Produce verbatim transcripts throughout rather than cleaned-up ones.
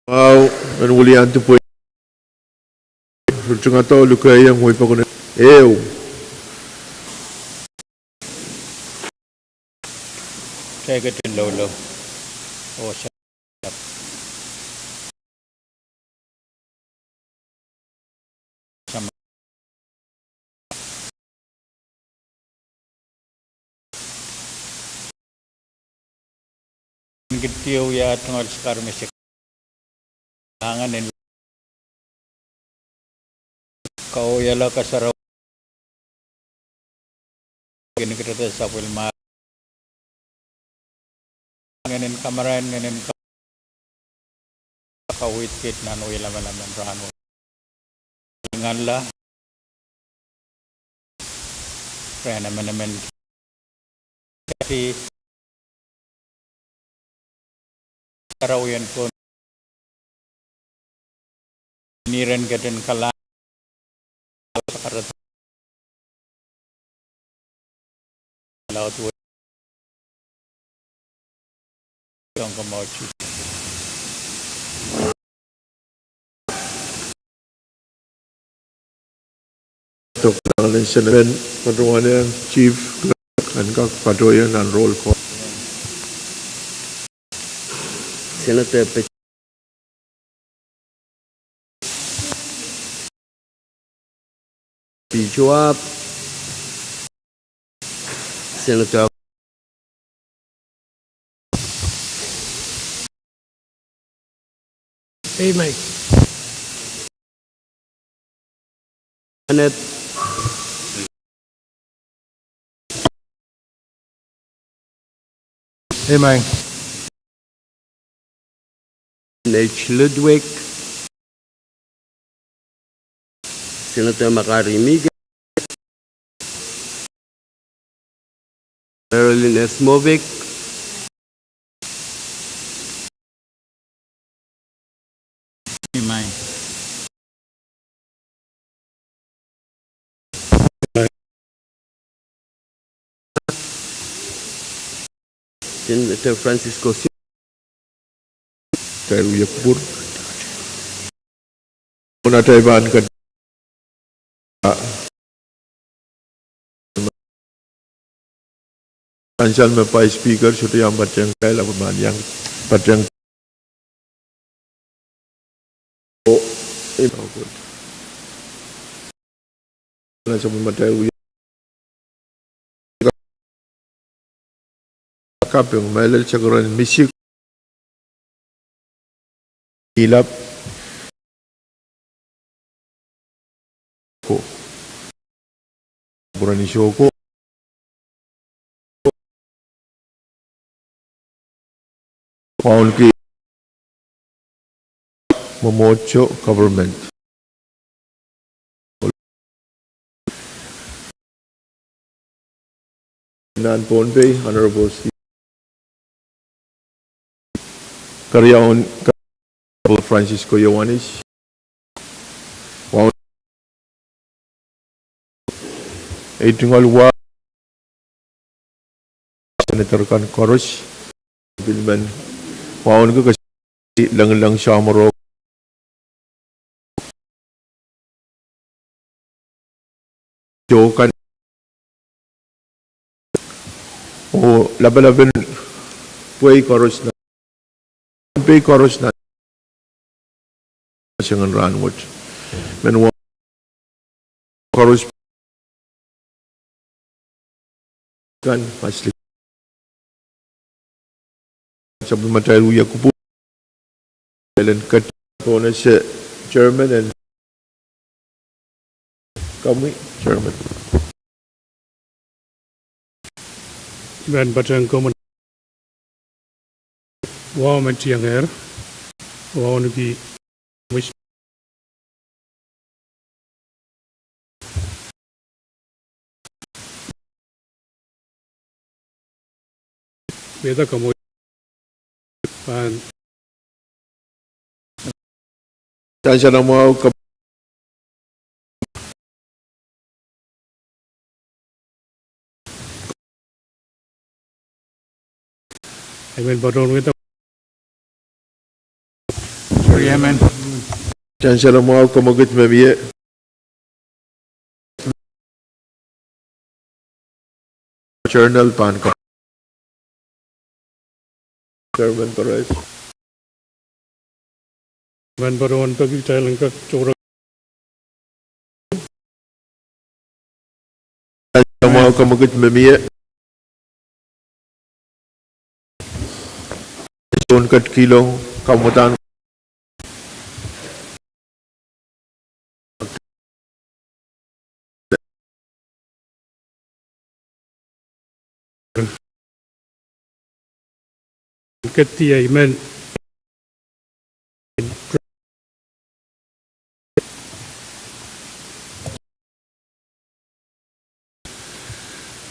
Mwahu, men weliandi pwe ritingada oh lukehiong wehi pokon ehu. Kitail ketin loulou. Oh, sa- Kitail wia tungoal skar me se angen en kawiahla kasarawi. Kin kitail sapwellime ngehnen kamarain, ngehnen ka-, kaweid kit nan wia lamalam en rahn wet. Nganla rehn emenemen kati sarawi en Pohnpei. Ni ren ketin kalah, sakaradahn laud wet. Soang kamwahu Chief. Dr. Langlen Senator, patohwan Chief, en kak patohieng nan roll call. Senator Pe- P. Joab, Senator. Amen. Amen. H. Ludwig, Senator Makari Miguel, Marilyn S. Movic. Amen. Senator Francisco Si- Kitail wia kupwur. Pwunatail pahn kat- Ansal me Vice Speaker sohte iang patehng kitail, ahpw pahn iang patehng. Oh, eh, oh, good. Ansal me kitail wia kaping, mehlel sakaradahn misik. Ilap ko. Pwurehng soko. Wauneki mwomwohdiso government. Nan Pohnpei, Honorable Steve. Keriaun Francisco Ioanis. Waun ei tungoal wa senator kan koaros. Pil men wauneki kos- lengileng samworo kan oh lapalap en pwehi koaros nan, pwehi koaros nan seng en rahn wet. Men wa- koaros kan maslik. Sapwellimatail wia kupwur. Elen kat pwonese chairman en komwi chairman. Imen patehng komwi. Wahu men tiengehr, wauneki mwis. Mehta komwi pahn Tansanamwahu kap- Amen. Pardon with the Amen. Chancellor mwahu, kamwekid me mie. Journal pahn ko. Chairman Perez. Emen patohwan peki kitail en kak tohrohr. Chancellor mwahu, kamwekid me mie. Soun ketkihlo, kamwadang. Ketia emen.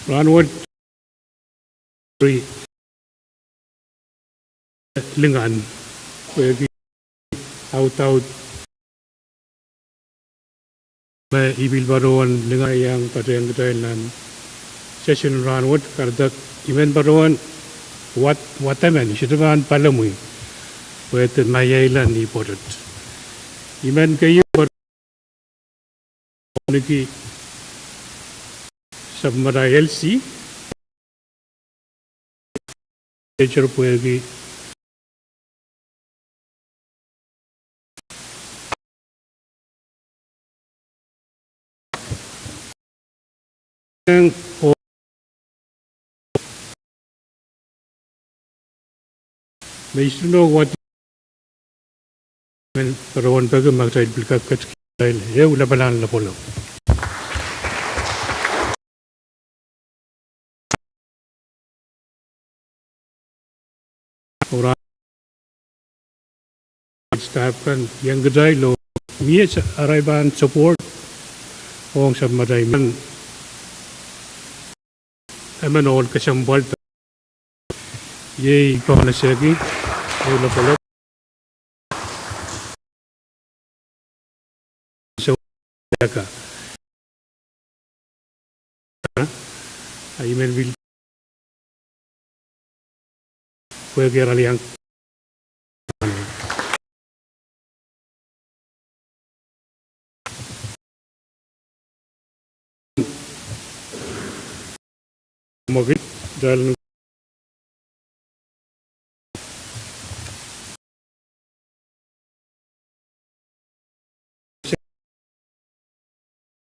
Rahnwet, ri lingan, pwehki audaud me I pil patohwan lingan iang patehng kitail nan session rahnwet, kahrehda emen patohwan wad, wad emen, I sohte pahn palemwi, pwehki maieilan ni pwoatet. Emen keieu patohwan Niki Sapmatail Elsie, teacher pwehki me I sohte nohk wad emen patohwan peki ma kitail pil kak ketkihla ehu lapalahn lapalap. Ora staff kan iang kitail oh mie arail pahn support ong Sapmatail men. Emen ohl kesempwal iei I pahn esehki ehu lapalap. So, aka. A I men pil pwehki arail iang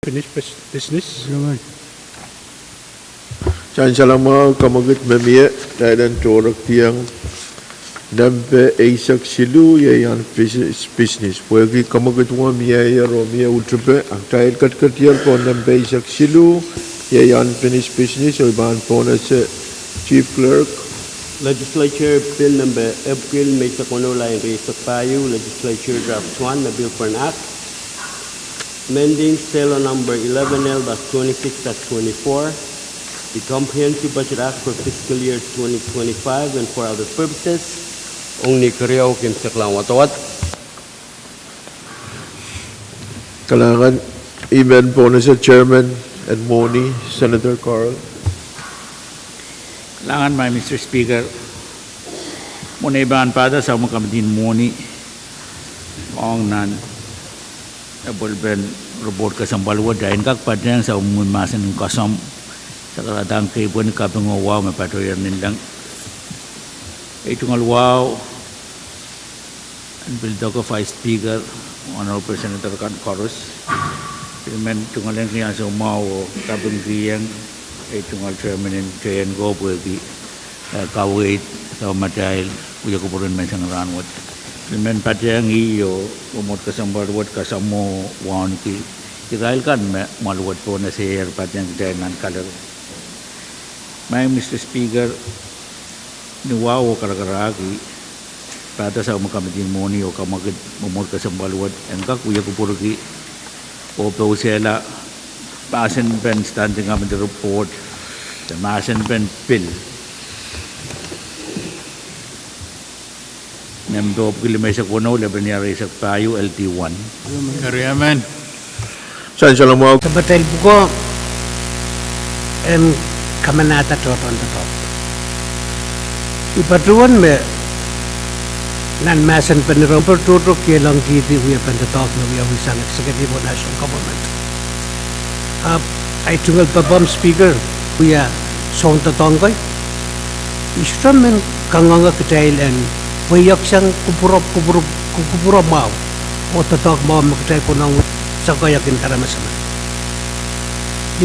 Finish bus-, business. Chancellor mwahu, kamwekid me mie, kitail en tohrohr kihong nempe eisek siluh, iei unfinished business. Pwehki kamwekid wet mie ier oh mie utupe, a kitail ketiketier pohn nempe eisek siluh, iei unfinished business, oh I pahn pohnese Chief Clerk. Legislature Bill Number epwiki limeisek weneu, lain rieisek pahieu, Legislature Draft One, a Bill for an Act amending Selo Number eleven L dash twenty-six dash twenty-four, the Comprehensive Budget Act for fiscal year twenty twenty-five and for other purposes. Ong ni keriau, kin sekla wadawad. Kalahngan, I men pohnese Chairman en mwohni, Senator Carl. Kalahngan, Madam Mister Speaker. Mwohn ei pahn pahda, Sahm Committee en mwohni ong nan epwelpen report kesempwal wet, I en kak patehng sapwellimomwi mahsen en koasoandi, sakaradahn keipweni kaping oh wahu me patohier ninleng. Ei tungoal wahu en pil doke Vice Speaker, Honorable Senator kan koaros. Pil men tungoal ong ansou mwahu oh kapingkihong ei tungoal Chairman en T N C O pwehki, eh, kaweid, Sapmatail, wia kupwuren menseng rahnwet. Pil men patehng ih oh mwomwohd kesempwal wet kasamwo wauneki irail kan me mwahl wet pohnese patehng kitail nan kaler. Madam Mister Speaker, ni wahu oh karakarahk, I pahda Sahm Committee en mwohni oh kamwekid mwomwohd kesempwal wet en kak wia kupwurki oh pousehla mahsen pen Standing Committee report, de mahsen pen pil nempe epwiki limeisek weneu, lepin rieisek pahieu, L D one. Keriamen. Sansal mwahu. Sapmatail pwukoa en kamanahda tohtohn doadoahk. I patohwan me Nan mahsen pen ire, patohto kilang kihdi wiepen doadoahk me wiawi sang executive oh national government. Ahpw ahi tungoal papah, Speaker, wia soun doadoahk kan, I sohte men kangoange kitail en pweiek sang kupwure, kupwure, kupwure mwahu oh doadoahk mwahu me kitail konehng sakoahiek en aramas emen.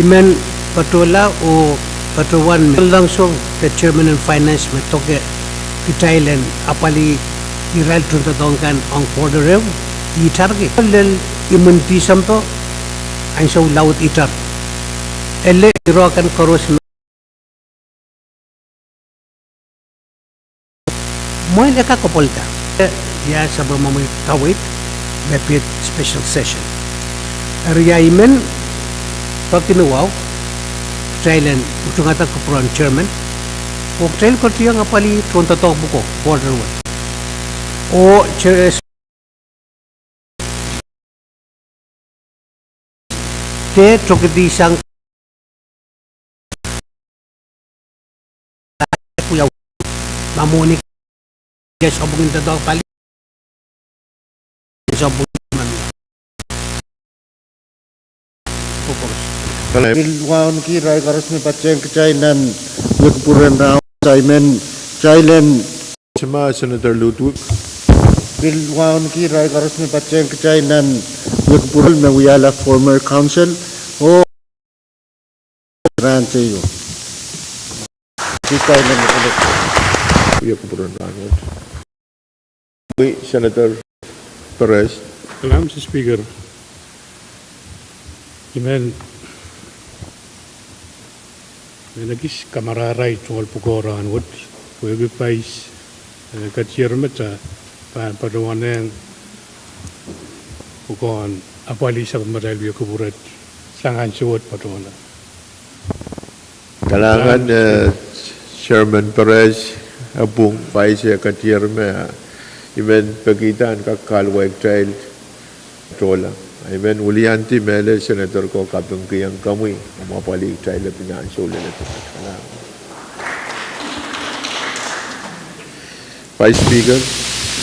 I men patohla oh patohwan me Langso, the chairman en finance, me doke kitail en apwalih irail tohndoadoahk kan ong quarter ehu, itarki lel imwin Tisempe, ansou laud itar. Ele ire kan koaros me mwein e kak apwalihda. Ia sapwellimomwi kaweid me pid special session. Eri ia I men peki ni wahu, kitail en utungada kupwuren chairman, oh kitail koaros en apwalih tohndoadoahk pwuko, quarter wet. Oh chair, de tokedi sang pwia, ma mwohni ke sapwungin doadoahk pali, sapwungin mami. Pil wauneki irail koaros me patehng kitail nan wia kupwuren rahnwet, I men, kitail en Sima Senator Ludwig. Pil wauneki irail koaros me patehng kitail nan wia kupwuren me wiahla former council oh Rahn Teiu. Kitail en wia kupwuren rahnwet. Senator Perez. Kalam, Mister Speaker. I men, men ekis kamarahrai tungoal pwukoa rahnwet, pwehki Vice, eh, Kadier me ta pahn patohwanehng pwukoahn apwalih sapwellimatail wia kupwuren sang ansou wet patohla. Kalahngan, eh, Chairman Perez, eh, pwung Vice, eh, Kadier me, eh, I men pekihda en kak kahluwa kitail tohla. I men wiliandi mehlel Senator ko kapingkihong komwi, omw apwalih kitail lepin ansou lel. Kalahngan. Vice Speaker.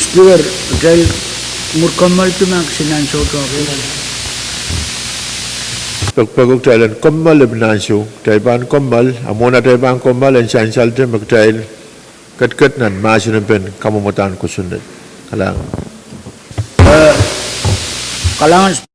Speaker, kitail mwur kommoal pi ma kisin ansou tohki. Pek, pek kitail en kommoal lepin ansou. Kitail pahn kommoal, a mwohn atail pahn kommoal en sansalda me kitail ketiket nan mahsen en pen kamwomwdahn kosonned. Kalahngan. Eh, kalahngan.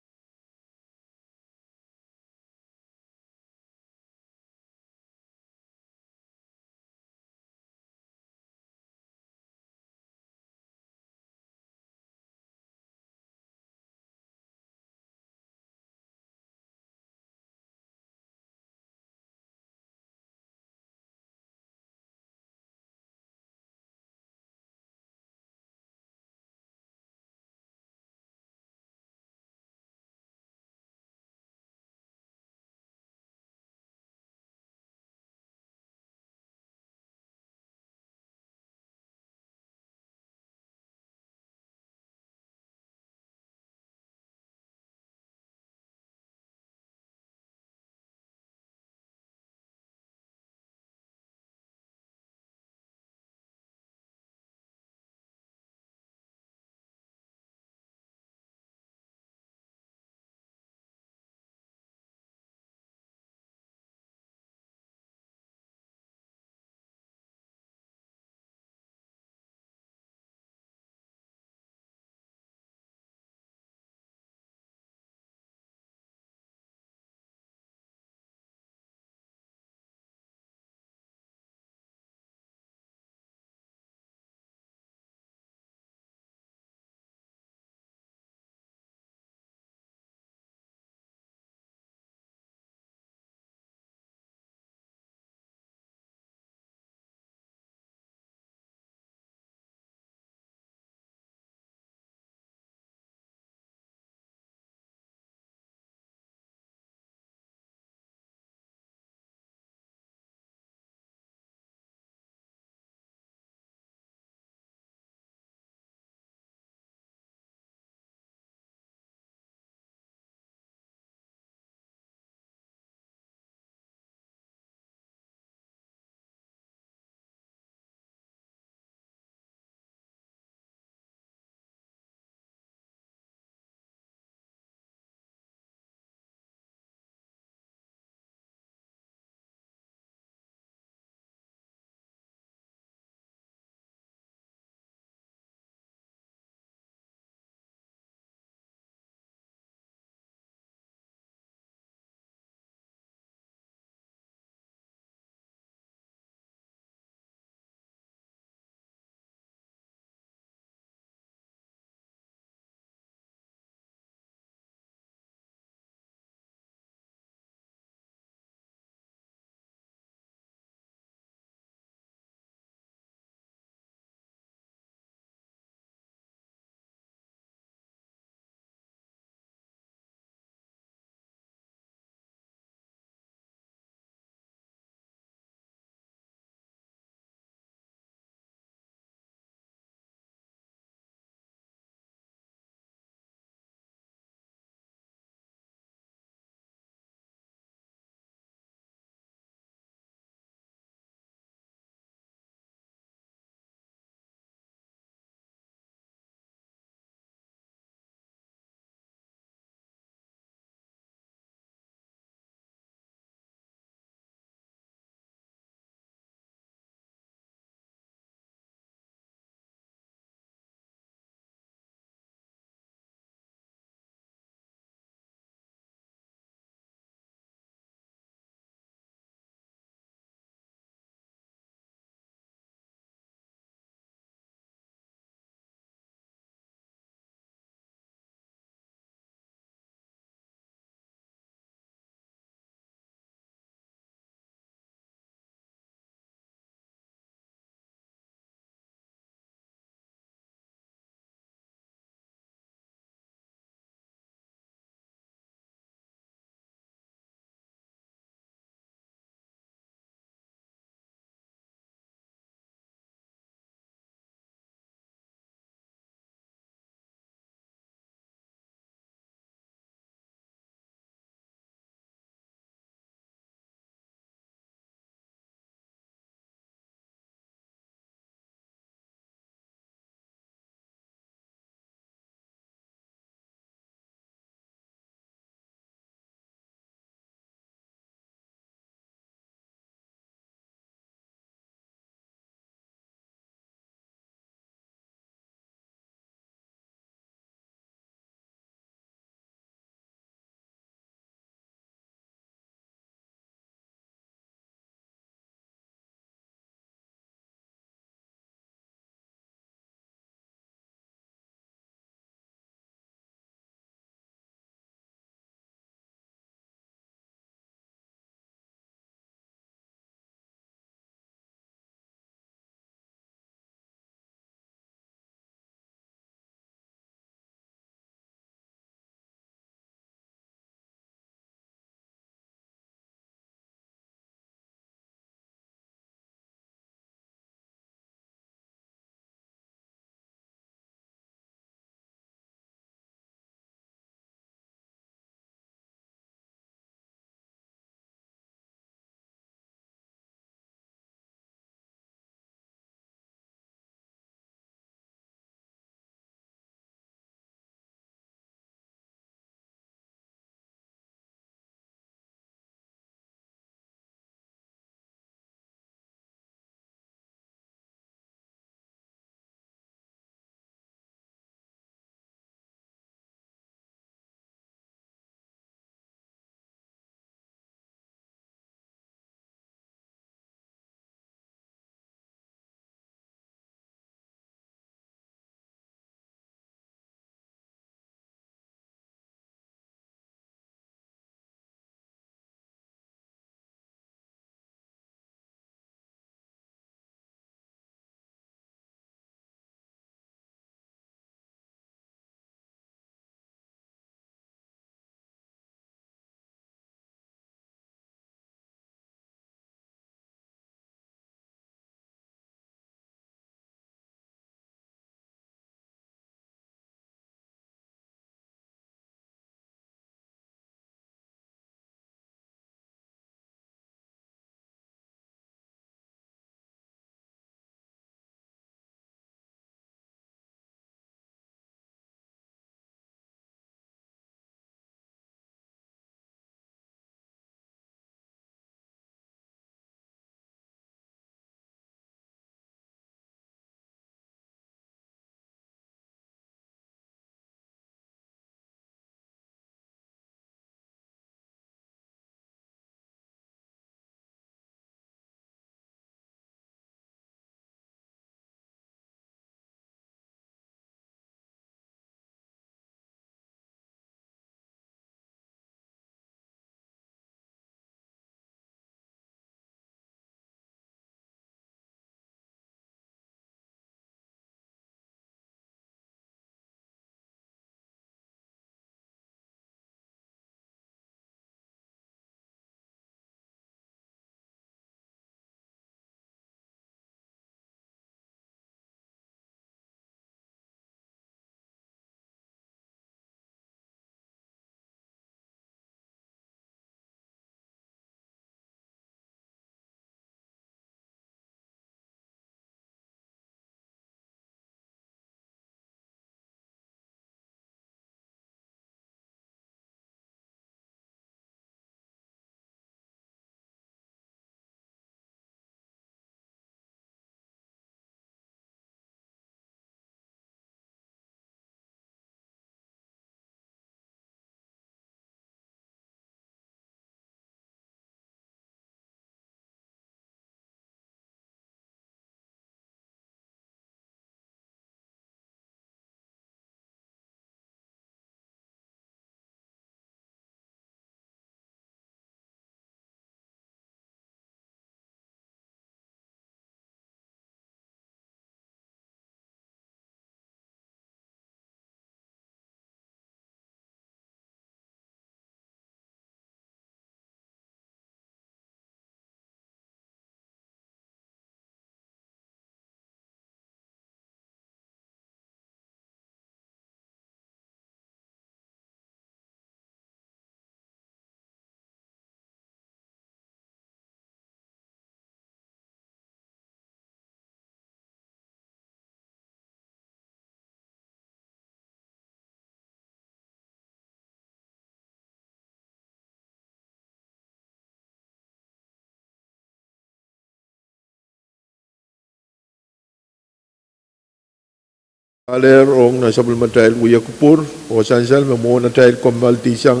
Alehr ong nan sapwellimatail wiekupwur, oh sansal me mwohn atail kommoaldihsang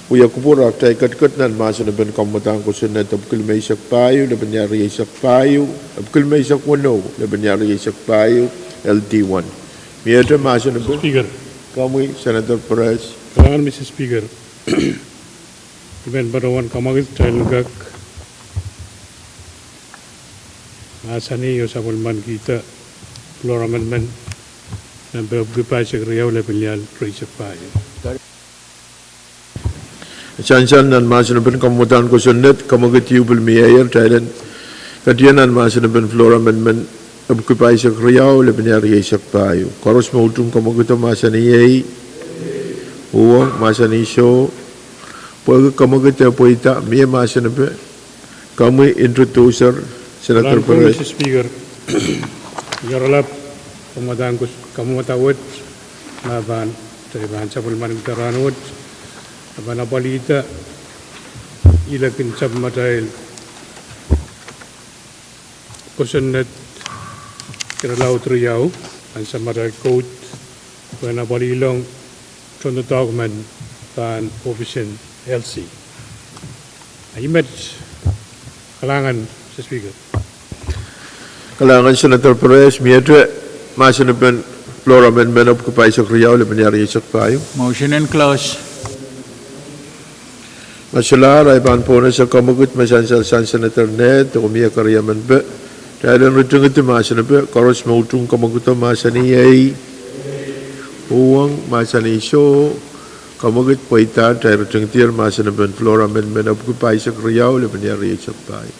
wiekupwur, a kitail ketiket nan mahsen en pwihn kamwadahn kosonned epwiki limeisek pahieu, lepin iar rieisek pahieu, epwiki limeisek weneu, lepin iar rieisek pahieu, L D one. Miehte mahsen en pwihn? Speaker. Komwi, Senator Perez. Kalahngan, Mister Speaker. I men patohwan kamwakid kitail en kak mahsanih oh sapwellimanikihda floor amendment nan pil epwiki pahisek riau, lepin iar rieisek pahieu. Sansal nan mahsen en pwihn kamwadahn kosonned, kamwakid ieu pil mieier, kitail en ketie nan mahsen en pwihn floor amendment epwiki pahisek riau, lepin iar rieisek pahieu. Koaros me utung kamwakido mahsanih ei. Uhwong, mahsanih soh. Pwehki kamwakid e pweida, mie mahsen en pwihn. Komwi introducer, Senator Perez. Kalahngan, Mister Speaker. Ioralap kamwadahn kos-, kamwadahn wet, ma pahn, kitail pahn sapwellimanikihda rahnwet, a pahn apwalihda ilekin sapwellimatail kosonned irelaud riau, nan sapwellimatail code, pwehn apwalih ong tohndoadoahk men pahn office en L C. I met. Kalahngan, Mister Speaker. Kalahngan, Senator Perez. Miehte mahsen en pwihn floor amendment epwiki pahisek riau, lepin iar rieisek pahieu. Motion en close. Ma solahr, ahi pahn pwonese kamwakid me sansal sang Senator Ned, oh mie keriau men pwe kitail en ritingidi mahsen en pwihn, koaros me utung kamwakido mahsanih ei. Uhwong, mahsanih soh. Kamwakid pweida, kitail ritingidier mahsen en pwihn floor amendment epwiki pahisek riau, lepin iar rieisek pahieu.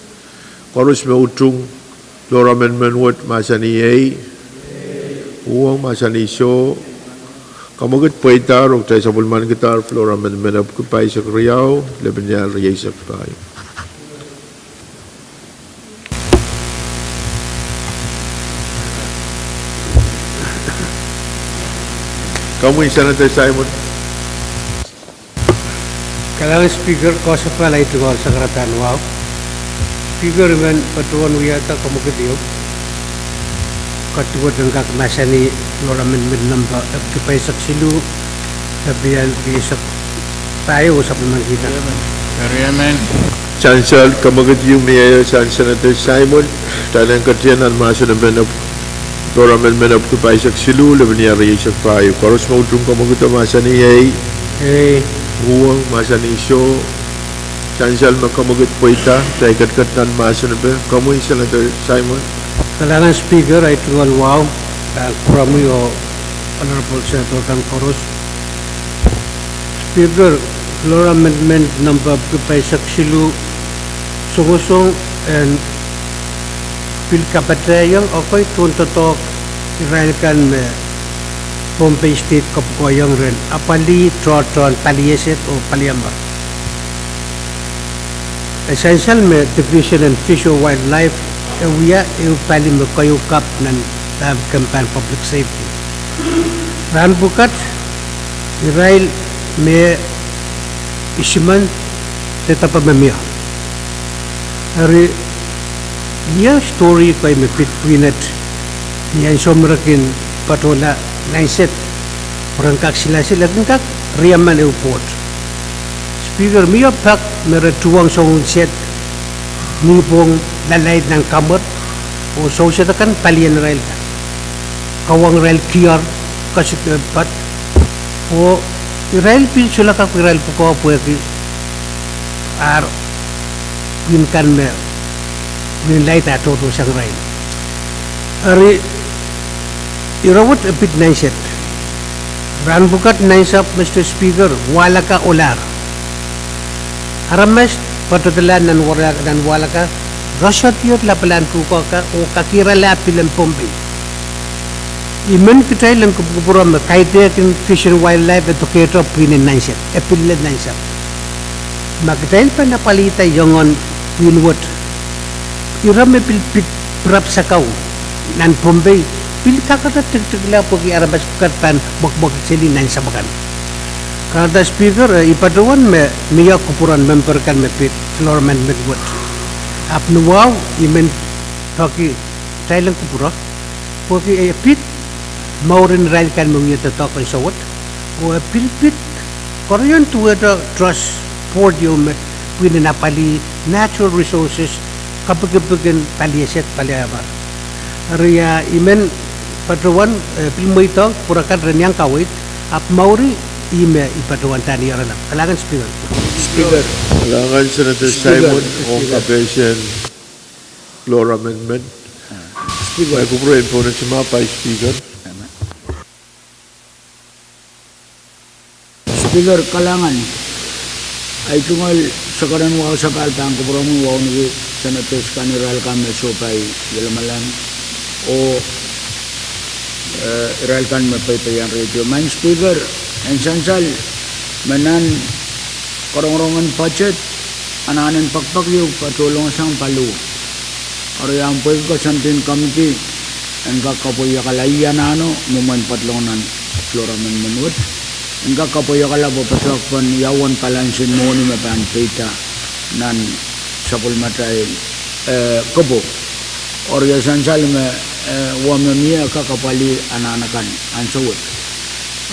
Koaros me utung floor amendment wet mahsanih ei. Uhwong, mahsanih soh. Kamwakid pweidahr oh kitail sapwellimanikidahr floor amendment epwiki pahisek riau, lepin iar rieisek pahieu. Komwi, Senator Simon. Kalahngan Speaker, koasoapahl ahi tungoal sakaradahn wahu. Speaker, I men patohwan wiahda kamwakid ieu. Kadiwed en kak mahsanih floor amendment number epwiki pahisek siluh, lepin iar rieisek pahieu oh sapwellimanikihda. Sansal kamwakid ieu mieier sang Senator Simon, kitail en ketie nan mahsen en pwihn floor amendment epwiki pahisek siluh, lepin iar rieisek pahieu. Koaros me utung kamwakido mahsanih ei. Ei. Uhwong, mahsanih soh. Sansal me kamwakid pweida, kitail ketiket nan mahsen en pwihn. Komwi, Senator Simon. Kalahngan Speaker, ahi tungoal wahu, ah, kupwuromwi oh Honorable Senator kan koaros. Speaker, floor amendment number epwiki pahisek siluh, songosong en pil kapatahiong ekei tohndoadoahk irail kan me Pohnpei State kapwukoahiong ren apwalih tohtohn paliesed oh paliamar. E sansal me Division en Fish oh Wildlife e wia ehu pali me keieu kapw nan Kempahn Public Safety. Rahn pwukat, irail me isimen dedapo me mie. Eri, mie story kei me pid pwihnet, ni ansou me re kin patohla nainset, pwe ren kak silasil, e kin kak riemen ehu boat. Speaker, mie pak me re tuhwong soun sed, nipwong lalaid nan kamwer, oh soun sed akan palien irail kan. Kawong irail kiar, kasik, eh, pad, oh irail pil solahr kak irail pwukoa pwehki ar pwihn kan me pwihn laid ah tohto sang irail. Eri, ire wet e pid nainset. Rahn pwukat nainsahm, Mister Speaker, wahlaka ohlahr. Aramas patedala nan wahla-, nan wahlaka, rosohdier lapalahn pwukoa ka, oh kakirala pihl en Pohnpei. I men kitail en kupwukupwure me kaidehkin Fish and Wildlife e dokehte pwihn en nainset, e pil lel nainsahm. Ma kitail pahn apwalihda iongen pwihn wet, ire me pil pid pirap sakau nan Pohnpei, pil kakete tiktikla pwehki aramas pwukat pahn mwekmwekid seli nainsahm akan. Kahrehda Speaker, eh, I patohwan me mie kupwuren member kan me pid floor amendment wet. Ahpw ni wahu, I men peki kitail en kupwure, pwehki e pid Mouren irail kan me wia doadoahk en sewese, oh e pil pid koaros duwehte trust board ieu me pwihn en apwalih natural resources, kapikipik en pali eset, pali amwail. Eri ia, I men patohwan, eh, pil mweidohng kupwur akan ren iang kaweid, ahpw mour ih me I patohwan tanihar. Kalahngan Speaker. Speaker. Kalahngan Senator Speaker, Simon, Speaker. Ong kapehsen floor amendment. Speaker. Ahi kupwure en pohnese ma Vice Speaker. Speaker, kalahngan. Ahi tungoal, se keren wausapahl pahn kupwuromwi wauneki senators kan, irail kan me sohpai lamalam, oh, eh, irail kan me peipein radio. Maing Speaker, en sansal me nan karongorongen budget, anahnen pekipek ieu patohlong sang paliu. Eri ia, pwehki koasoandi en committee en kak kapweiakala, I anahne mwomwen patohlong nan floor amendment wet, en kak kapweiakala pwe patohwan ia uwen balance en mwohni me pahn peida nan sapwellimatail, eh, kopwuk. Eri ia sansal me, eh, wa me mie kak apwalih anahn akan ansou wet.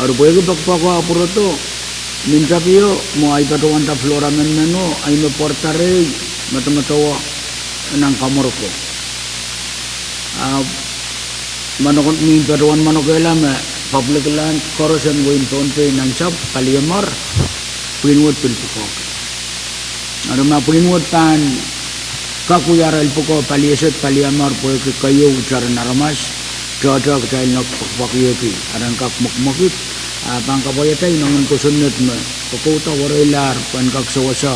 Eri pwehki pekipek ko apwurodo, mintapio mwo ahi patohwanda floor amendment o, ahi me pwarada rehi, medemedewe nan kamworoko. Ah, manokehla, mie patohwan manokehla me public land koaros en wehin Pohnpei nan sapw paliamwail, pwihn wet pil pwukoahki. Eri ma pwihn wet pahn kak wia arail pwukoa pali eset, paliamwail, pwehki keieu, taren aramas, tohto kitail en pwakpwakihki, aren kak mwekimwekid, ah, pahn kapwaiada inomen kosonned me kokouda wereilahr pwehn kak sewese,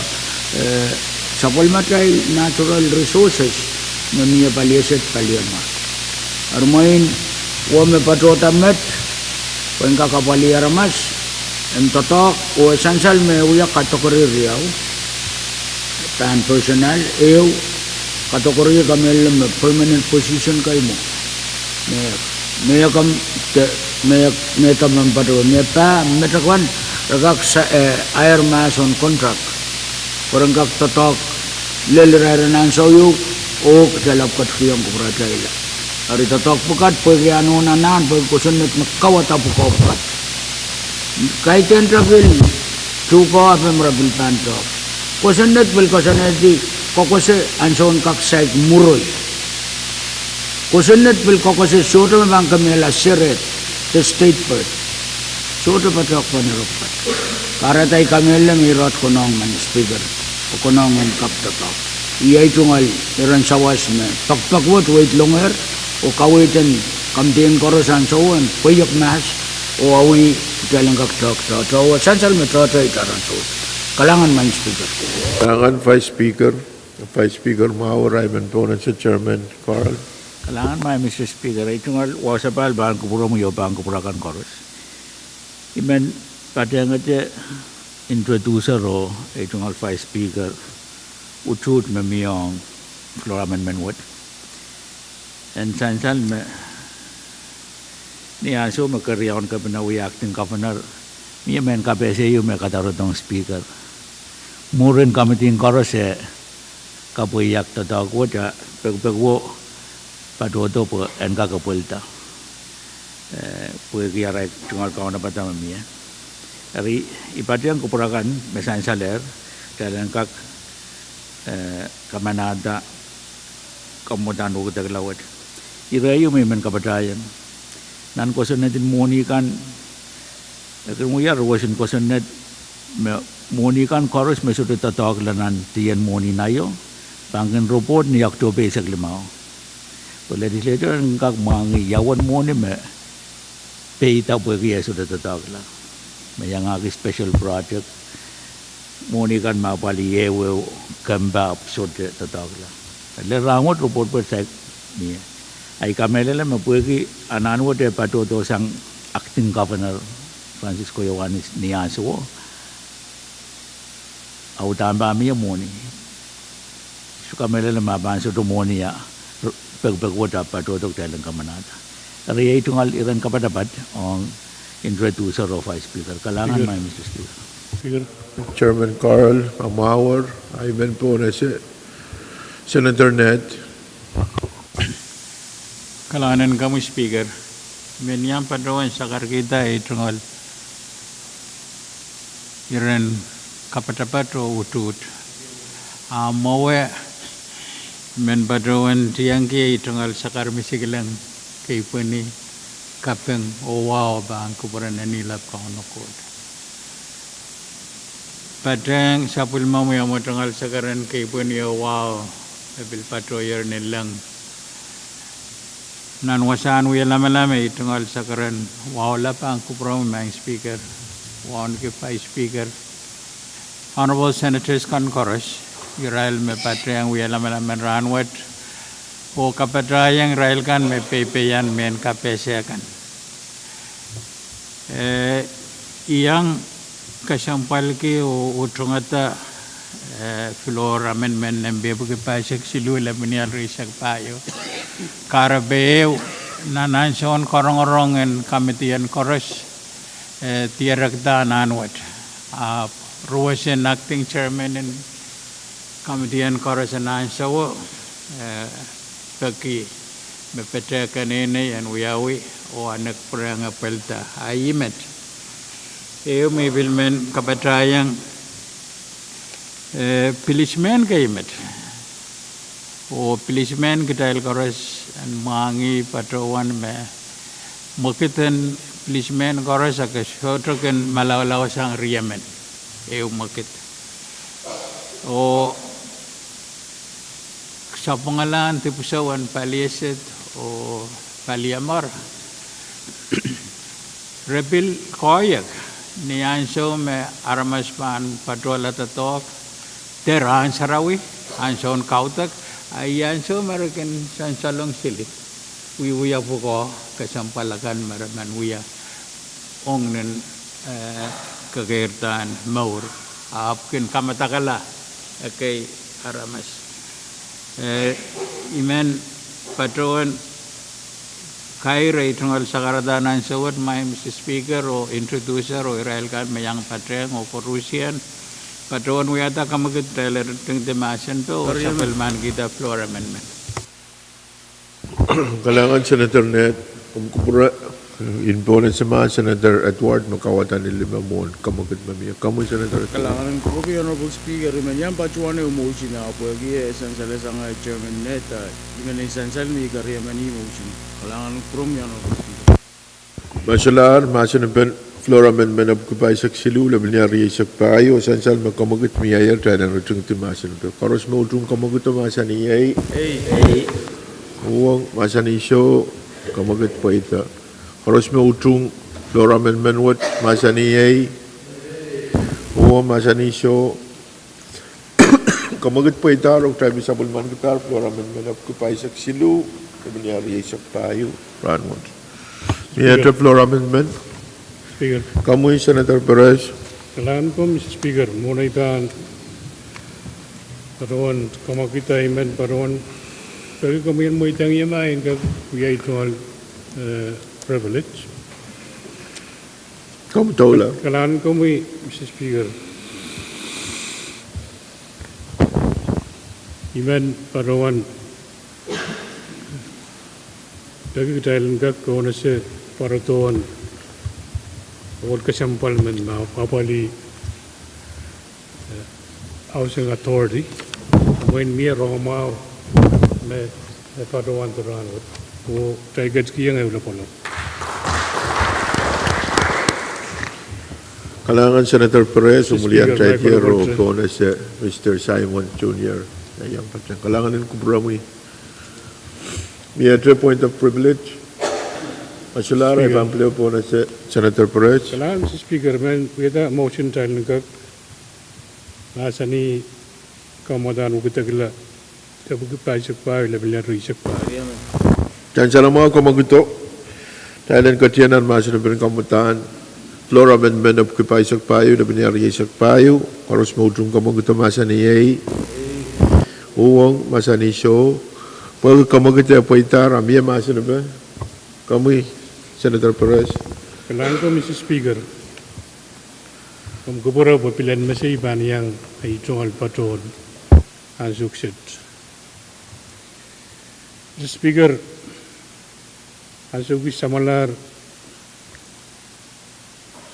eh, sapwellimatail natural resources me mie pali eset, paliamwail. Eri mwein wa me patohda met pwehn kak apwalih aramas, en doadoahk, oh e sansal me wia category riau, pahn personnel, ehu, category kamehlele me permanent position kei mwo. Me, me e kem, de, me, me e kem patohwan, me pahn, me patohwan, re kak sa, eh, hire mahs on contract. Pwe ren kak doadoahk lel irair en ansou ieu, oh kitail ahpw ketikihong kupwuratail. Eri doadoahk pwukat pwehki anahn anahn, pwehki kosonned me kauwada pwukoa pwukat. Kaidehn re pil tuhke, ahpw me re pil pahn doadoahk. Kosonned pil koasoanehdi koakoase ansoun kak saik mwuri. Kosonned pil koakoase sohte me pahn kemehla serihte state bird. Sohte patohwan ire pwukat. Kahrehda I kamehlele me ire konehng, Maing Speaker, oh konehng en kak doadoahk. Iei tungoal iren sawas me pekipek wet weidlongehr, oh kaweid en committee en koaros ansou en pweiek mahs, oh awih kitail en kak tohto, tohto, oh sansal me tohto itar ansou. Kalahngan, Maing Speaker. Kalahngan Vice Speaker. Vice Speaker mwahu, ahi men pohnese Chairman Carl. Kalahngan, Maing Mister Speaker, ahi tungoal wausapahl pahn kupwuromwi oh pahn kupwur akan koaros. I men patehngete introducer oh ahi tungoal Vice Speaker, utuht me mie ong floor amendment wet. En sansal me ni ansou me Keriaun Kepina wia acting governor, mie mehn kapehse ieu me kadarodohng Speaker. Mwurin committee en koaros e kapweiakada doadoahk wet, a pekipek wo patohdo pwe en kak apwalihda, eh, pwehki arail tungoal kaunopada me mie. Eri I patehng kupwur akan me sansalehr, kitail en kak, eh, kamanahda kamwadahn wekidekla wet. Ire ehu me I men kapatahieng. Nan kosonned en mwohni kan, e kin wia roson kosonned me mwohni kan koaros me sohte doadoahkla nan dien mwohni naio, pahn kin report ni Oktohpe eisek limau. Pwe legislature en kak mwahngih ia uwen mwohni me peida pwehki e sohte doadoahkla. Me iangahki special project, mwohni kan me apwalih ehuehu, kempa, ahpw sohte doadoahkla. Lel rahnwet report pwe saik mie. Ahi kamehlele me pwehki anahn wet e patohdo sang acting governor Francisco Iohannis ni ansowo, a uhdahn pahn mie mwohni. Sohte kamehlele ma pahn sohte mwohni, a pekipek wet ahpw patohdo, kitail en kamanahda. Eri ahi tungoal iren kapatapat ong introducer oh Vice Speaker. Kalahngan, Maing Mister Speaker. Speaker, Chairman Carl, amwaur, ahi men pohnese Senator Ned. Kalahngan en komwi Speaker. Men iang patohwan sakarkihda ei tungoal iren kapatapat oh utuht. A mwowe men patohwan tiengki ei tungoal sakar misikilang, kei pweni, kaping oh wahu pahn kupwuren en ilap Kauno Koht. Patehng sapwellimomwi omwi tungoal sakaren kei pweni oh wahu me pil patohier ni leng. Nan wasahn wia lamalam ei tungoal sakaren wahu lap pahn kupwuromwi Madam Speaker, wauneki Vice Speaker, Honorable Senators kan koaros, irail me patehng wia lamalam en rahnwet, oh kapatahieng irail kan me peipeian mehn kapehse kan. Eh, iang kesempwalki oh, oh tungada, eh, floor amendment nempe epwiki pahisek siluh lepin ial rieisek pahieu. Kahrepe ehu, nan ansoun korongorong en committee en koaros, eh, dierekda nan wet. Ah, ruwesen acting chairman en committee en koaros en ansowo, eh, peki me pete keneinei en wiawi oh anek pwurehng epwelda. A ih met. Ehu me I pil men kapatahieng, eh, pilismen kei met. Oh pilismen kitail koaros en mwahngih patohwan me mwekid en pilismen koaros a ke sohte kin malaulausang riemen. Ehu mwekid. Oh sapwungalahn dipwisou en pali esed oh pali amwail, re pil koahiek ni ansou me aramas pahn patohla doadoahk de rahn sarawi, ansoun kaudok, a ih ansou me re kin sansalong sili, wiewia pwukoa, kesempwal akan me re men wia ong nin, eh, kekeirda en mour, ahpw kin kamadakala ekei aramas. Eh, I men patohwan kair ei tungoal sakarada nan ansou wet, Madam Speaker oh introducer oh irail kan me iang patehng, oh koarusie patohwan wiahda kamwekid, kitail ritingdi mahsen oh sapwellimanikihda floor amendment. Kalahngan Senator Ned, komw kupwure. Inpohnese ma Senator Edward me kauwada ni limomw mwohn kamwekid me mie. Komwi Senator Edward. Kalahngan en kupwurki Honorable Speaker, I men iang patohwan ehu motion ahpw pwehki e sansalehsang Chairman Ned, I men sansal me I kariamani motion. Kalahngan en kupwuromwi Honorable Speaker. Ma solahr mahsen en floor amendment epwiki pahisek siluh lepin rieisek pahieu, sansal me kamwekid mieier, kitail en ritingdi mahsen en. Koaros me utung kamwekid mahsanih ei. Uhwong mahsanih soh, kamwekid pweida. Koaros me utung floor amendment wet mahsanih ei. Uhwong mahsanih soh, kamwekid pweida, oh kitail pil sapwellimanikidahr floor amendment epwiki pahisek siluh lepin rieisek pahieu rahnwet. Miehte floor amendment. Speaker. Komwi Senator Perez. Kalahngan komwi Mister Speaker, mwohn ei pahn patohwan kamwekid, I men patohwan peki komwi en mweidohng ie ma I en kak wia ei tungoal, eh, privilege. Komw doula. Kalahngan komwi Mister Speaker, I men patohwan peki kitail en kak kaunose pwarodohn ohl kesempwal men me apwalih, eh, Housing Authority, mwein mie rongamwahu me, me patohwandi rahnwet, oh kitail ketikihong ehu lapalap. Kalahngan Senator Perez, Mister Speaker, oh kaunose Mister Simon Junior, iang patehng. Kalahngan en kupwuromwi. Miehte point of privilege. Ma solahr, I pahn pil ehu pohnese Senator Perez. Kalahngan Mister Speaker, I men wiahda motion kitail en kak mahsanih kamwadahn wekidekla epwiki pahisek pahieu lepin rieisek pahieu. Kitail en salongala kamwekid, kitail en ketido nan mahsen en pil kamwadahn floor amendment epwiki pahisek pahieu lepin rieisek pahieu. Koaros me utung kamwekid mahsanih ei. Uhwong mahsanih soh. Pwehki kamwekid e pweidahr, a mie mahsen en. Komwi Senator Perez. Kalahngan komwi Mister Speaker, komw kupwure pwe pil en mesei pahn iang ei tungoal patohwan ansou kiset. Mister Speaker, Ansou kis samwalahr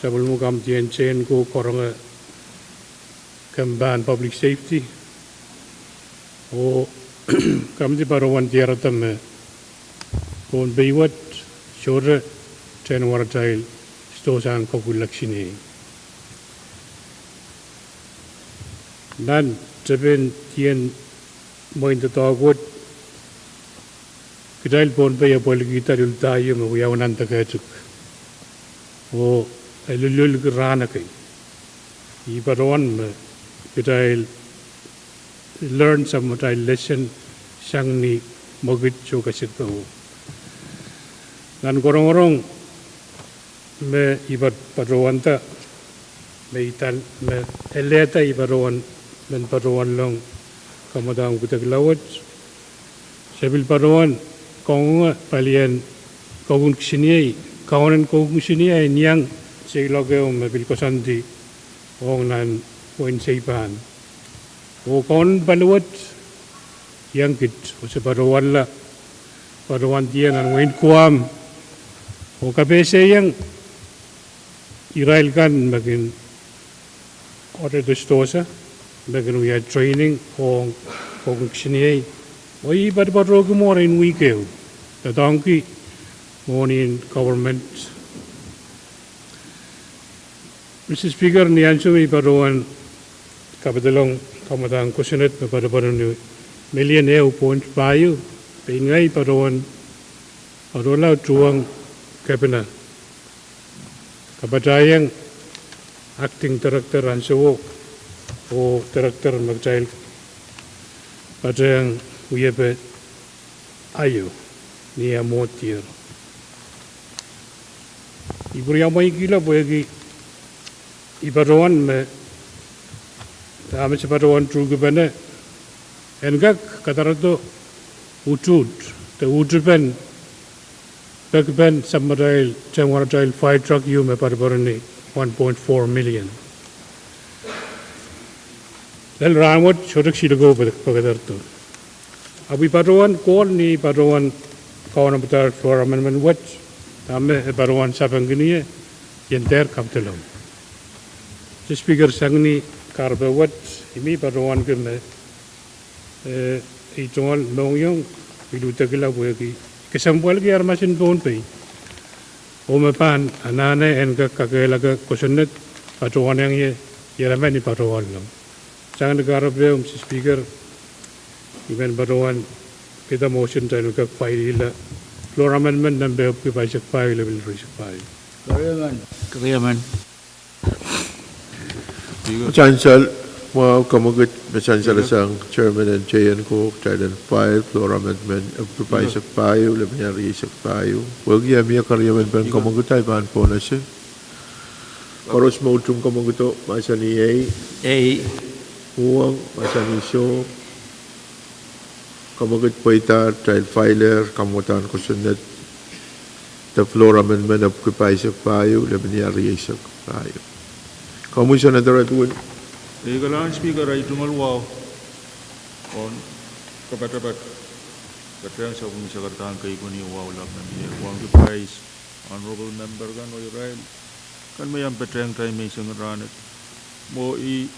sapwellime kamidi en J N ko karonge kempen public safety oh kamidi patohwan diarada me Pohnpei wet sohte tehnwaratail stosang kokullak seniei. Nan tepin tien mwein doadoahk wet, kitail Pohnpei e pwelikihda luldaio me wiawi nan deke etik oh e lululki rahn ekei. I patohwan me kitail learn samatail lesson sang ni mwekid soh kesiluh. Nan korongorong me I patohwanda, me I, me elehda I patohwan, men patohwanlong kamwadang kudekla wet, se pil patohwan kangoange palien kokohng kisiniei, kaun en kokohng kisiniei en iang seiloak ehu me pil koasoandi ong nan wehin Seipan. Oh kaun en pali wet iang kit oh se patohwanla, patohwandi nan wehin Guam oh kapehsehiong irail kan me kin oarehdo stosang, me kin wia training ong kokohng kisiniei, oh I patopato ki mwurin wihk ehu, doadoahngki mwohnin government. Mister Speaker, ni ansou me I patohwan kapidelong kamwadang kosonned me patopato ni million ehu point pahieu, pein ngehi patohwan patohla tuhwong kepina, kapatahieng acting director ansouo oh director me kitail patehng wiepe aio ni eh mwohdier. I pwuriamweikihla pwehki I patohwan me dahme se patohwan tuhkipene, en kak kadarodo utuht de uhtipen pekipen samatail, tehnwaratail fire truck ieu me patopato ni one point four million. Lel rahnwet sohte kisinlikou pekederdo. Ahpw I patohwan kohl ni patohwan kaunopada floor amendment wet, dahme e patohwan sapengki ni eh, I en dehr kapidelong. Mister Speaker, sang ni kahrepe wet, I mi patohwanki me eh, I tungoal mohngiong, I luhdekla pwehki kesempwalki aramas en Pohnpei oh me pahn anahne en kak kakehlaka kosonned, patohwan ong ie, ieremen I patohwanlong. Sang ni kahrepe, Mister Speaker, I men patohwan kihda motion kitail en kak filehla floor amendment nempe epwiki pahisek pahieu, lepin ierisek pahieu. Sansal mwahu, kamwekid me sansalasang chairman en J N ko, kitail en file floor amendment epwiki pahisek pahieu, lepin ierisek pahieu. Pwehki eh mie keriemen pahn kamwekid, I pahn pohnese. Koaros me utung kamwekido, mahsanih ei. Ei. Uhwong, mahsanih soh. Kamwekid pweida, kitail filehr kamwadahn kosonned de floor amendment epwiki pahisek pahieu, lepin ierisek pahieu. Komwi Senator Edwin. Ei, kalahngan Speaker, ei tungoal wahu oh kapatapat, patehng sapwellime sakaradahn keieu ni wahu lap nan ie, wauneki prais honorable member kan oh irail kan me iang patehng time menseng en rahnwet. Mwo I,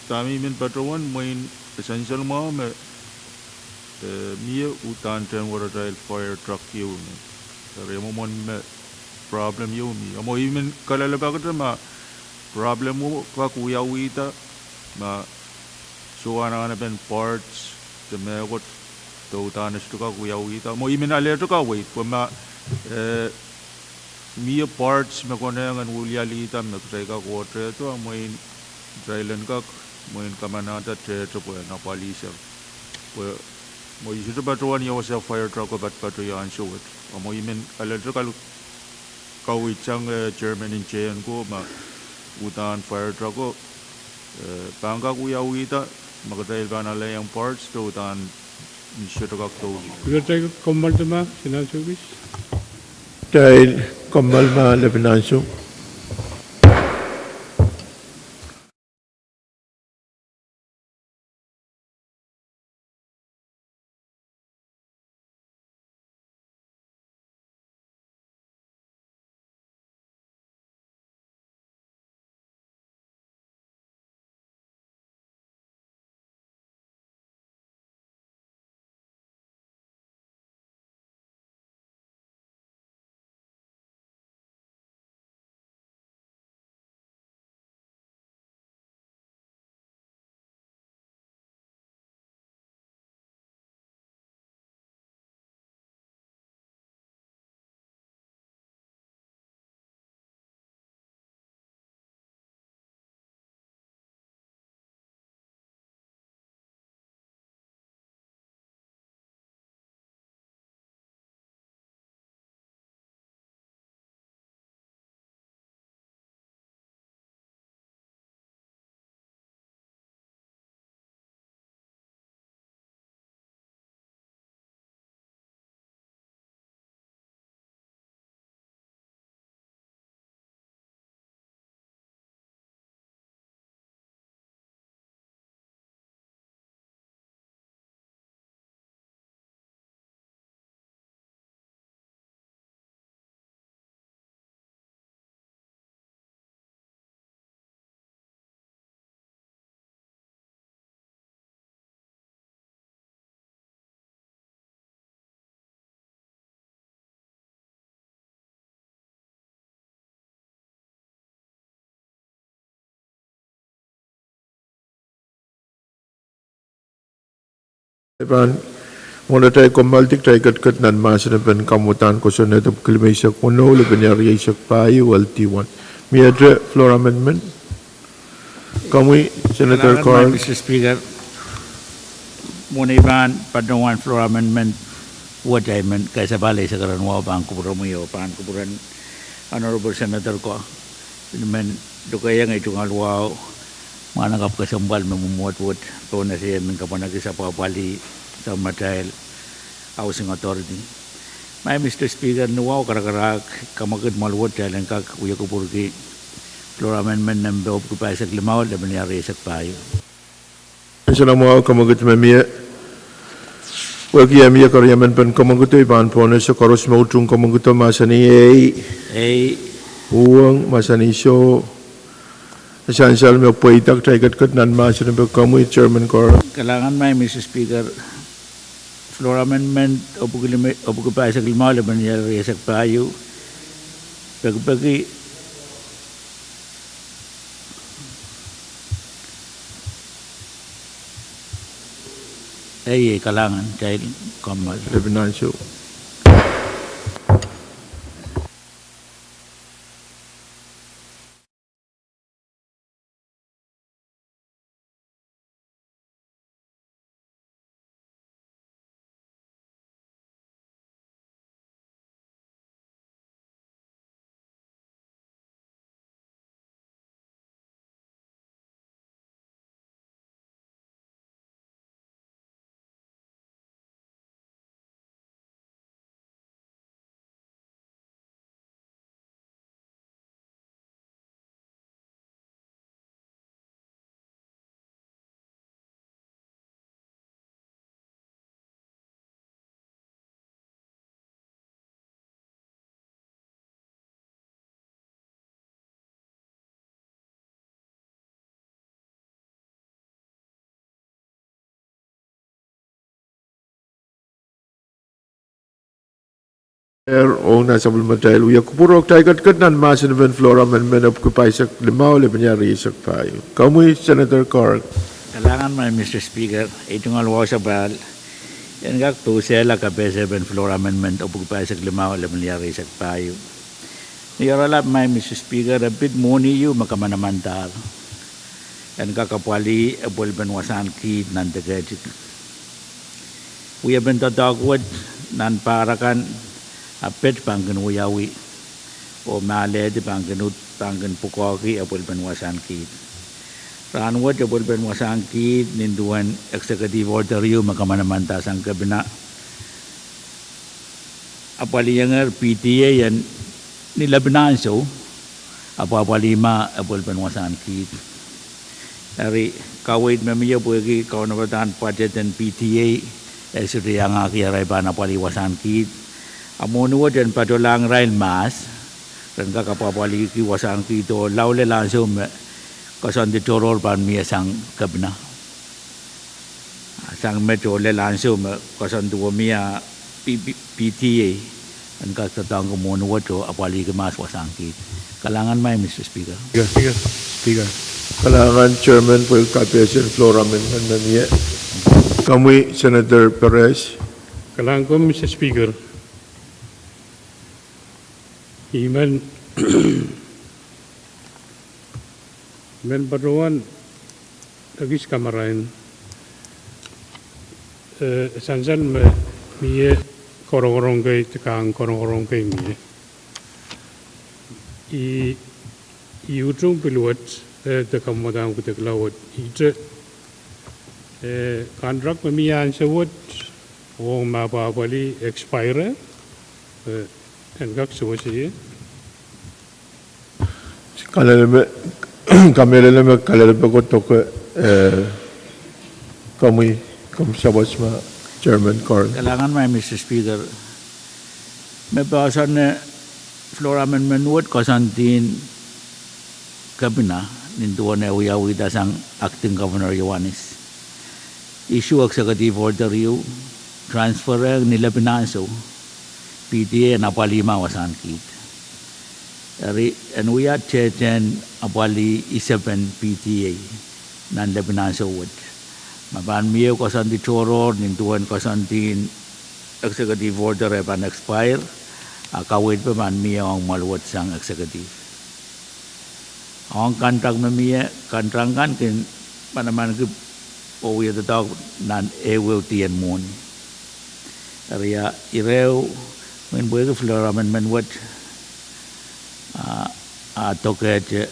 dahme I men patohwan, mwein e sansal mwahu me eh, mie uhdahn tehnwaratail fire truck ieu me, eri e mwomwen me problem ieu mie. Mwo I men kalelapak te ma problem o kak wiawihda, ma soangen anahnepen parts de mehkot de uhdahn e sohte kak wiawihda. Mwo I men alehte kaweid pwe ma eh, mie parts me konehng en wilialihda me kitail kak order, mwein kitail en kak, mwein kamanahda tehte pwe en apwalih sang. Pwe mwo I sohte patohwan ia wasa fire truck o patopato ia ansou wet. Mwo I men alehte kaweid sang eh, chairman en J N ko ma uhdahn fire truck o eh, pahn kak wiawihda, ma kitail pahn alehiong parts de uhdahn sohte kak douluhl. Kitail kommoalda ma, lepin ansou. Pahn mwohn atail kommoaldi kitail ketiket nan mahsen en pahn kamwadahn kosonned epwiki limeisek weneu, lepin ire rieisek pahieu, L D one. Miehte floor amendment? Komwi, Senator Carl. Mister Speaker, mwohn ei pahn patohwan floor amendment wet, I men kasapahl eisek ren wahu pahn kupwuromwi oh pahn kupwuren Honorable Senator ko. I men lukehiong ei tungoal wahu mwahnakapw kesempwal me mwomwohd wet, pwe ese ei men kapwanakis apwapwalih sapwellimatail Housing Authority. Mai Mister Speaker, ni wahu karakarahk, kamwekid mwahl wet kitail en kak wia kupwurki floor amendment nempe epwiki pahisek limau, lepin ire rieisek pahieu. Ansou me mwahu kamwekid me mie, pwehki e mie keriemen pahn kamwekido, I pahn pwonese koaros me utung kamwekido, mahsanih ei. Ei. Uhwong, mahsanih soh. E sansal me pweida kitail ketiket nan mahsen en pahn kamwi, Chairman Carl. Kalahngan mai Mister Speaker, floor amendment epwiki lime-, epwiki pahisek limau, lepin ire rieisek pahieu. Pekipeki. Ei, ei, kalahngan, kitail kommoal. Lepin ansou. Ong nan sapwellimatail wia kupwur oh kitail ketiket nan mahsen en pahn floor amendment epwiki pahisek limau, lepin ire rieisek pahieu. Komwi, Senator Carl. Kalahngan mai Mister Speaker, ei tungoal wahu sapahl, en kak pousehla kapehse en pahn floor amendment epwiki pahisek limau, lepin ire rieisek pahieu. Ni oaralap mai Mister Speaker, e pid mwohni ieu me kamanamandahr en kak apwalih epwelpen wasahn kiht nan deke wiepen doadoahk wet nan pahr akan, a pet pahn kin wiawi oh me alehdi pahn kin uhd, pahn kin pwukoahki epwelpen wasahn kiht. Rahnwet epwelpen wasahn kiht, nin duwen executive order ieu me kamanamandahr sang Kepina, apwalihiengehr P T A en ni lepin ansou apwapwalih mah epwelpen wasahn kiht. Eri, kaweid me mie pwehki kaunopadahn budget en P T A e sohte iangahki arail pahn apwalih wasahn kiht. A mwohni wet en patohlahng irail mahs ren kak apwapwalihki wasahn kiht oh lao lel ansou me koasoandi tohrohr pahn mie sang Kepina. Sang met oh lel ansou me koasoandi wia mie, P-, P-, P T A en kak doadoahngki mwohni wet oh apwalihki mahs wasahn kiht. Kalahngan mai Mister Speaker. Speaker, Speaker. Kalahngan Chairman pwehki kapehse en floor amendment me mie. Komwi, Senator Perez. Kalahngan Mister Speaker. I men, men patohwan ekis kamarain, eh, sansal me mie korongorong kei, de kahng korongorong kei mie. I, I utung pil wet, eh, de kamwadang kudekla wet. Ihte, eh, contract me mie ansou wet, ong me apwapwalih expire, eh, en kak sewese ie. Kamehlele me, kamehlele me kalelapak ko doke, eh, komwi, komwi sawas ma Chairman Carl. Kalahngan mai Mister Speaker. Me poahsoan, eh, floor amendment wet koasoandi Kepina, nin duwen e wiawihda sang Acting Governor Iohannis. Issue executive order ieu, transfer ong ni lepin ansou P T A en apwalih mah wasahn kiht. Eri en wia tehtehn apwalih isepen P T A nan lepin ansou wet. Ma pahn mie koasoandi tohrohr nin duwen koasoandi en executive order e pahn expire, a kaweid pahn mie ong mwahl wet sang executive. Ong contract me mie, contract kan kin manamanki oh wia doadoahk nan ehuehu dien mwohni. Eri a ire, mwein pwehki floor amendment wet, a, a dokehte,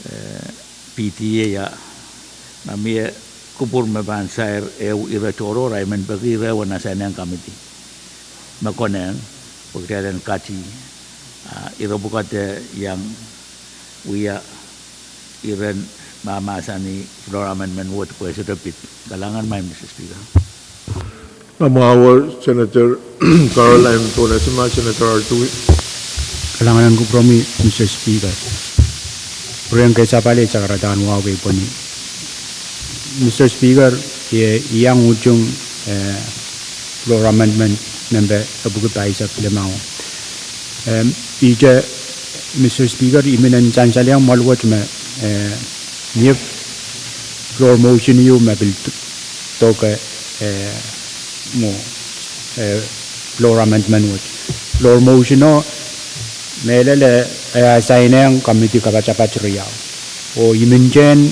eh, P T A a, ma mie kupwur me pahn sair ehu ire tohrohr, a I men peki ire wet en assign ong committee me konehng, pwe kitail en kati, a, ire pwukat e iang wia iren mahmahsanih floor amendment wet pwe sohte pid. Kalahngan, Madam Speaker. Mwahu, Senator Carol, I men pwonese ma Senator Artui. Kalahngan en kupwuromwi, Mister Speaker. Pwurehng kei sapwalih, I sakaradahn wahu kei pweni. Mister Speaker, I, I iang utung, eh, floor amendment member epwiki pahisek limau. Em, ihte, Mister Speaker, I men en sansal iang mwahl wet me, eh, mie floor motion ieu me pil d-, doke, eh, mwo, eh, floor amendment wet. Floor motion o, mehlel e, eh, assign ong committee kapatapat riau. Oh I men ntehn,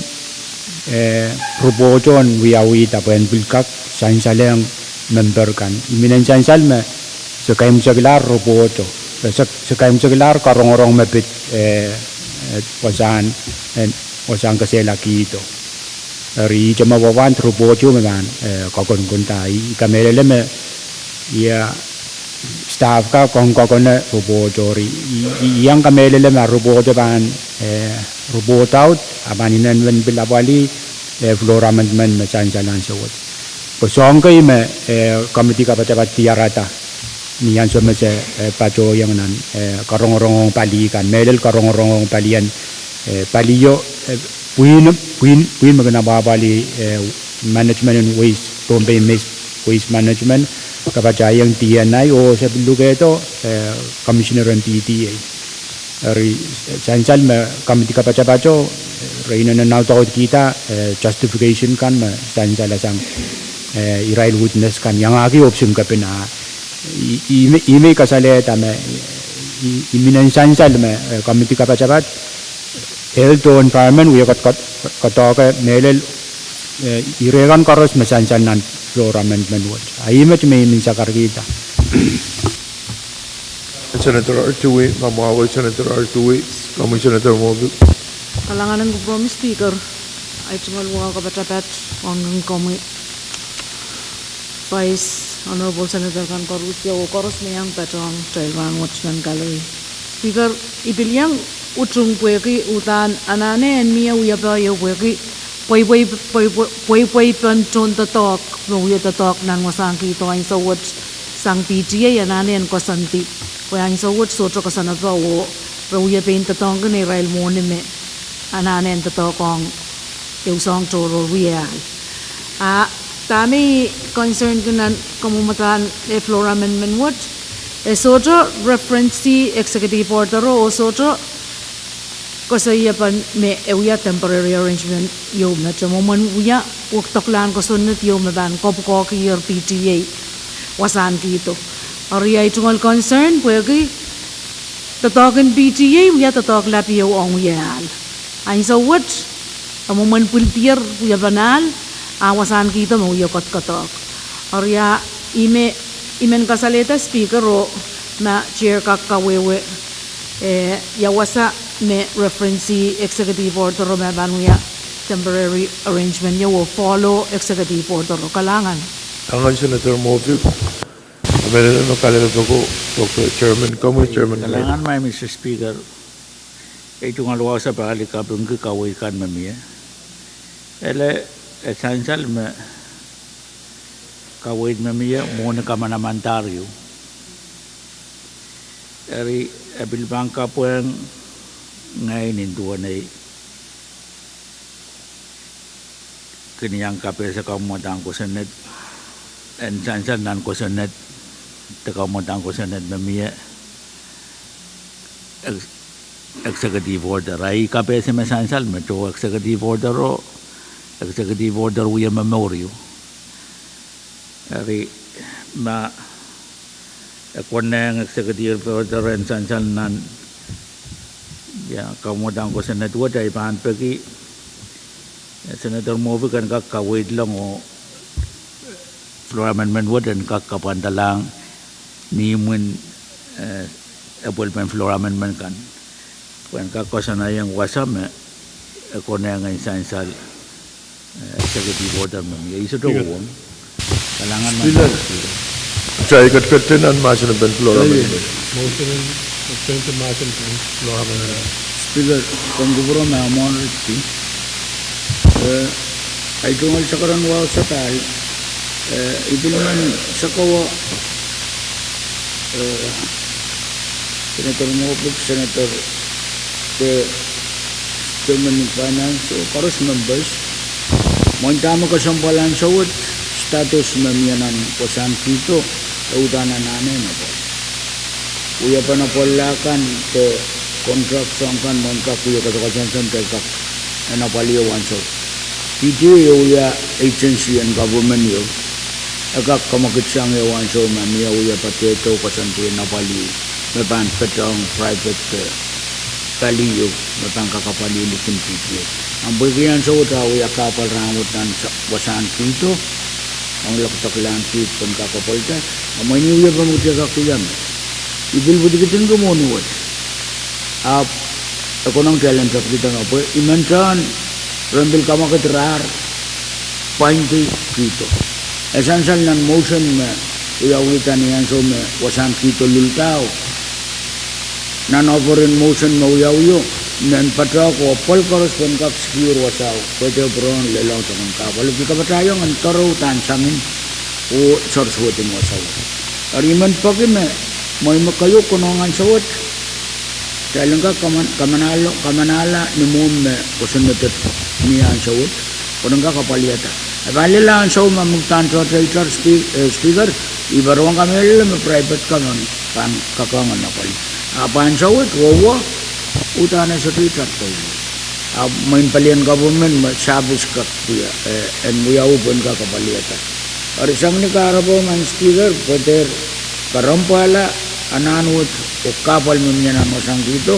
eh, report o en wiawihda pwehn pil kak sansal ong member kan. I men en sansal me se kaimwiseklahr report o, eh, se, se kaimwiseklahr karongorong me pid, eh, eh, wasahn, eh, wasahn kesehla kihdo. Eri ihte me wawand report o me pahn, eh, kakonkon da, I kamehlele me ia staff ka kin kakonehng report o, eri I, I, I iang kamehlele ma report o pahn, eh, report out, a pahn inenen pil apwalih, eh, floor amendment me sansal ansou wet. Pwe soahng kei me, eh, committee kapatapat diarada ni ansou me se, eh, patohiong nan, eh, karongorong ong pali kan, mehlel karongorong ong palien, eh, palio, eh, pwihn, pwihn, pwihn me kin apwapwalih, eh, management en waste, Pohnpei Mist Waste Management, kapatahiong D N I oh se pil lukehdo, eh, commissioner en P T A. Eri, eh, sansal me committee kapatapato, eh, re inenen audaudkihda, eh, justification kan me sansal sang, eh, irail witness kan iangahki ohpis en kepina. I, I me, I me kasalehda me, I, I men en sansal me, eh, committee kapatapat, Health oh Environment wia kot, kot, koadoahke mehlel, eh, ire kan koaros me sansal nan floor amendment wet. A ih met me I men sakarkihda. Senator Artui, ma mwahu Senator Artui, komwi Senator Mobil. Kalahngan en kupwuromwi Speaker, ahi tungoal wahu kapatapat ong komwi Vice, Honorable Senator kan koaros, oh koaros me iang patohng kitail rahnwet nan gallery. Speaker, I pil iang utung pwehki uhdahn anahne en mie wiepe ieu pwehki pweipwei, pweipwei, pweipweipen tohndoadoahk me wie doadoahk nan wasahn kihdo ansou wet sang P T A anahne en koasoandi. Pwe ansou wet sohte koasoanepe oh re wie pein doadoahngki neirail mwohni me anahne en doadoahk ong ehu soahng tohrohr wiewiahla. A dahme I concern ki nan kamwomwadahn e floor amendment wet, e sohte reference-i executive order o, oh sohte koasoiepen me e wia temporary arrangement ieu me te mwomwen wia wekdoklahn kosonned ieu me pahn kapwukoahkier P T A wasahn kihdo. Eri ahi tungoal concern pwehki doadoahk en P T A wia doadoahk lap ieu ong wiewiahla. Ansou wet, e mwomwen pwildier wiepen ahl, a wasahn kihdo me wie koadoakoadoahk. Eri a I me, I men kasalehda Speaker oh ma Chair kak kawehwe, eh, ia wasa me reference-i executive order o me pahn wia temporary arrangement ieu oh follow executive order o. Kalahngan. Kalahngan Senator Mobil. Kamehlele me kalelapak ko, ko Chairman, komwi Chairman. Kalahngan, Madam Speaker. Ahi tungoal wahu sapahl I kapingki kaweid kan me mie. Ele, e sansal me kaweid me mie mwohni kamanamandahr ieu. Eri e pil pahn kapwehng ngehi nin duwen ei kin iang kapehse kamwadahn kosonned, en sansal nan kosonned, de kamwadahn kosonned me mie ex-, executive order. Ahi kapehse me sansal me towe executive order o, Executive order wia momour ieu. Eri ma e konehng executive order en sansal nan, ia, kamwadang kosonned wet, I pahn peki, eh, Senator Moffitt en kak kaweid long oh floor amendment wet en kak kapwandalahng ni imwin, eh, apwalpen floor amendment kan. Pwehn kak koasoanaiong wasa me e konehng en sansal, eh, executive order me mie. I sohte uhwong. Kalahngan, Madam Speaker. Kitail ketiket nan mahsen en floor amendment. Motion en, motion en mahsen en floor amendment. Speaker, komw kupwure me mwahu rikki. Eh, ahi tungoal sakaradahn wahu sapahl, eh, I pil men sakawa, eh, Senator Moffitt, Senator, eh, Chairman en Finance, oh koaros members, mwein dahme kesempwal ansou wet, status me mie nan wasahn kihdo, e uhdahn anahne en apwal. Wiepen apwal kan de contract song kan, mwein kak wia koasoakoasoan song de kak en apwalih ehu ansou. P T A wia agency en government ieu. E kak kamwekid sang ehu ansou ma mie wia potato koasoandi en apwalih, me pahn patohng private, eh, pali ieu, me pahn kak apwalih likin P T A. Ahpw pwehki ansou wet e wia kahpwal rahnwet nan sa-, wasahn kihdo, ong lokdok lahn kihdo pwehn kak apwalihda, a mwein wiepen wet e kak iang. I pil pwidikidingki mwohni wet. Ahpw e konehng kitail en tepkihda me pwe I men tohn ren pil kamwekid rahr, pwaindi kihdo. E sansal nan motion me wiawihda ni ansou me wasahn kihdo luldahu. Nan offering motion me wiawio, men patohdo pwe koaros pahn kak secure wasao, pwe de pwurehng lelohng soangen kahpwal, pil kapatahiong en doarohdahn samin, oh soarsuwedin wasao. Eri I men peki me, mwein me keieu konehng ansou wet, kitail en kak kaman-, kamanahla, kamanahla ni mwo me kosonned ni ansou wet, pwehn kak apwalihda. E pahn lella ansou me mudahn tohtohsang, Spe-, eh, Speaker, I pahn rong kamehlele me private kan pahn kak ong en apwalih. Ahpw ansou wet, wowo, uhdahn e sohte itar pwalih. Ahpw mwein palien government me service kak wia, eh, en wiawi pwehn kak apwalihda. Eri sang ni kahrepe, Madam Speaker, pwe dehr kerempwala anahn wet oh kahpwal me mie nan wasahn kihdo,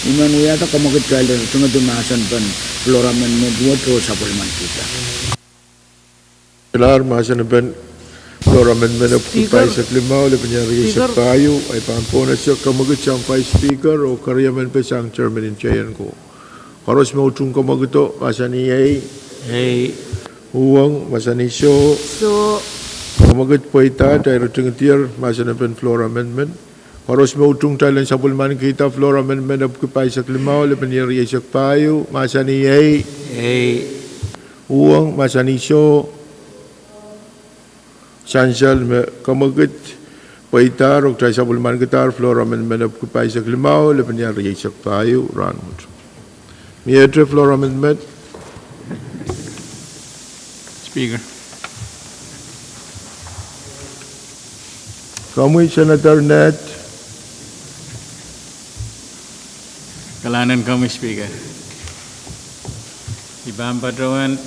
I men wiahda kamwekid kitail en ritingedi mahsen pen floor amendment wet oh sapwellimanikihda. Kalahngan, mahsen pen floor amendment epwiki pahisek limau, lepin iang rieisek pahieu, ahi pahn pwonese kamwekid sang Vice Speaker oh keriemen pwe sang Chairman en J N ko. Koaros me utung kamwekido, mahsanih ei. Ei. Uhwong, mahsanih soh. Soh. Kamwekid pweida, kitail ritingedier mahsen pen floor amendment. Koaros me utung kitail en sapwellimanikihda floor amendment epwiki pahisek limau, lepin iang rieisek pahieu, mahsanih ei. Ei. Uhwong, mahsanih soh. Sansal me kamwekid pweidahr oh kitail sapwellimanikidahr floor amendment epwiki pahisek limau, lepin iang rieisek pahieu rahnwet. Miehte floor amendment. Speaker. Komwi Senator Ned. Kalahngan komwi Speaker. I pahn patohwan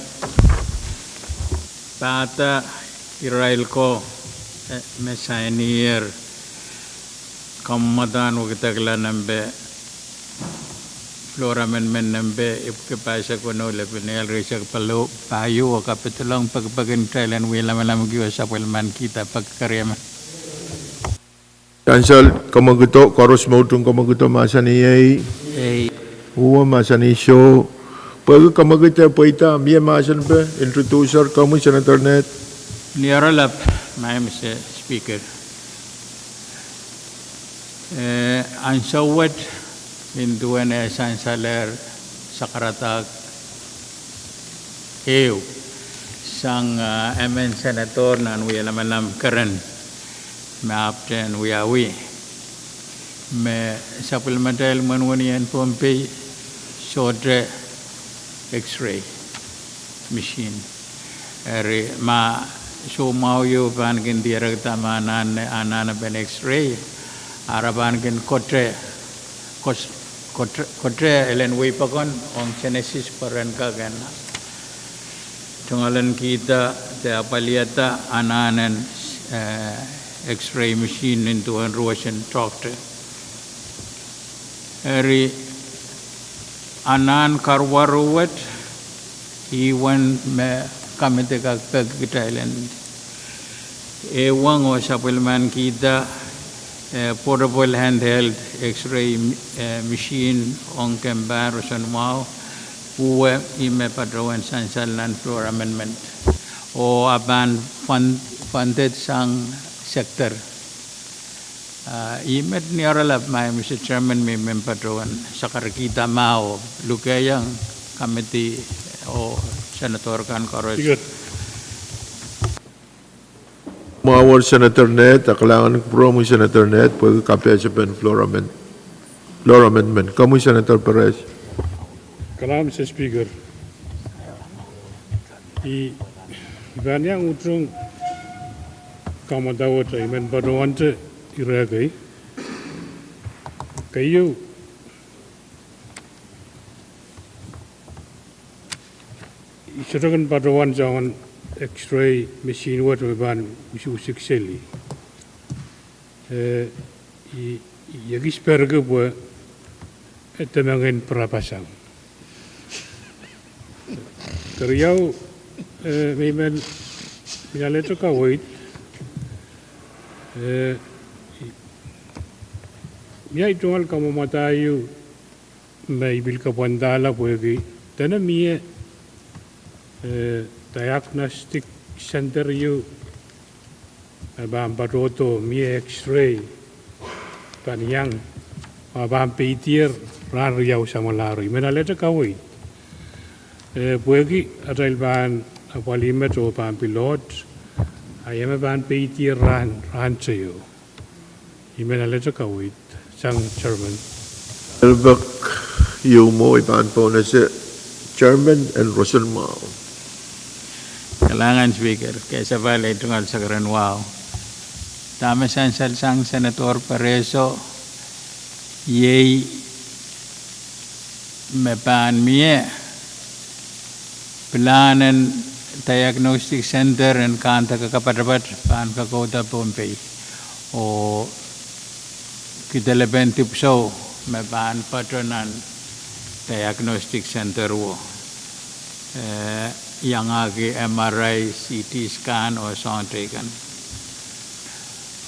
pahda irail ko, eh, me sainier kamwadahn wekidekla nempe, floor amendment nempe epwiki pahisek weneu, lepin iang rieisek pahieu, oh kapidolong pekipek en kitail en wie lamalamki oh sapwellimanikihda peki keriemen. Sansal kamwekido, koaros me utung kamwekido, mahsanih ei. Ei. Uhwong, mahsanih soh. Pwehki kamwekid e pweida, mie mahsen pwe introducer, komwi Senator Ned. Ni oaralap, Madam Speaker. Eh, ansou wet, nin duwen eh sansalehr sakaradahk ehu sang, ah, emen Senator nan wie lamalam keren me ahpwtehn wiawi me sapwellimatail mwenmwen en Pohnpei sohte X-ray machine. Eri ma soumwahu ieu pahn kin dierekda me anahne, anahnepen X-ray, a re pahn kin kote, kos-, kote, kote elen wei pokon ong Genesis pwe ren kak en Tungoal en kihda de apwalihada anahn en, eh, X-ray machine nin duwen ruwesen doctor. Eri anahn karuwaru wet, ih uwen me committee kak peki kitail en ehuong oh sapwellimanikihda, eh, portable handheld X-ray, eh, machine ong kempa roson mwahu, uwe ih me patohwan sansal nan floor amendment. Oh a pahn fund-, funded sang sector. Ah, ih met ni oaralap, Madam Chairman, me I men patohwan sakarkihda mwahu, lukehiong committee oh senator kan koaros. Mwahu Senator Ned, a kalahngan kupwuromwi Senator Ned, pwehki kapehsepen floor amend-, floor amendment. Komwi Senator Perez. Kalahngan Mister Speaker. I, I pahn iang utung kamwadawet, I men patohwante ire kei. Keieu, I sohte kin patohwan soangen X-ray machine wet me pahn usuksik seli. Eh, I, I ekis perki pwe, eh, deme ngehi pirapasang. Keriau, eh, me I men, me I alehte kaweid, eh, I, me I tungoal kamwomwada ehu me I pil kapwandahla pwehki dene mie, eh, diagnostic center ehu me pahn patohdo mie X-ray pahn iang, a pahn peidier rahn riau samwalahro. I men alehte kaweid, eh, pwehki atail pahn apwalih met oh pahn pilot, a ia me pahn peidier rahn, rahn teio. I men alehte kaweid sang Chairman. Elbek ieu mwo I pahn pohnese Chairman en roson mwahu. Kalahngan Speaker, kesapale tungoal sakaren wahu. Dahme sansal sang Senator Pereso, iei me pahn mie pilahn en diagnostic center en kandeke kapatapat pahn kokouda Pohnpei. Oh kidelepen dipwisou me pahn patohdo nan diagnostic center wo, eh, iangahki M R I, C T scan oh soahng teikan.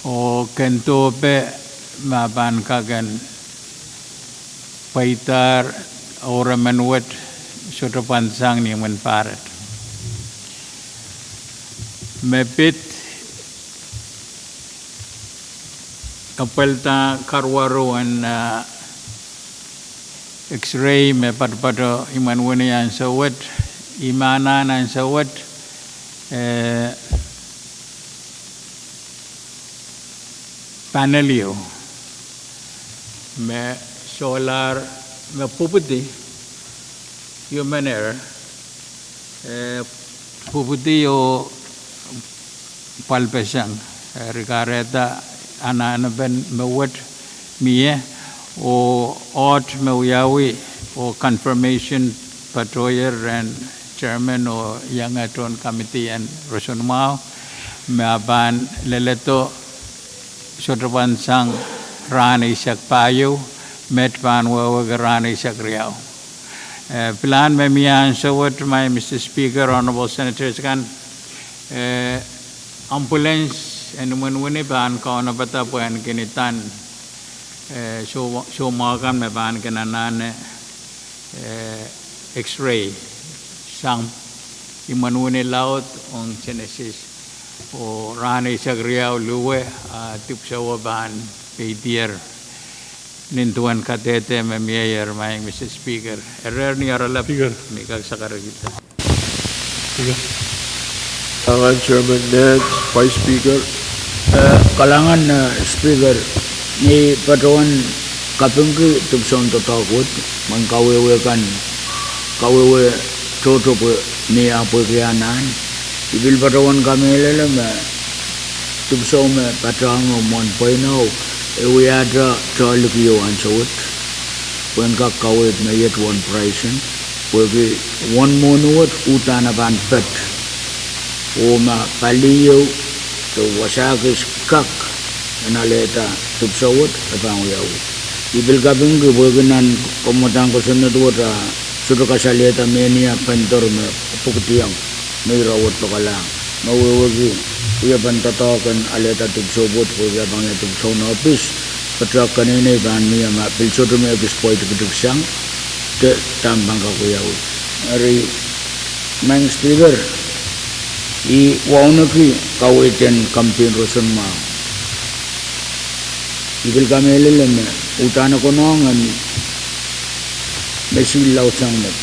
Oh ken dohpe ma pahn kak en pweidahr oremen wet sohte pwansang ni imwin pahrek. Me pid apwalda karuwaru en, ah, X-ray me patopato imwen wini ansou wet, imwen anahn ansou wet, eh, panel ieu me sohlahr, me pwupwidi human error, eh, pwupwidi oh pwalpeseng, eh, eri kahrehda anahnepen me wet mie, oh oht me wiawi, oh confirmation patohier rehn chairman oh ienge tohn committee en roson mwahu, me a pahn leledo sohte pwansang rahn eisek pahieu, met pahn wehwehki rahn eisek riau. Eh, pilahn me mie ansou wet, Madam Speaker, Honorable Senators kan, eh, ambulance en imwen wini pahn kaunopada pwehn kin idan, eh, soumwahu kan me pahn kin anahne, eh, X-ray sang imwen wini laud ong Genesis. Oh rahn eisek riau luwe, ah, dipwisou pahn peidier. Nin duwen kadehde me mieier, Madam Speaker. Erehr ni oaralap, Speaker, me I kak sakarkihda. Speaker. Kalahngan Chairman Ned, Vice Speaker. Eh, kalahngan, eh, Speaker, ni patohwan kapingki dipwisoun doadoahk wet, mwein kawehwe kan, kawehwe tohto pwe ni ahpw pwehki anahn. I pil patohwan kamehlele me dipwisou me patohwango mwohn pweino, e wiahte tohlikio ansou wet, pwehn kak kaweid me iet won praisen. Pwehki uwen mwohni wet uhdahn e pahn pet. Oh ma pali ieu de wasa kis kak en alehda dipwisou wet, e pahn wiawi. I pil kapingki pwehki nan kamwadang kosonned wet a sohte kasalehda mehnia pendor me pwukudiong me ira wet lokalah. Me wehwehki wiepen doadoahk en alehda dipwisou wet pwehki e pahn wia dipwisou nohpis, patohwan keneinei pahn mie ma pil sohte me kis pweidikidiksang, de dahme pahn kak wiawi. Eri, Madam Speaker, I wauneki kaweid en Committee en Roson mwahu. I pil kamehlele me uhdahn e konehng en mesihlaudsang met.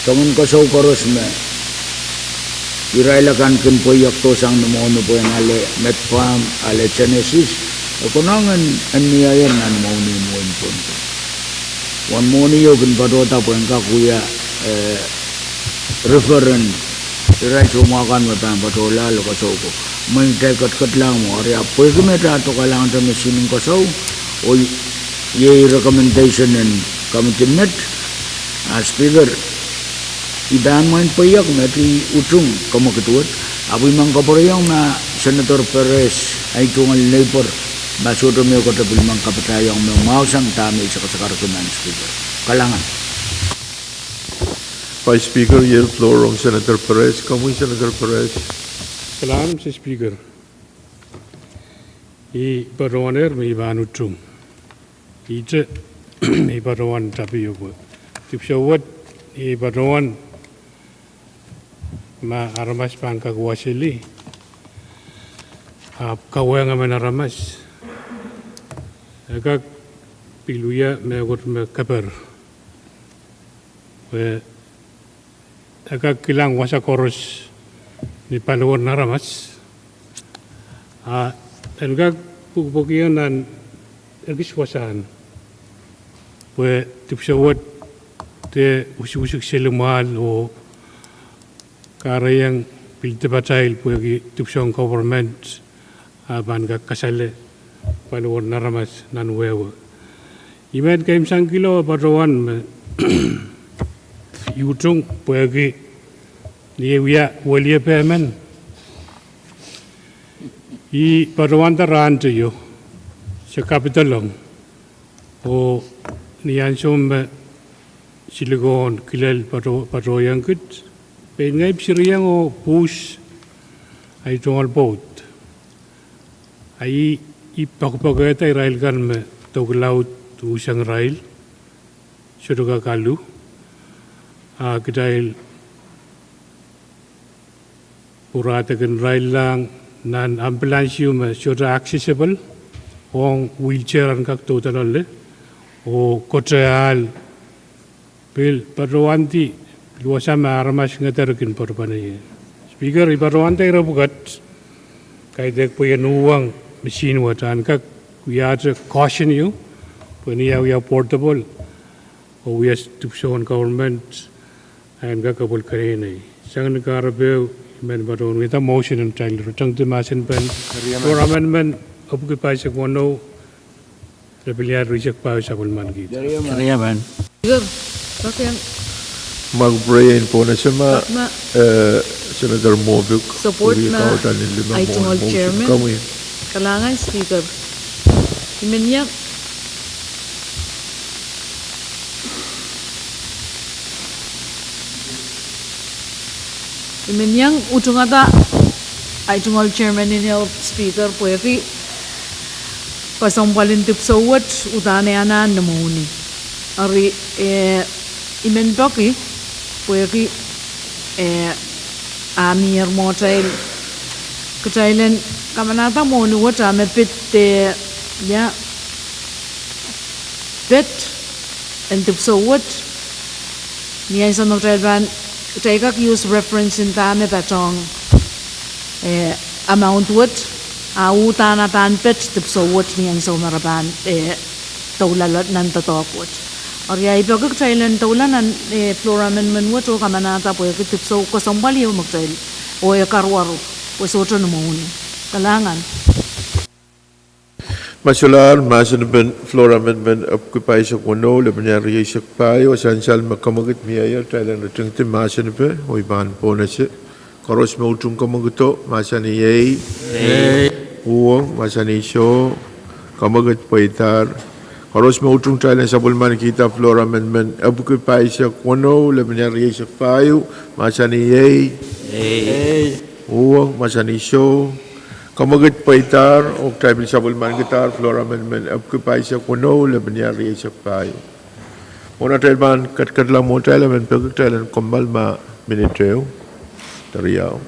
Soangen koasoi koaros me irail akan kin pweiekdohsang ni mwohni pwehn ale Medpharm, ale Genesis, e konehng en, en mieier nan mwohni mwein pwon. Uwen mwohni ieu kin patohda pwehn kak wia, eh, reference, irail soumwahu kan me pahn patohlahr koasoi ko. Mwein kitail ketiketlahng mwo, eri ahpw pwehki me kitail dokalahngete mesihlaudsang koasoi, oh iei recommendation en committee met, a Speaker, I pahn mwein pweiek met, I utung kamwekid wet, ahpw I men kapwurehiong ma Senator Perez, ai tungoal neighbor, ma sohte mehkot e pil men kapatahiong me mwahusang dahme I sakasakarki, Madam Speaker. Kalahngan. Vice Speaker, I yield floor rong Senator Perez. Komwi Senator Perez. Kalahngan, Mister Speaker. I patohwanehr me I pahn utung. Ihte, I patohwan tapio pwe dipwisou wet, I patohwan ma aramas pahn kak waseli, ahpw kawehng emen aramas, e kak pil wia mehkot me keper. Pwe e kak kilang wasa koaros ni paliwar en aramas. A en kak pwukpwukiong nan ekis wasahn. Pwe dipwisou wet de wisiwisik seli mwahl oh kahrehiong pil dipatail pwehki dipwisoun government a pahn kak kasale paliwar en aramas nan wehwe. I men keimwsangkihla patohwan me I utung pwehki ni ei wia weliepe men, I patohwanda rahnteio se kapidolong, oh ni ansou me silikon kilel pato-, patohiong kit, pein ngehi pil siriong oh pwuhs ai tungoal pwoud. A I, I pokpokehda irail kan me doke laud usang irail, sohte kak alu, a kitail pwuradek en irail lahng nan ambulance ieu me sohte accessible, ong wheelchair en kak doula loale, oh koateahl pil patohwandi, pil wasa me aramas ngeder kin poaroapwoatie. Speaker, I patohwanda ire pwukat, kaidehk pwe I en uhwong machine wet, en kak wiahte caution ieu, pwe ni eh wia portable, oh wia dipwisoun government, en kak apwal keneinei. Sang ni kahrepe, I men patohwan wiahda motion en kitail retengedi mahsen pen floor amendment, epwiki pahisek weneu, lepin liar risek pahisek sapwellimaniki. Eri emen. Eri emen. Ker, rak iang. Ma kupwureien pwon ese ma, eh, Senator Moffitt, support ma, kautan en lime ai tungoal motion chairman. Komwi. Kalahngan Speaker. I men iang I men iang utungada ai tungoal chairman en Speaker pwehki kesempwal en dipwisou wet uhdahn e anahn ni mwohni. Eri, eh, I men peki pwehki, eh, a mie mwohtail, kitail en kamanahda mwohni wet a me pid, eh, ia pid en dipwisou wet, ni ansou me kitail pahn, kitail kak use reference en dahme patohng, eh, amount wet, a uhdahn a pahn pid dipwisou wet ni ansou me re pahn, eh, doula loale nan doadoahk wet. Eri I peki kitail en doula nan, eh, floor amendment wet oh kamanahda pwehki dipwisou kesempwal ieu me kitail, oh e karuwaru, pwe sohte ni mwohni. Kalahngan. Ma solahr mahsen en floor amendment epwiki pahisek weneu, lepin riau rieisek pahieu, sansal me kamwekid mie, kitail en ritingdi mahsen epe, oh I pahn pohnese. Koaros me utung kamwekido, mahsanih ei. Uhwong, mahsanih soh. Kamwekid pweidahr. Koaros me utung kitail en sapwellimanikihda floor amendment epwiki pahisek weneu, lepin rieisek pahieu, mahsanih ei. Uhwong, mahsanih soh. Kamwekid pweidahr, oh kitail pil sapwellimanikihdahr floor amendment epwiki pahisek weneu, lepin rieisek pahieu. Mwohn atail pahn ketiket mwohtail, I men peki kitail en kommoal ma minit ehu de riau.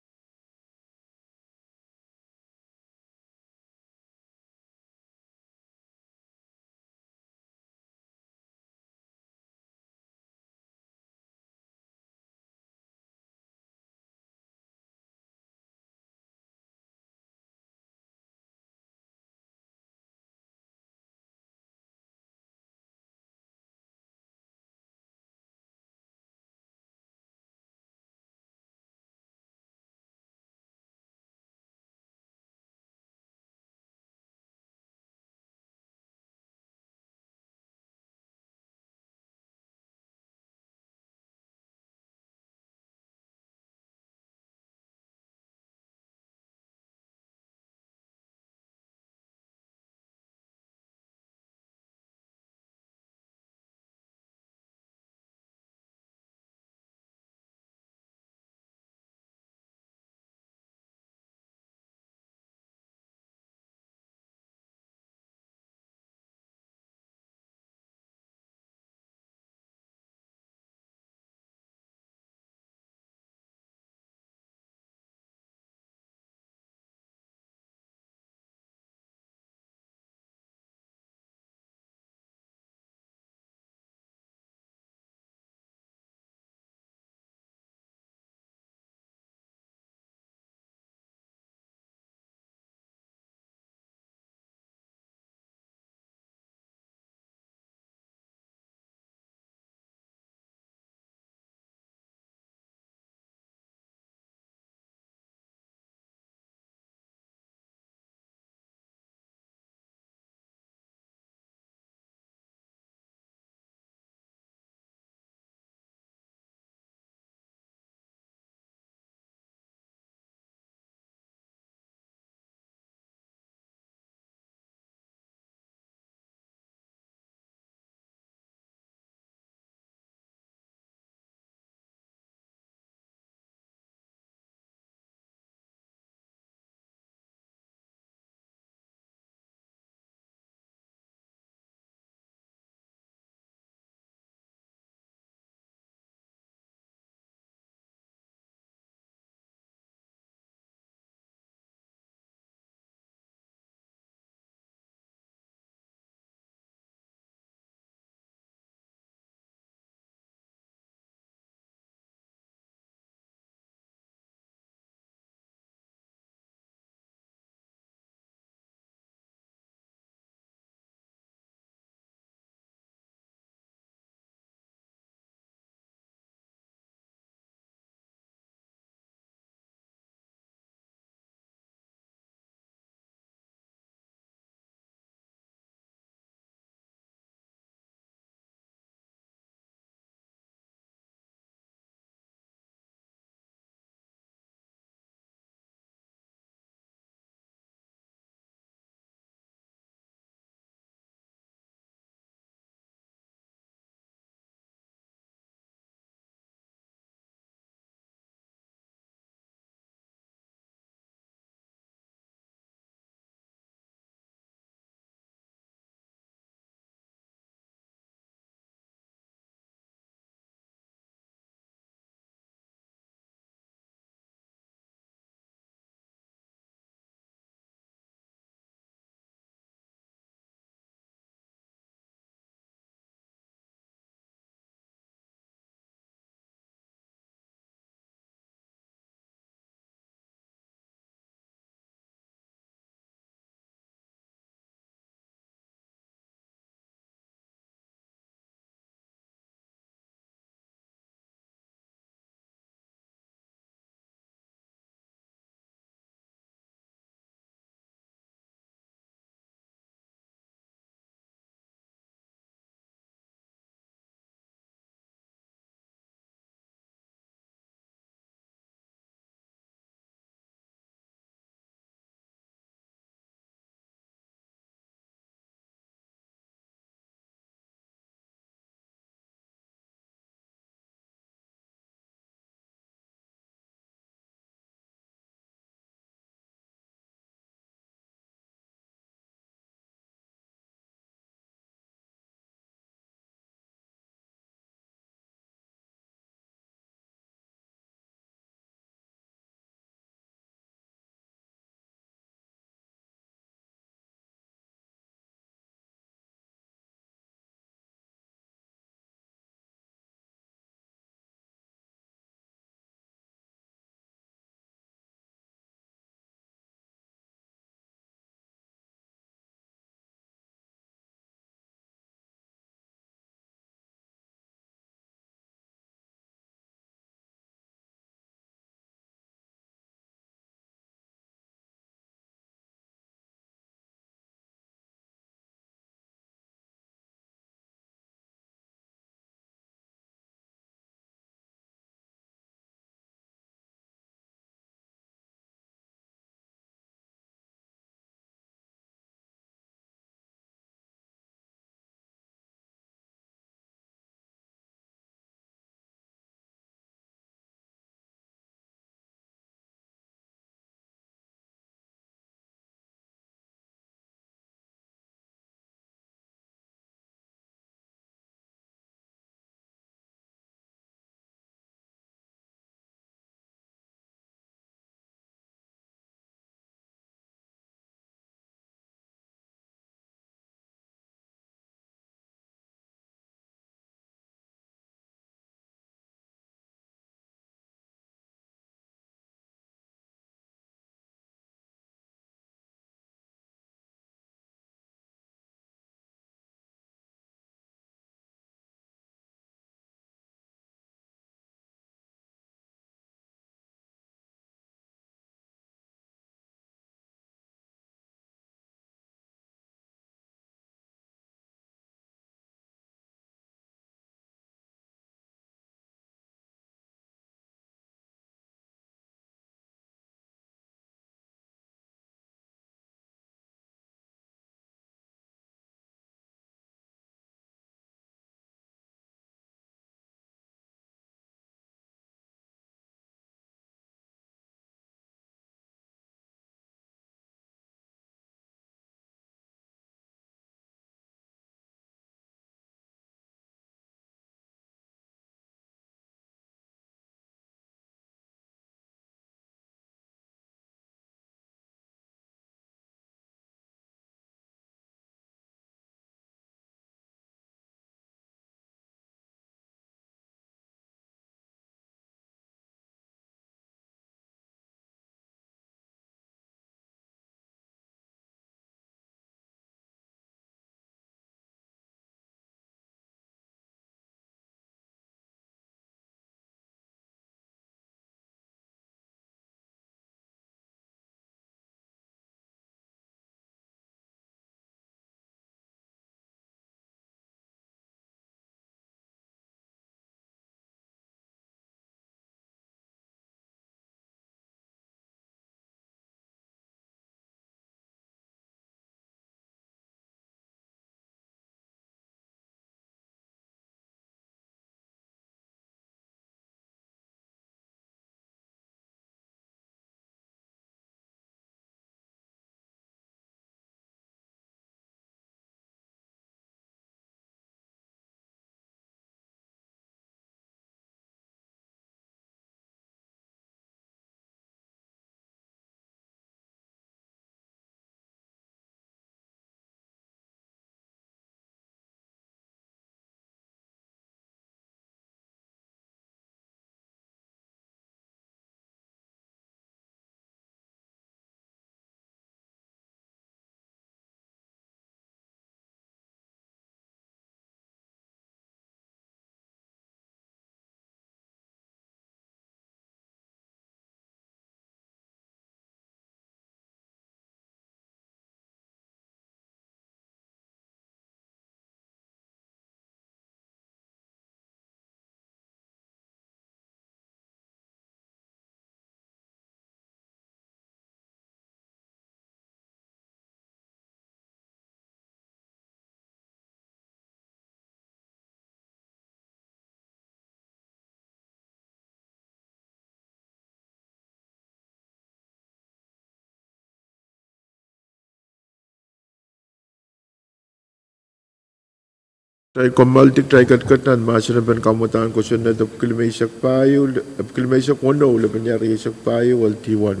Kitail komoaldi kitail ketiket nan mahsen en pen kamwadahn kosonned epwiki limeisek pahieu, epwiki limeisek weneu, lepin iar rieisek pahieu, L T one.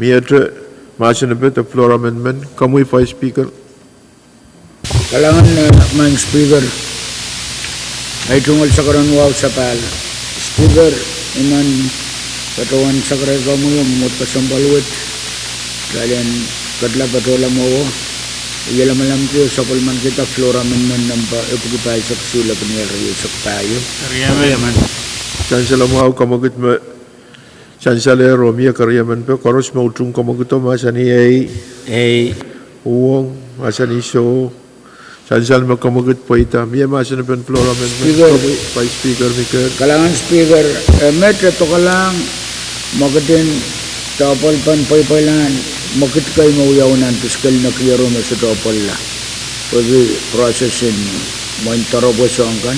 Miehte mahsen en pen floor amendment, komwi Vice Speaker. Kalahngan, eh, Madam Speaker. Ei tungoal sakaradahn wahu sapahl. Speaker, I men patohwan sakarada komwi oh mwomwohd kesempwal wet. Kitail en ketilap patohla mwowe. Ie lamalamki oh sapwellimanikihda floor amendment number epwiki pahisek isuh, lepin iar rieisek pahieu. Sansal mwahu, komwekid me sansalehr oh mie keriemen pe, koaros me utung komwekido mahsanih ei. Ei. Uhwong, mahsanih soh. Sansal me komwekid pweida. Mie mahsen en pen floor amendment. Speaker. Vice Speaker Mikel. Kalahngan Speaker, eh, met e dokalahng mwekid en doapwelpen pweipweilahn mwekid kei me wiawi nan fiscal nekiero me sohte apwalih. Pwehki process en mwein doaropwe soahng kan,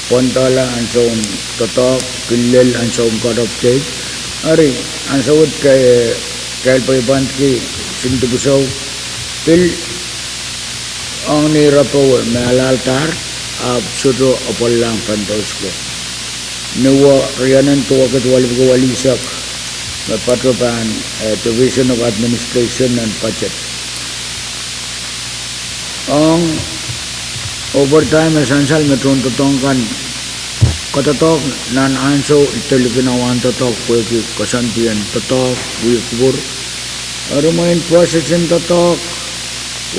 pwandala ansoun doadoahk, pil lel ansoun cut-off date. Eri, ansou wet, eh, kitail pweipwandki sindipwisou, pil ong ni ire powe me alahldahr, ahpw sohte apwalih funds ko. Ni wo rienen duwehte welipwiki welihsek, me patohwan, eh, Division of Administration and Budget. Ong overtime, e sansal me tohndoadoahk kan, kadoadoahk nan ansou de likin awa en doadoahk pwehki koasoandi en doadoahk, wia kupwur. Eri mwein process en doadoahk,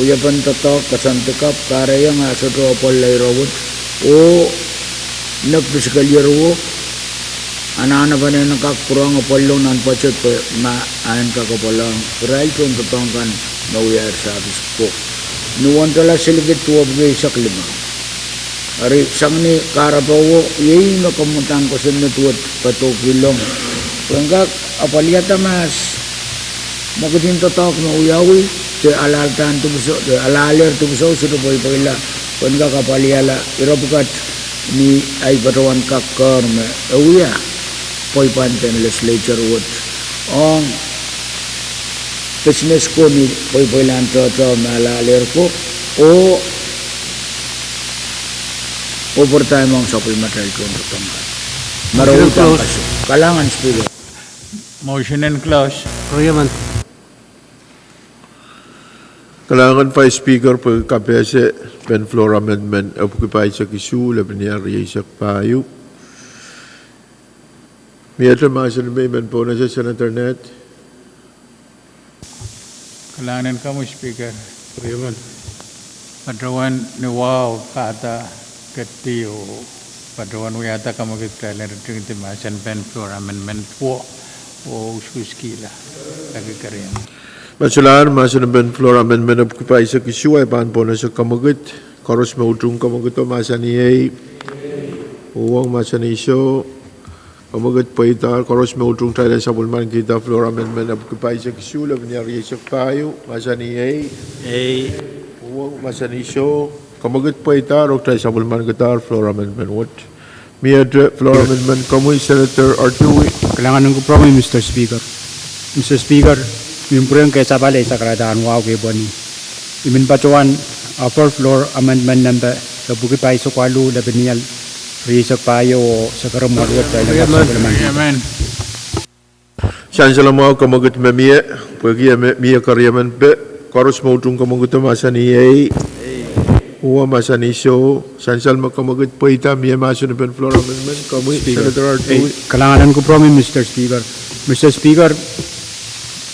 wiepen doadoahk, koasoandi kapw, kahrehiong a sohte apwalih ire wet, oh nek fiscal year wet, anahnepen en kak pwurehng apwalih nan budget pwe ma en kak apwalih irail tohndoadoahk kan me wiahier service ko. Ni wendala silikid duwepwiki eisek limau. Eri sang ni kahrepe wet, iei me kamwadahn kosonned wet patohkilong. Pwe en kak apwalihada mahs, mwekid en doadoahk me wiawi, de alahldahr dipwisou, de alahlehr dipwisou sohte pweipweila, pwe en kak apwalihla ire pwukat ni ei patohwan kak ker me e wia pweipwand en legislature wet ong business ko ni pweipweilahn tohto me alahlehr ko, oh overtime ong sapwellimatail tohndoadoahk kan. Kalahngan Speaker. Motion en close. Agreement. Kalahngan Vice Speaker pwehki kapehse pen floor amendment epwiki pahisek isuh, lepin iar rieisek pahieu. Miehte mahsen me I men pohnese Senator Ned. Kalahngan en komwi Speaker. Patohwan ni wahu pahda ketdi oh patohwan wiahda komwekid kitail en ritingdi mahsen pen floor amendment pwo oh ususkihla. Peki keriemen. Me solahr mahsen pen floor amendment epwiki pahisek isuh, I pahn pohnese komwekid, koaros me utung komwekido mahsanih ei. Uhwong mahsanih soh. Komwekid pweidahr, koaros me utung kitail en sapwellimanikihda floor amendment epwiki pahisek isuh, lepin iar rieisek pahieu, mahsanih ei. Ei. Uhwong mahsanih soh. Komwekid pweidahr oh kitail sapwellimanikidahr floor amendment wet. Miehte floor amendment komwi Senator Artui. Kalahngan en kupwuromwi Mister Speaker. Mister Speaker, I men pwurehng kesapale sakaradahn wahu kepwehni. I men patohwan offer floor amendment number epwiki pahisek waluh, lepin iar rieisek pahieu oh sekeremwaluwet. Sansal mwahu, komwekid me mie, pwehki e mie keriemen pe, koaros me utung komwekido mahsanih ei. Uhwong mahsanih soh. Sansal me komwekid pweida, mie mahsen pen floor amendment komwi Senator Artui. Kalahngan en kupwuromwi Mister Speaker. Mister Speaker,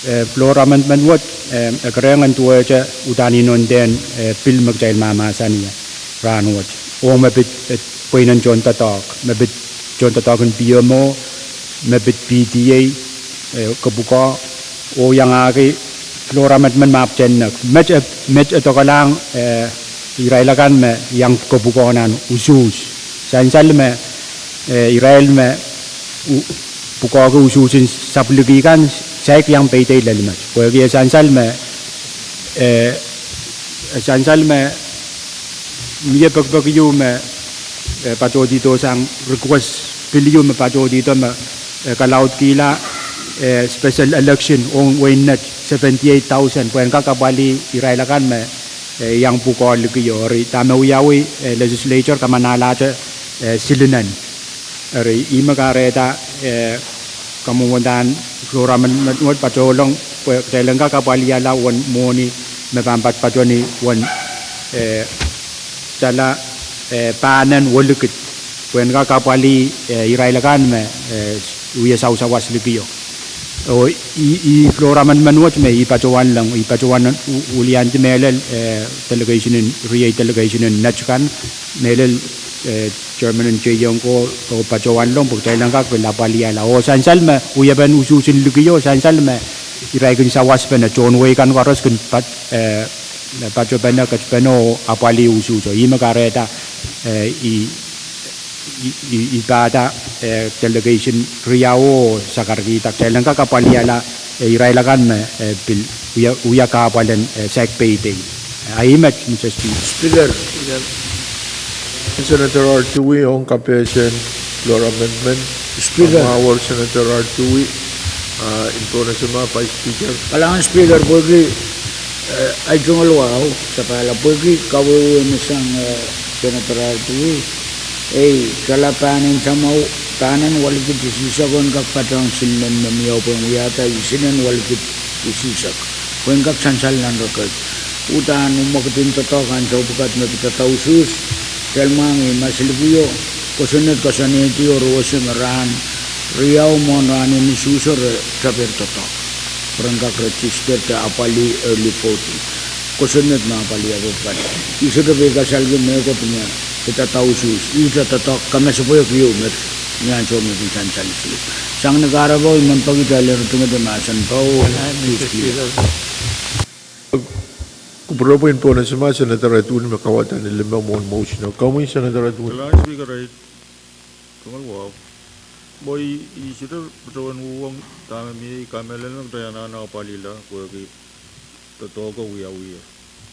eh, floor amendment wet, eh, e kerehng en duwehte uhdahn inondo en, eh, pil me kitail mahmahsanih rahn wet. Ong me pid, eh, pweinen tohndoadoahk, me pid tohndoadoahk en P M O, me pid P D A, eh, kepwukoa, oh iangahki floor amendment me ahpwtehn nek. Met e, met e doakalahng, eh, irail akan me iang kepwukoa nan usuhs. Sansal me, eh, irail me pwukoahki usuhsen sapwelliki kan, saik iang peidei lel met. Pwehki e sansal me, eh, e sansal me mie pekipek ieu me, eh, patohdido sang request bill ieu me patohdido me, eh, kalaudkihla, eh, special election ong wehin Nett seventy-eight thousand pwehn kak apwalih irail akan me eh, iang pwukoa likio. Eri dahme wiawi, eh, legislature kamanalahte, eh, silinen. Eri ihme kahrehda, eh, kamwomwen dahn floor amendment wet patohlong, pwe kitail en kak apwalihala uwen mwohni me pahn patopato ni uwen, eh, tala, eh, pahnen welikid. Pwe en kak apwalih, eh, irail akan me, eh, wie sawasawas likio. Oh, ih, ih floor amendment wet me ih patohwan leng, ih patohwan u-, wiliandi mehlel, eh, delegation en, riei delegation en Netkan, mehlel, eh, chairman en Teiong ko, oh patohwan leng, pwe kitail en kak pil apwalihala. Oh sansal me, wiepen usuhs en likio, sansal me, irail kin sawaspene, tohn wehi kan koaros kin pat-, eh, patopene, ketpene, oh apwalih usuhso. Ihme kahrehda, eh, ih ih, ih, ih pahda, eh, delegation riau oh sakarkihda kitail en kak apwalihala, eh, irail akan me, eh, pil wia, wia kahpwal en, eh, saik peipei. Eh, ahi met, Mister Speaker. Speaker. Senator Artui ong kapehsen floor amendment. Speaker. Mawor Senator Artui, ah, inpohnesema Vice Speaker. Kalahngan Speaker pwehki, eh, ahi tungoal wahu, sapahl pwehki kawehwe me sang, eh, Senator Artui. Ei, tala pahnen samwa, pahnen welikid isihsek en kak patehng silinen me mie pwehn wiahda isinen welikid isihsek. Pwehn kak sansal nan record. Uhdahn mwekid en doadoahk ansou pwukat me pidada usuhs, kitail mwahngih ma silikio, kosonned koasoanehdi oh rewese me rahn riau mwohn rahn en usuhso re tapier doadoahk. Pwe ren kak register de apwalih early voting. Kosonned me apwalih apwal. Ih sohte pei kasalki mehkot me pidada usuhs. Ihte doadoahk, kamasepwehk ieu met, ni ansou me kin sansal silik. Sang ni kahrepe, I men peki kitail en ritingedi mahsen pao, Mister Speaker. Kupwurupwurki inpohnesema Senator Edwin me kauwada ni lime mwohn motion. Komwi Senator Edwin. Kalahngan Speaker, ahi tungoal wahu. Mwo I, I sohte patohwan uhwong dahme mie, I kamehlele me kitail anahne apwalihla, pwehki doadoahko wiawi.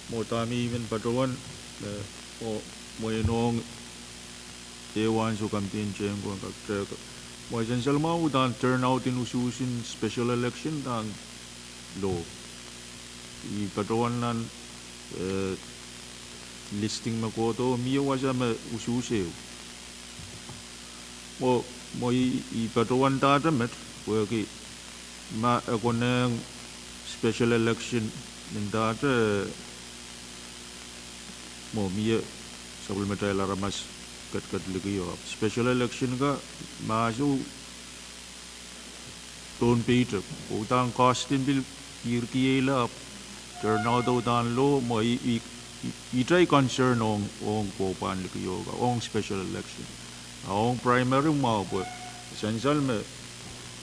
Mwo dahme I men patohwan, eh, oh, mwein ong ehu ansou campaign tehng ko en kak tehk. Mwo I sansal mwahu uhdahn turnout en usuhs en special election uhdahn low. I patohwan nan, eh, listing me kohdo mie wasa me usuhs ehu. Mwo, mwo I, I patohwan ndahte met, pwehki ma e konehng special election, ndahte, mwo mie sapwellimatail aramas ketiket likio. Special election ka, ma soh Pohnpei te, uhdahn cost en pil kihkihla, turnout uhdahn low, mwo I, I, I, ihte ahi concern ong, ong kohpwahn likio ka, ong special election. A ong primary mwahu pwe, sansal me,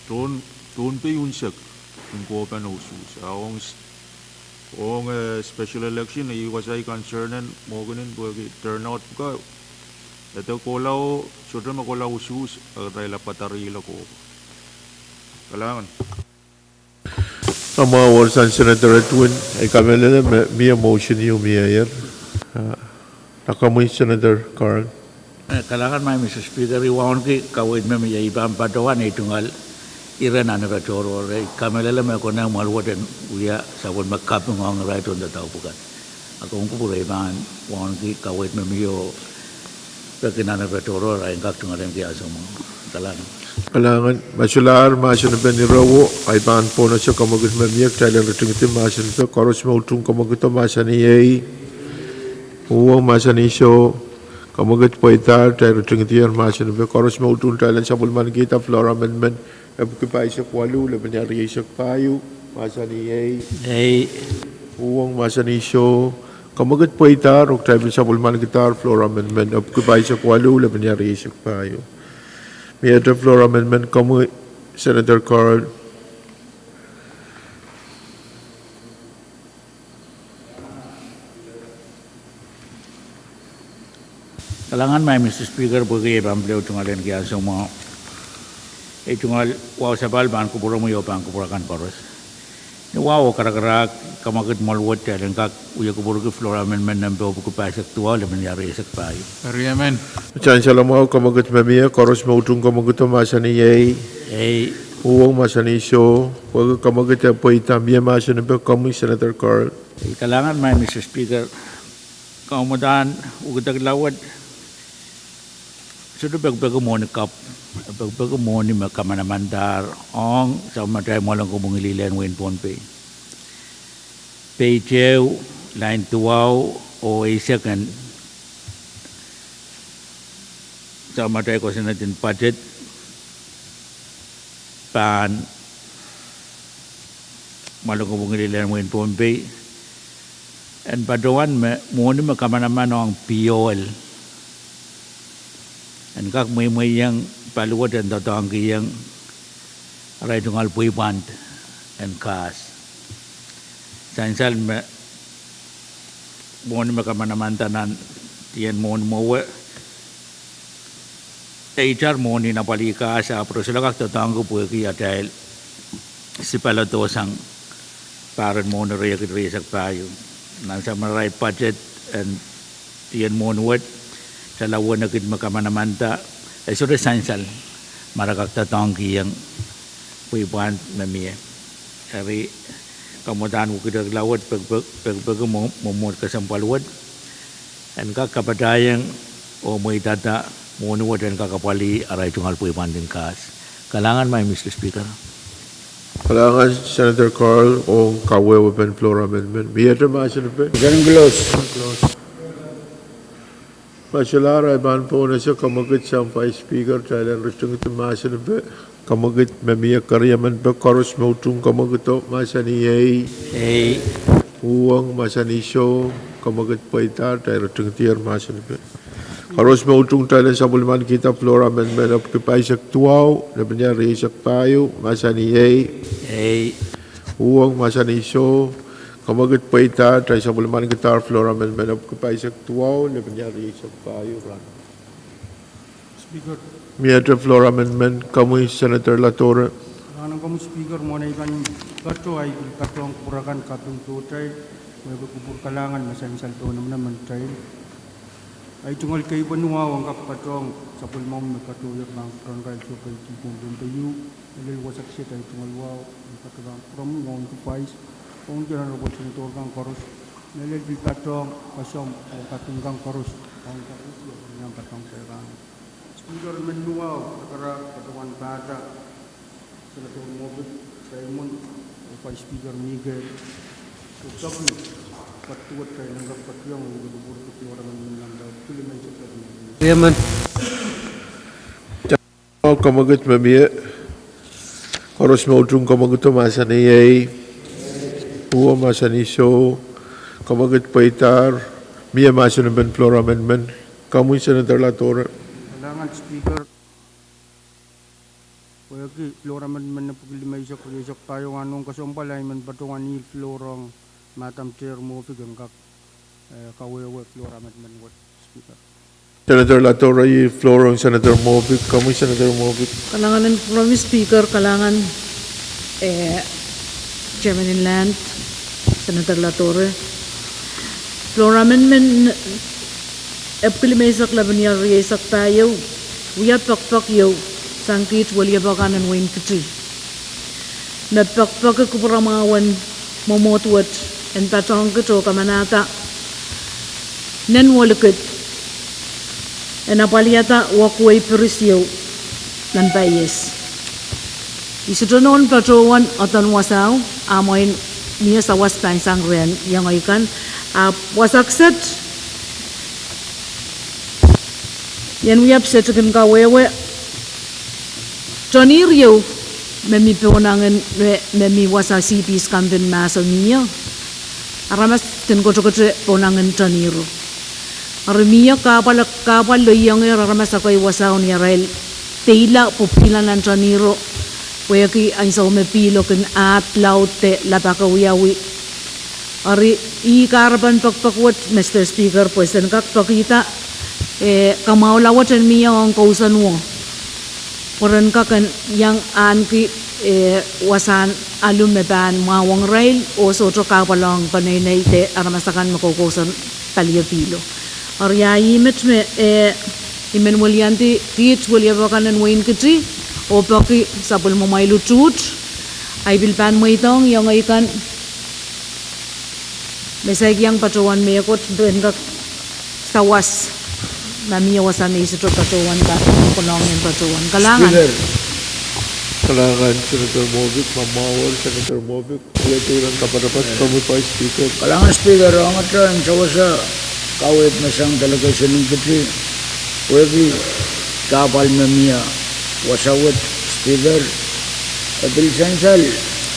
tohn, Pohnpei unsek, kin kohpene usuhs. A ong s-, ong, eh, special election, ih wasa ahi concern en, mwo kenen pwehki turnout ka, e de kohla oh, sohte me kohla usuhs, a kitail ahpw kadarihla kohpwa. Kalahngan. Mwahu wor sang Senator Edwin, I kamehlele me mie motion ieu mieier. Ah, komwi Senator Carl. Eh, kalahngan maing Mister Speaker, I wauneki kaweid me mie, I pahn patohwan ei tungoal ire nan ire tohrohr, I kamehlele me konehng mwoalwet en wia sapwellime kaping ong irail tohn doadoahk pwukat. A komw kupwure I pahn wauneki kaweid me mie oh peki nan ire tohrohr ahi kak tungoal en kiasomwahu. Kalahngan. Kalahngan, ma solahr mahsen en pei ni rawo, ahi pahn pohnese kamwekid me mie, kitail en ritingidi mahsen en pei, koaros me utung kamwekido mahsanih ehi. Uhwong mahsanih soh, kamwekid pweidahr, kitail ritingidi mahsen en pei, koaros me utung kitail en sapwellimanikihda floor amendment, epwiki pahisek waluh, lepin rieisek pahieu, mahsanih ehi. Ehi. Uhwong mahsanih soh, kamwekid pweidahr, oh kitail pil sapwellimanikidahr floor amendment, epwiki pahisek waluh, lepin rieisek pahieu. Miehte floor amendment, komwi Senator Carl. Kalahngan maing Mister Speaker, pwehki ei pahn pil tungoal en kiasomwahu. Ei tungoal wahu sapahl pahn kupwuromwi oh pahn kupwur akan koaros. Ni wahu oh karakarahk, kamwekid mwoalwet kitail en kak wie kupwurki floor amendment nempe epwiki pahisek duwau, lepin rieisek pahieu. Eri emen. Sansal mwahu, kamwekid me mie, koaros me utung kamwekido mahsanih ehi. Ehi. Uhwong mahsanih soh, pwehki kamwekid e pweida, mie mahsen en pei, komwi Senator Carl. Kalahngan maing Mister Speaker, Kamwadang wekidekla wet, sohte pekipeki mwohni kapw, pekipeki mwohni me kamanamandahr ong sapwellimatail mwoalen kopwung lilehn wehin Pohnpei. Peij ehu, lain duwau oh eisek en sapwellimatail kosonned en budget pahn mwoalen kopwung lilehn wehin Pohnpei, en patohwan me mwohni me kamanaman ong piohl en kak mweimweiong paliwet en doadoahngkihong arail tungoal pweipwand en kahs. Sansal me mwohni me kamanamanda nan tien mwohni mwowe, eiter mwohni en apwalih kahs ahpw re sohla kak doadoahngki pwehki atail sipala dohsang pahr en mwohni riekid rieisek pahieu. Nan sapwellimatail budget en tien mwohni wet, sohla wenekid me kamanamanda, e sohte sansal ma re kak doadoahngkihong pweipwand me mie. Eri kamwadang wekidekla wet, pekipeki mwomwohd kesempwal wet en kak kapatahiong oh mweidada mwohni wet en kak apwalih arail tungoal pweipwand en kahs. Kalahngan, Mister Speaker. Kalahngan Senator Carl ong kawehwepen floor amendment. Miehte mahsen en peh? Ma solahr, I pahn pwonese kamwekid sang Vice Speaker, kitail en ritingdi mahsen en peh. Kamwekid me mie keriemen peh, koaros me utung kamwekido, mahsanih ei. Uhwong, mahsanih soh. Kamwekid pweida, kitail ritingdier mahsen en peh. Koaros me utung, kitail en sapwellimanikihda floor amendment epwiki pahisek duwau, lepin iar rieisek pahieu, mahsanih ei. Uhwong, mahsanih soh. Kamwekid pweida, kitail sapwellimanikihdahr floor amendment epwiki pahisek duwau, lepin iar rieisek pahieu. Miehte floor amendment, komwi Senator Ladore. Kalahngan komwi Speaker, mwohn ei pahn patoh, I pil patohng kupwur akan kaping pohtail, pwehki kupwur kalahngan me sansal pohn emenemen kitail. Ei tungoal keieu pahn wahu en kak patohng sapwellimomwi me patohier pahn kupwuramwail sohpeidi pohn Pohnpei. Mehlel wasa kiset, ei tungoal wahu en patohwan kupwuramwail, wauneki Vice, wauneki Honorable Senator kan koaros, mehlel pil patohng koasoamw oh kaping kan koaros, wauneki koaros, iang patohng kitail kan. Speaker, I men wahu, kak patohwan pahda Senator Moffitt, Simon, oh Vice Speaker Miguel, oh patohwan patohwan kitail en kak patohwan, oh kupwurki floor amendment number epwiki limeisek. Kamwekid me mie, koaros me utung kamwekido, mahsanih ei. Uhwong, mahsanih soh. Kamwekid pweidahr, mie mahsen en peh floor amendment. Komwi Senator Ladore. Kalahngan Speaker, pwehki floor amendment epwiki limeisek rieisek pahieu, ahn nohn kesempwal, I men patohwan yield floor ong Madam Chair Moffitt en kak, eh, kawehwe floor amendment wet, Speaker. Senator Ladore, yield floor ong Senator Moffitt. Komwi Senator Moffitt. Kalahngan en kupwuromwi Speaker, kalahngan, eh, Chairman en Land, Senator Ladore. Floor amendment epwiki limeisek lepin iar rieisek pahieu wia pekipek ieu sang kiht weliepe kan en wehin Kiti me pekipeki kupwuramwahu en mwomwohd wet en patohng kiht oh kamanahda nen welikid en apwalihada wekwei piris ieu nan paies. I sohte nohn patohwan oden wasao, a mwein mie sawas pahn sang rehn iengei kan, ahpw wasa kiset I en wia pisetikin kawehwe, tohnihr ieu me mi pohnangin, me, me mi wasa C P S campin mahso mie, aramas kin kotokote pohnangin tohnihro. Eri mie kahpwal, kahpwal loiongehr aramas ekei wasao ni arail peila, pwupwila nan tohnihro, pwehki ansou me pihlo kin ahd, laud de lapake wiawi. Eri ih kahrepen pekipek wet, Mister Speaker, pwe sen kak pekihda, eh, kamwahula wet en mie ong kousoan wo, pwe ren kak en iang ahneki, eh, wasahn alu me pahn mwahuwong irail oh sohte kahpwal ong peneinei de aramas akan me koukousoan palie pihlo. Eri a ih met me, eh, I men weliandi kiht weliepe kan en wehin Kiti oh peki sapwellimomwail utuht, a I pil pahn mweidohng iengei kan me saik iang patohwan mehkot, pwe en kak Sawas, ma mie wasa me I sohte patohwan, pahn konehng en patohwan. Kalahngan. Speaker. Kalahngan Senator Moffitt, ma mwahu Senator Moffitt, ia tohn kapatapat, komwi Vice Speaker. Kalahngan Speaker, ong ata en sewese kaweid me sang delegation en keti, pwehki kahpwal me mie wasa wet Speaker, e pil sansal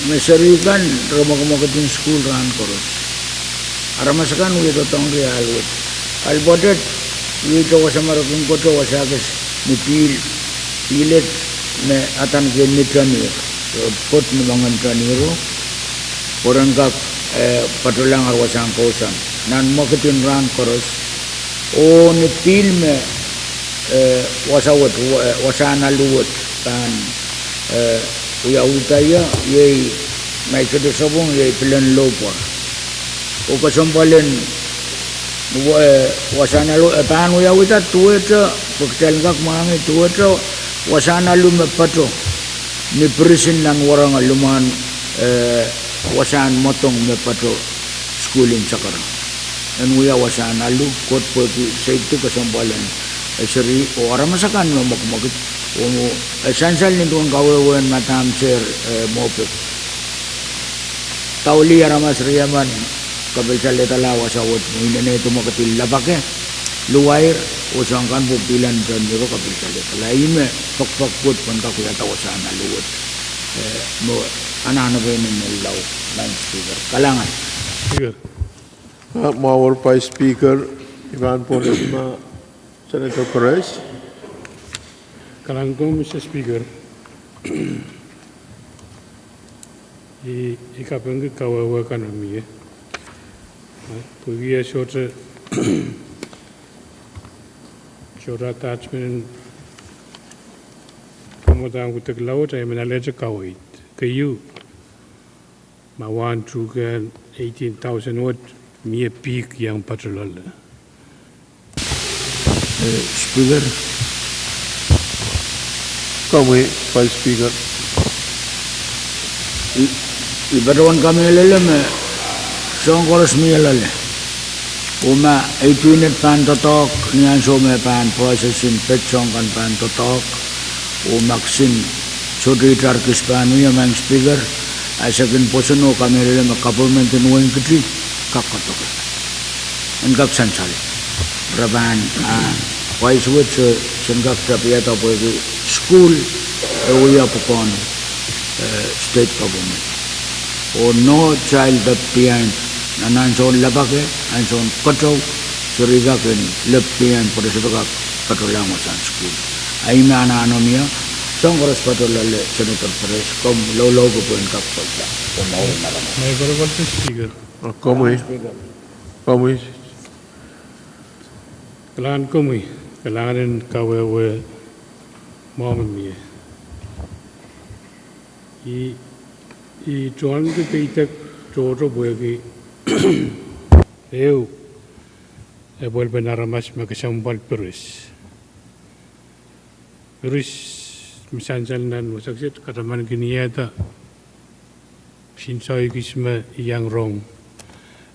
me seri kan re mwekimwekid en sukuhl rahn koaros. Aramas akan wie doadoahngki ahl wet. Ahl pwoatet, wie wasa me re kin kote wasa kis ni pihl, pihl et me adaneki ni Tanier, eh, pwoat ni moangen Tanier o, pwe ren kak, eh, patohlahng ar wasahn kousoan nan mwekid en rahn koaros, oh ni pihl me, eh, wasa wet, wa-, eh, wasahn alu wet pahn, eh, wiawihda ie, iei, ma I sohte sapwung, iei pilen lohpwa. Oh kesempwal en, wa-, eh, wasahn alu, eh, pahn wiawihda duwehte, pwe kitail kak mwahngih duwehte wasahn alu me pato ni pirisin nan Wahrangel, limwahn, eh, wasahn mwadong me pato sukuhl en Sakaran. En wia wasahn alu, Koht pwehki safety kesempwal en, eh, seri oh aramas akan me mwekimwekid, oh, eh, sansal nin duwen kawehwehn Madam Chair, eh, Moffitt. Daulih aramas riemen kapilsalehdala wasa wet me inenen mwekid en lapake, luwair, oh soahng kan pwe pihl en Tanier o kapilsalehdala. Ih me pekipek wet pwehn kak wiahda wasahn alu wet. Eh, mwo anahne pwe nen lao, Madam Speaker. Kalahngan. Speaker. Ah, mwahu Vice Speaker, I pahn pwonehsema Senator Perez. Kalahngan komwi, Mister Speaker. I, I kapingki kawehwe kan me mie. Ah, pwehki e sohte, sohte attachment en kamwadahn wekidek laud, I men alehte kaweid. Keieu, ma wahn tuhkehn eighteen thousand wet mie pihk iang pato loale. Eh, Speaker. Komwi, Vice Speaker. I, I patohwan kamehlele me soahng koaros mie loale. Oh ma eighteen et pahn doadoahk, ni ansou me pahn process en pid soahng kan pahn doadoahk, oh ma kisin sohte itar kis pahn mie, Madam Speaker, I sehkin pwoson oh kamehlele me government en wehin Kiti kak koadoke. En kak sansal. Re pahn, ah, wise wet se, sen kak tapiada pwehki sukuhl e wia pwukoahn, eh, state government. Oh no child left behind. Nan ansoun lapake, ansoun keteu, seri kak en left behind pwe re sohte kak patohlahng wasahn sukuhl. Ahi me anahne mie, soahng koaros pato loale, Senator Perez, komw loaloapwoat pwehn kak patohla. Komw ounarama. Komwi. Komwi. Kalahngan komwi, kalahngan en kawehwe mwahu me mie. I, I tohn kekeidek tohto pwehki ehu epwelpen aramas me kesempwal piris. Piris me sansal nan wasa kiset katamankin iehda kisin soai kis me iang rong.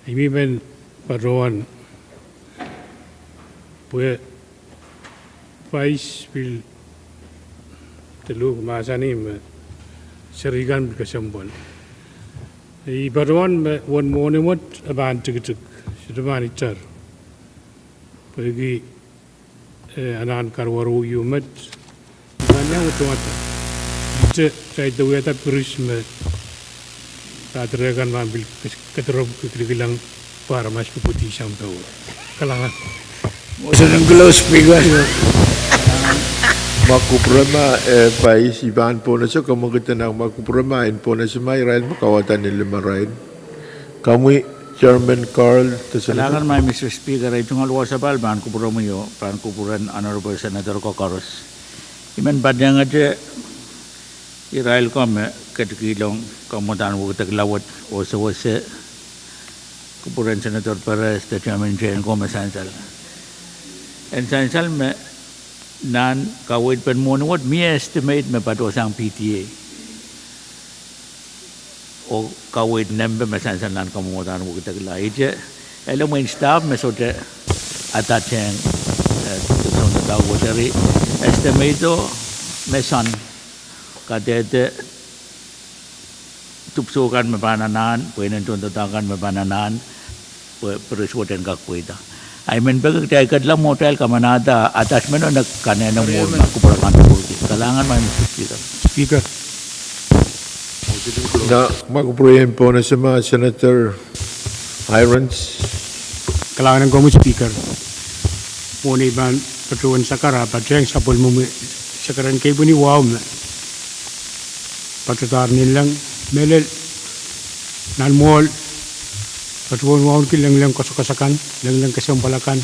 I men patohwan pwe Vice pil deluhk mahsanih me seri kan pil kesempwal. I patohwan me uwen mwohni wet e pahn tikitik, sohte pahn itar. Pwehki eh, anahn karuwaru ieu met. I pahn iang wetohwada. Ihte, kitail dehr wiahda piris me, kadirehkan pahn pil kes-, kediropw kilikilang pwe aramas pwupwudi sang powe. Kalahngan. Motion en close, Speaker. Ma kupwuromwi, eh, Vice, I pahn pwonese, komw kihda ma kupwuromwi en pwonese ma irail me kauwada ni limarail. Komwi, Chairman Carl, de Senator. Kalahngan, Mister Speaker, ei tungoal wasapahl pahn kupwuromwi oh pahn kupwuren Honorable Senator ko koaros. I men patehngete irail ko me ketikihong kamwadahn wekidek laud oh sewese kupwuren Senator Perez de Chairman Jane ko me sansal. En sansal me nan kaweid pen mwohni wet mie estimate me patohsang P T A. Oh kaweid nempe me sansal nan kamwadahn wekidek laud. Ihte, ele mwein staff me sohte Adahte, eh, dipwisou en doadoahk wet eri estimate o me soangen kadehde dipwisou kan me pahn anahn, pwe inenen tohndoadoahk kan me pahn anahn, pwe piris wet en kak pweida. Ahi men peki kitail ketla mwo kitail kamanahda attachment o ne kanehne mwohn me kupwur kan kupwurki. Kalahngan, Madam Speaker. Speaker. Nan kupwuren pwonese ma Senator Hirons. Kalahngan en komwi Speaker. Mwohn ei pahn patohwan sakar ah patehng sapwellimomwi sekeren kepwini wahu me patohdahr ninleng, mehlel nan mwohl patohwan wauneki lengleng koasoakoas akan, lengleng kesempwal akan.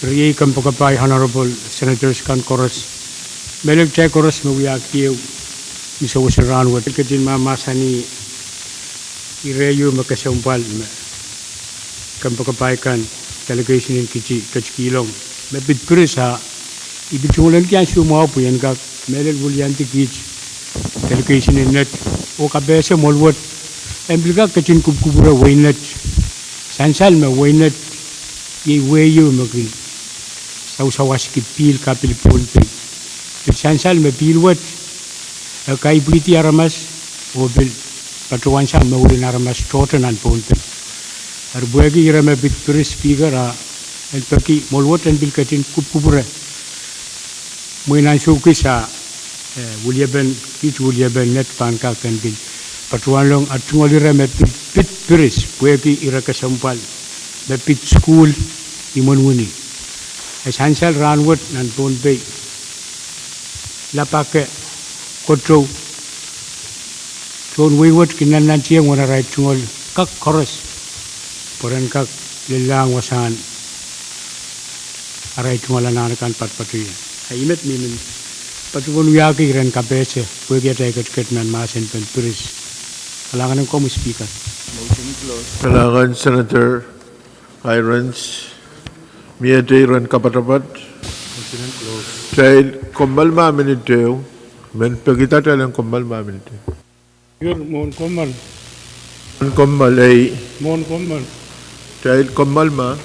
Riei kompoakepahi Honorable Senators kan koaros, mehlel kitail koaros me wiahki ehu ni sewese rahn wet, ketin mahmahsanih ire ehu me kesempwal me kompoakepahi kan, delegation en Kiji ketikihong me pid piris ah, I pil tungoalenki ansou mwahu pwe I en kak mehlel wiliandi kiht delegation en Net oh kapehse mwohl wet en pil kak ketin kupwukupwure wehin Net. Sansal me wehin Net iei wehi ehu me kin sawasawaski pihl kapil Pohnpei. Pil sansal me pihl wet e kaipwidi aramas oh pil patohwansang mour en aramas tohto nan Pohnpei. Eri pwehki ire me pid piris Speaker ah, en peki mwohl wet en pil ketin kupwukupwure. Mwein ansou kis ah, eh, wiliepen, kiht wiliepen Net pahn kak en pil patohwanlong ah tungoal ire me pid, pid piris pwehki ire kesempwal me pid sukuhl imwen wini. E sansal rahn wet nan Pohnpei, Lapake, Kotou, tohn wehi wet kin nannantieng uwen arail tungoal kak koaros pwe ren kak lellahng wasahn arail tungoal anahn akan patopatohie. Ahi met me I men patohwan wiahki iren kapehse pwehki atail ketiket nan mahsen pen piris. Kalahngan en komwi Speaker. Kalahngan Senator Hirons. Mie iren kapatapat. Kitail kommoal ma minit ehu. Men pekihda kitail en kommoal ma minit ehu. Mwohn kommoal. Mwohn kommoal, ei. Mwohn kommoal. Kitail kommoal ma.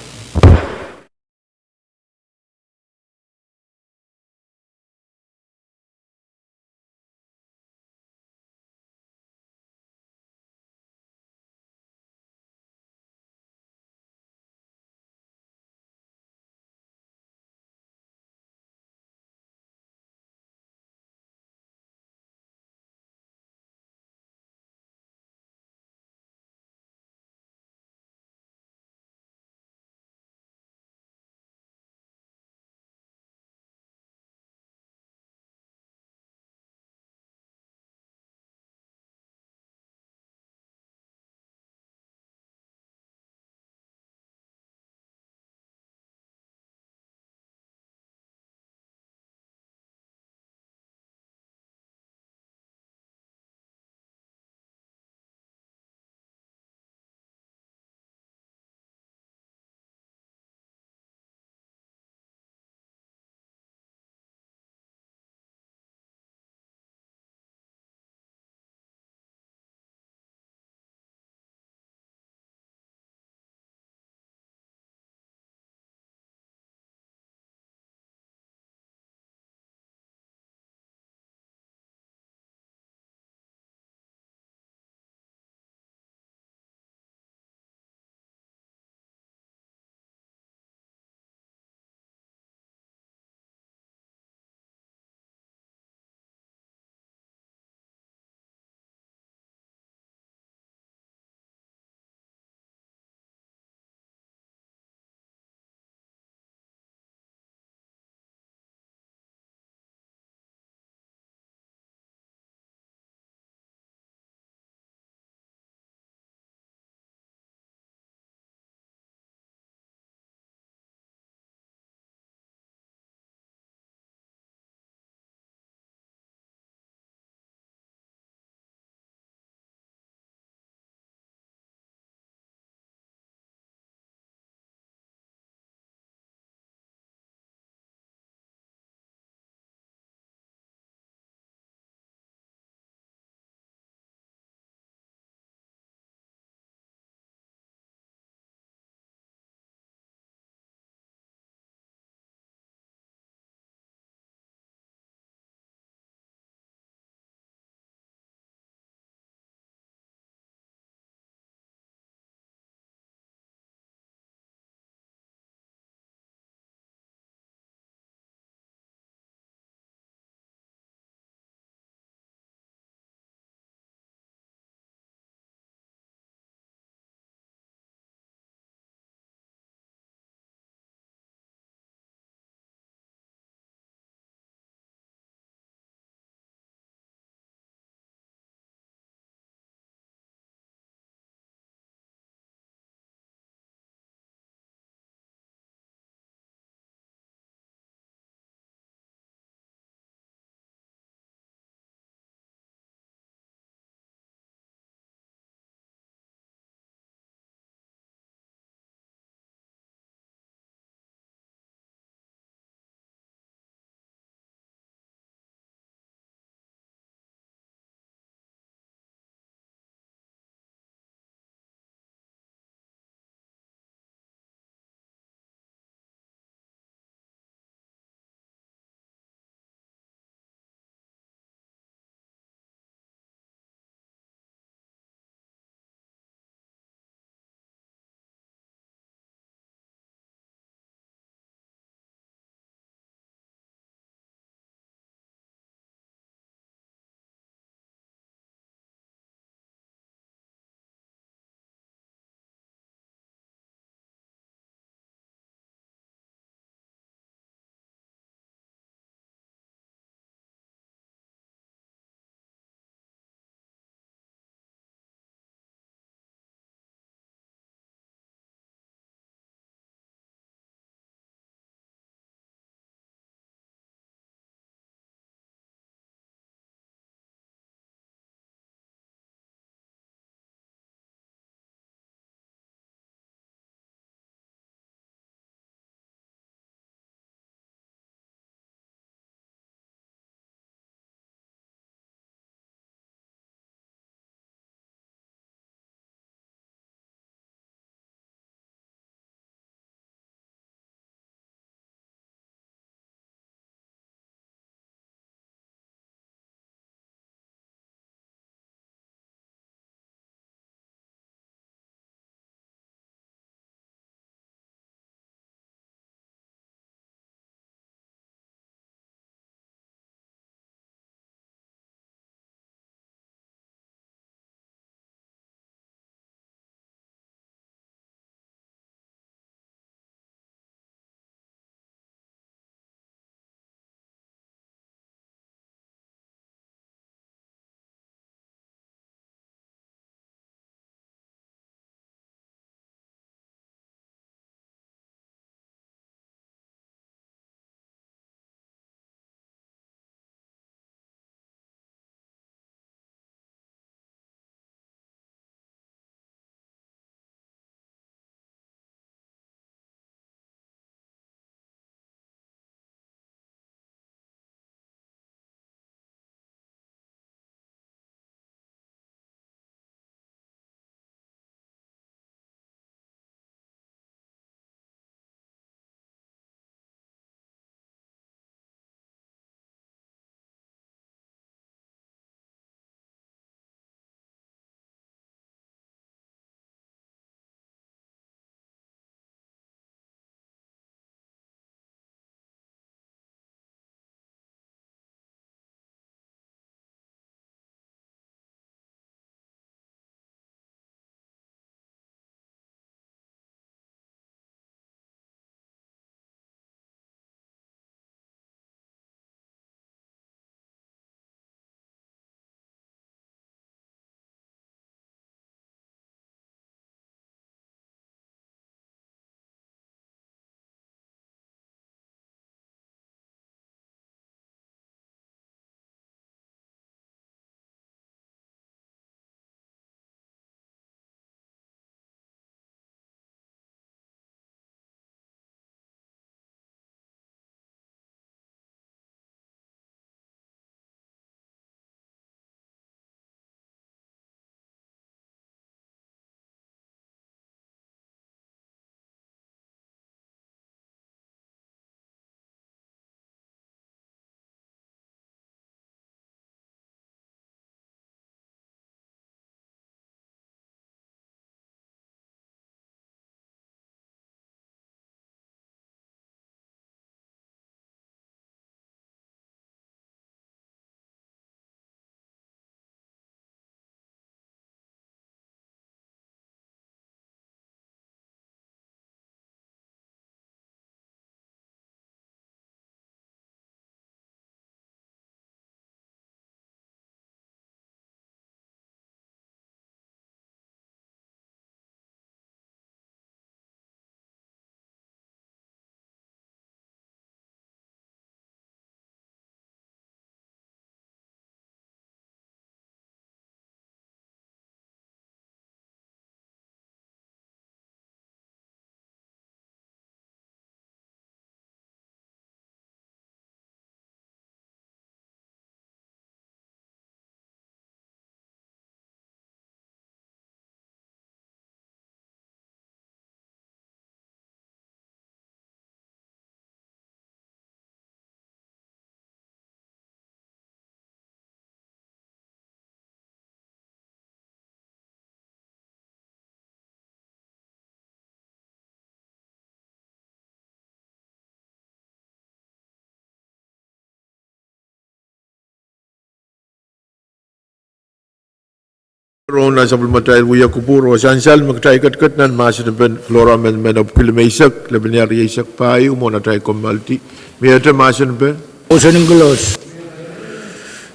Rong nan sapwellimatail wia kupwur oh sansal me kitail ketiket nan mahsen en floor amendment epwiki limeisek, lepin rieisek pahieu mwohn atail kommoaldi. Miehte mahsen en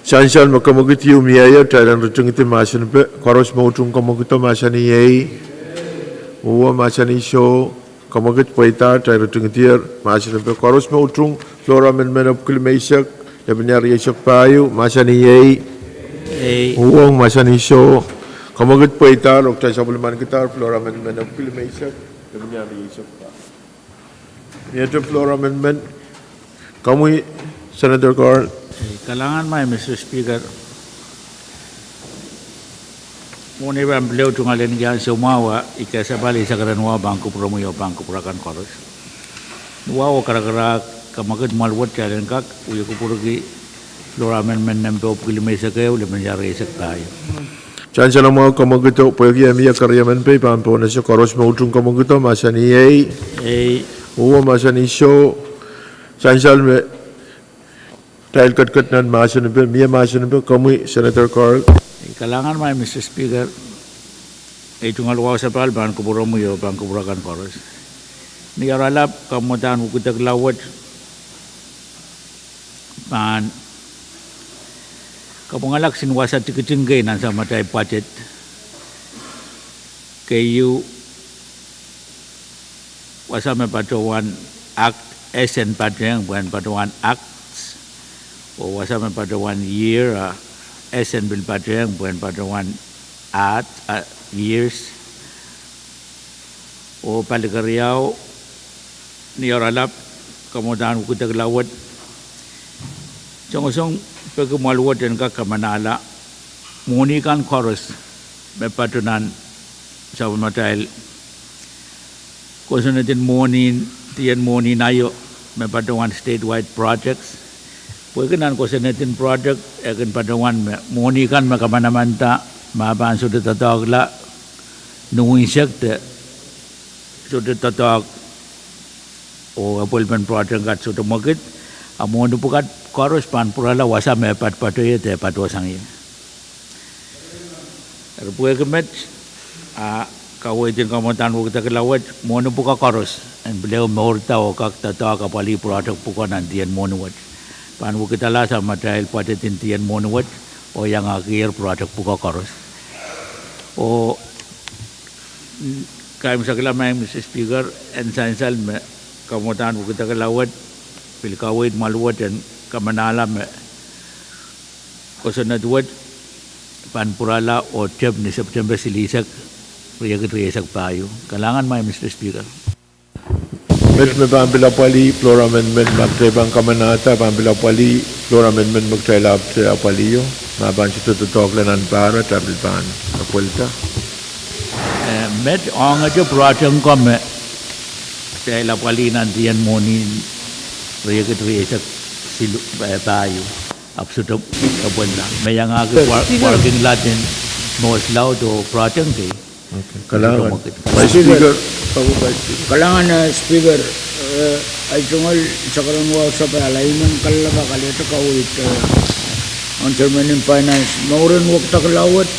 sansal me kemwekid ieu mie ie, kitail en ritingidi mahsen en koaros me utung kemwekido mahsanih ei. Uwo mahsanih soh. Kemwekid pweida, kitail ritingdier mahsen en koaros me utung floor amendment epwiki limeisek, lepin rieisek pahieu mahsanih ei. Uwo mahsanih soh. Kemwekid pweida, oh kitail sapwellimanikidahr floor amendment epwiki limeisek, lepin rieisek pahieu. Miehte floor amendment. Komwi, Senator Carl. Kalahngan maing Mister Speaker. Mwohn ei pahn pil tungoal en ansou mwahu, I kesempwal, I sakaradahn wahu pahn kupwuromwi oh pahn kupwur akan koaros. Ni wahu oh karakarahk, kemwekid mwahl wet kitail en kak wia kupwurki floor amendment nempe epwiki limeisek ehu, lepin rieisek pahieu. Sansal mwahu kemwekido, pwehki e mie keriemen pei pahn pohnese. Koaros me utung kemwekido mahsanih ei. Uwo mahsanih soh. Sansal me kitail ketiket nan mahsen en, mie mahsen en, komwi Senator Carl. Kalahngan maing Mister Speaker. I tungoal wahu sapahl pahn kupwuromwi oh pahn kupwur akan koaros. Ni oaralap, kamwadahn wekidekla wet pahn kapwungalahng wasa tikitik kei nan samatail budget. Keieu, wasa me patohwan Act S en patohwan, pwehn patohwan Acts, oh wasa me patohwan Year, a S en pil patohwan, pwehn patohwan At, a Years. Oh palikeriau, ni oaralap, kamwadahn wekidekla wet songosong peki mwahl wet en kak kamanahla mwohni kan koaros me patohwan nan sapwellimatail kosonned en mwohni, dien mwohni aio, me patohwan statewide projects. Pwehki nan kosonned en project e kin patohwan me mwohni kan me kamanamanda, ma pahn sohte doadoahkla ni unsek de sohte doadoahk oh apwalpen project kat sohte mwekid, a mwohni pwukat koaros pahn pwurala wasa me patopato ie de patohsang ie. Eri pwehki met, a kaweid en kamwadahn wekidekla wet, mwohni pwuko koaros en pil ehu mourda oh kak doadoahk apwalih project pwuko nan dien mwohni wet, pahn wekidala samatail budget en dien mwohni wet, oh iangahkier project pwuko koaros. Oh kaimwisekla maing Mister Speaker, en sansal me kamwadahn wekidekla wet pil kaweid mwahl wet en kamanahla me kosonned wet pahn pwurala oh tep ni Septempe silihsek, riekid rieisek pahieu. Kalahngan maing Mister Speaker. Met me pahn pil apwalih floor amendment, ma kitail pahn kamanahda, pahn pil apwalih floor amendment me kitail ahpwte apwalih o, ma pahn sohte doadoahkla nan pahr, kitail pil pahn apwalihda. Eh, met ongete project ko me kitail apwalih nan dien mwohni riekid rieisek siluh, eh, pahieu, ahpw sohte apwalihda. Me iangahki parking lot en Mohs laud oh project kei. Kalahngan, Speaker. Kalahngan, eh, Speaker, eh, ahi tungoal sakaradahn wahu sapahl, I men kalelapak alehda kaweid, eh, ong Chairman en Finance, mouren wekidekla wet,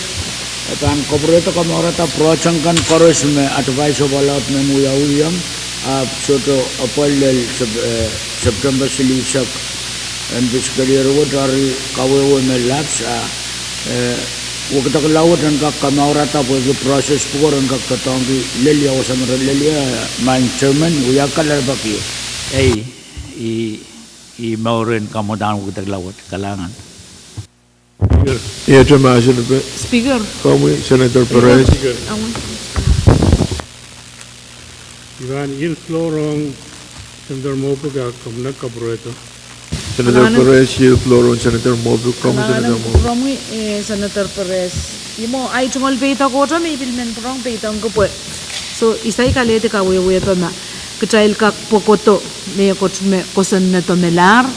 eh, pahn kapwurehda kamourada project kan koaros me advice oh pwal ahpw men wiawi ong, ahpw sohte apwalih lel Sep-, eh, Septempe silihsek en fiscal year wet, eri kawehwe me lapse, a eh, wekidekla wet en kak kamourada pwehki process pwuko ren kak doadoahngki lel ia, wasa me re lel ia, maing Chairman, wia kalelapak ie. Ei, i, i mouren kamwadahn wekidekla wet. Kalahngan. Iete mahsen en Speaker. Komwi Senator Perez. I pahn yield floor ong Senator Moffitt, a komw kak kapwurehdo. Senator Perez, yield floor ong Senator Moffitt, komwi Senator Moffitt. Komwi, eh, Senator Perez. Ih mwo ahi tungoal peidek ohte me I pil men pwurehng peidek pwe. So, I sai kalehdi kawehwehpe ma kitail kak pwokodo mehkot me kosonnedo melahr,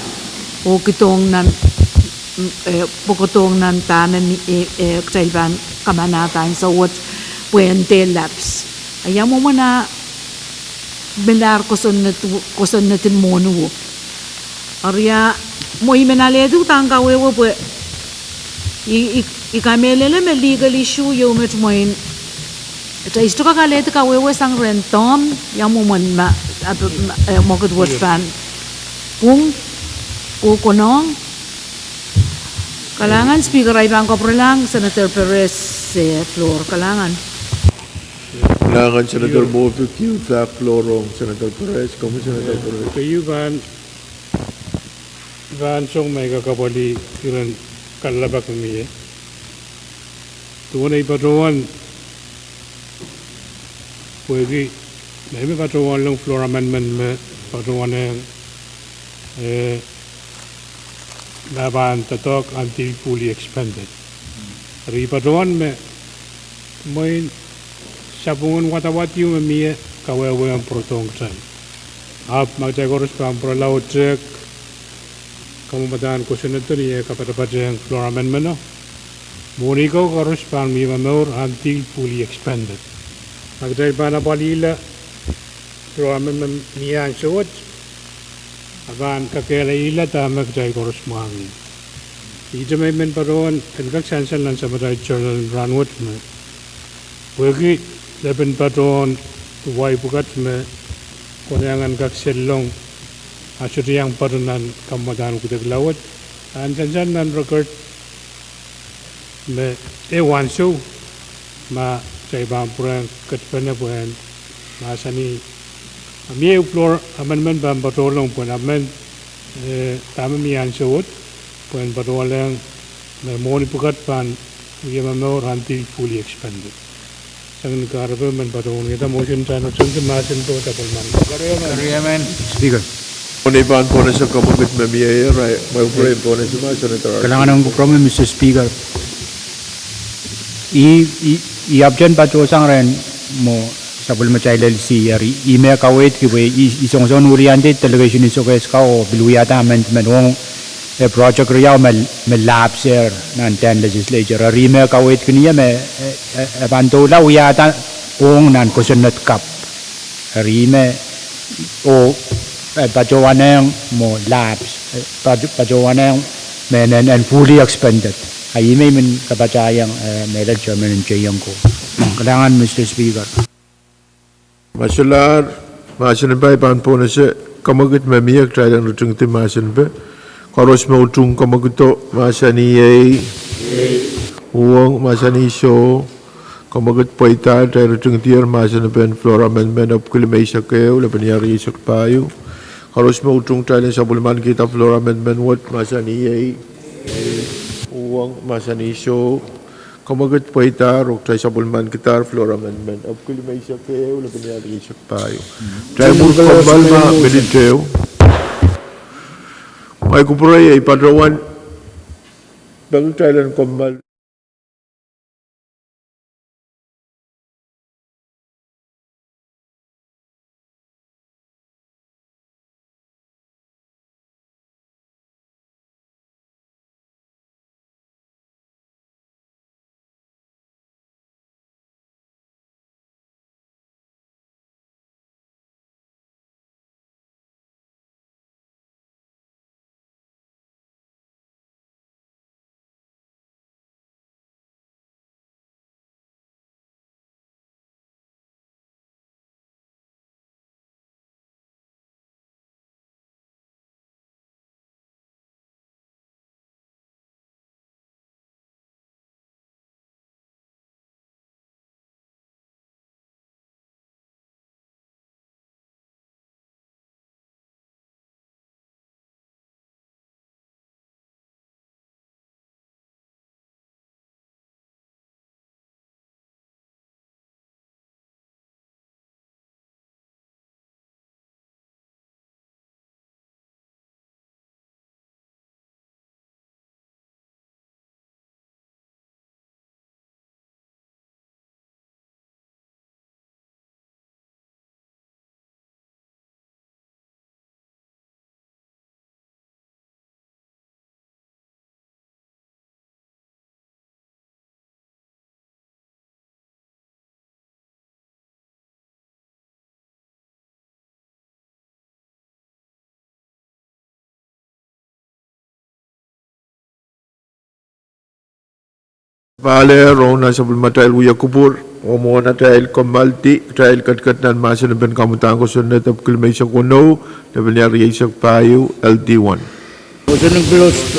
oh kidohng nan, mm, eh, pwokodohng nan dahme mi, eh, eh, kitail pahn kamanahda ansou wet pwehn dehr lapse. Ia mwomwen ah melahr kosonned-, kosonned en mwohni o. Eri ah mwo I men alehdi uhdahn kawehwe pwe I, i, i kamehlele me legal issue ieu met mwein. Kitail sohte kak alehdi kawehwe sang rehn Tom, ia mwomwen ma, ap-, ma, eh, mwekid wet pahn pwung, oh konehng. Kalahngan Speaker, I pahn kapwurelahng Senator Perez, eh, floor. Kalahngan. Kalahngan Senator Moffitt, iei floor ong Senator Perez, komwi Senator Perez. Ke iu pahn pahn song me I kak apwalih iren kalelapak me mie. Duwen ei patohwan, pwehki, me I me patohwanlahng floor amendment me patohwanehng, eh, me pahn doadoahk until fully expended. Eri patohwan me mwein sapwungen wadawad ieu me mie kawehwehn pwurodohng kitail. Ahpw ma kitail koaros pahn pwurala oh tehk kamwamadahn kosonnedo ni eh kapatapatehng floor amendment-o, mwohni ko koaros pahn wie momour until fully expended. Ma kitail pahn apwalihla floor amendment me mie ansou wet, a pahn kakehlailda dahme kitail koaros mwahngih. Ihte me I men patohwan en kak sansal nan samatail journal en rahnwet me pwehki lepin patohwan wai pwukat me konehng en kak sellong, a sohte iang patohwan nan kamwadahn kudekla wet, a en sansal nan record me ehu ansou ma kitail pahn pwurehng ketpene pwehn mahsanih, a mie ehu floor amendment pahn patohlong pwehn amend, eh, dahme mie ansou wet, pwehn patohwanlahng me mwohni pwukat pahn wie momour until fully expended. Sang ni kahrepe men patohwan wiahda motion, tano tengki mahsen pohn sapwellimen. Speaker. Mwein pahn pohnese kamwekid me mie, eh, rai, mwein pahn pohnese ma Senator. Kalahngan ong kupwuromwi, Mister Speaker. I, i, I option patohsang rehn mwo sapwellimatail L C, eri I me kaweidki pwe I, I songosong wiliandi delegation en Sokehs Kau oh pil wiahda amendment ong, eh, project riau me, me lapse nan dehn legislature. Eri I me kaweidki ni eh me, eh, eh, eh, pahn doula wiahda ong nan kosonned kapw. Eri I me, oh, eh, patohwanehng mwo lapse, eh, pato-, patohwanehng me en, en, en fully expended. A I me I men kapatahieng, eh, mehlel chairman en Seiong ko. Kalahngan, Mister Speaker. Ma solahr, mahsen en pai pahn pohnese kamwekid me mie, kitail en ritingdi mahsen pai. Koaros me utung kamwekido, mahsanih iei. Uhwong, mahsanih soh. Kamwekid pweida, kitail ritingdier mahsen pen floor amendment epwiki limeisek ehu, lepin riesek pahieu. Koaros me utung, kitail en sapwellimankihda floor amendment wet, mahsanih iei. Uhwong, mahsanih soh. Kamwekid pweida, oh kitail sapwellimankidahr floor amendment epwiki limeisek ehu, lepin riesek pahieu. Kitail mwur kommoal ma minit ehu. Mwein kupwure iei patohwan, peki kitail en kommoal. Pahlehr ong nan sapwellimatail wia kupwur, oh mwohn atail kommoaldi, kitail ketiket nan mahsen en pein kamwadahn kosonned epwiki limeisek weneu, lepin ehu rieisek pahieu, L D one. Motion closed.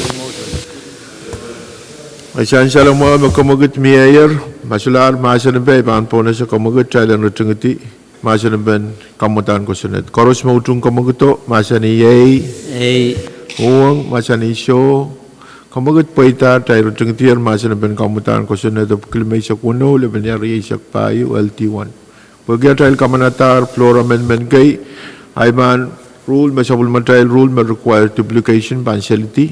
Ei, sansal mwahu me kemwekid mieier, ma solahr mahsen en pei pahn pohnese kemwekid, kitail en ritingidi mahsen en pein kamwadahn kosonned. Koaros me utung kemwekido, mahsanih ei. Ei. Uhwong, mahsanih soh. Kemwekid pweida, kitail ritingidier mahsen en pein kamwadahn kosonned epwiki limeisek weneu, lepin ehu rieisek pahieu, L D one. Pwehki atail kamanadahr floor amendment kei, I pahn rule me sapwellimatail rule me require duplication pahn selidi,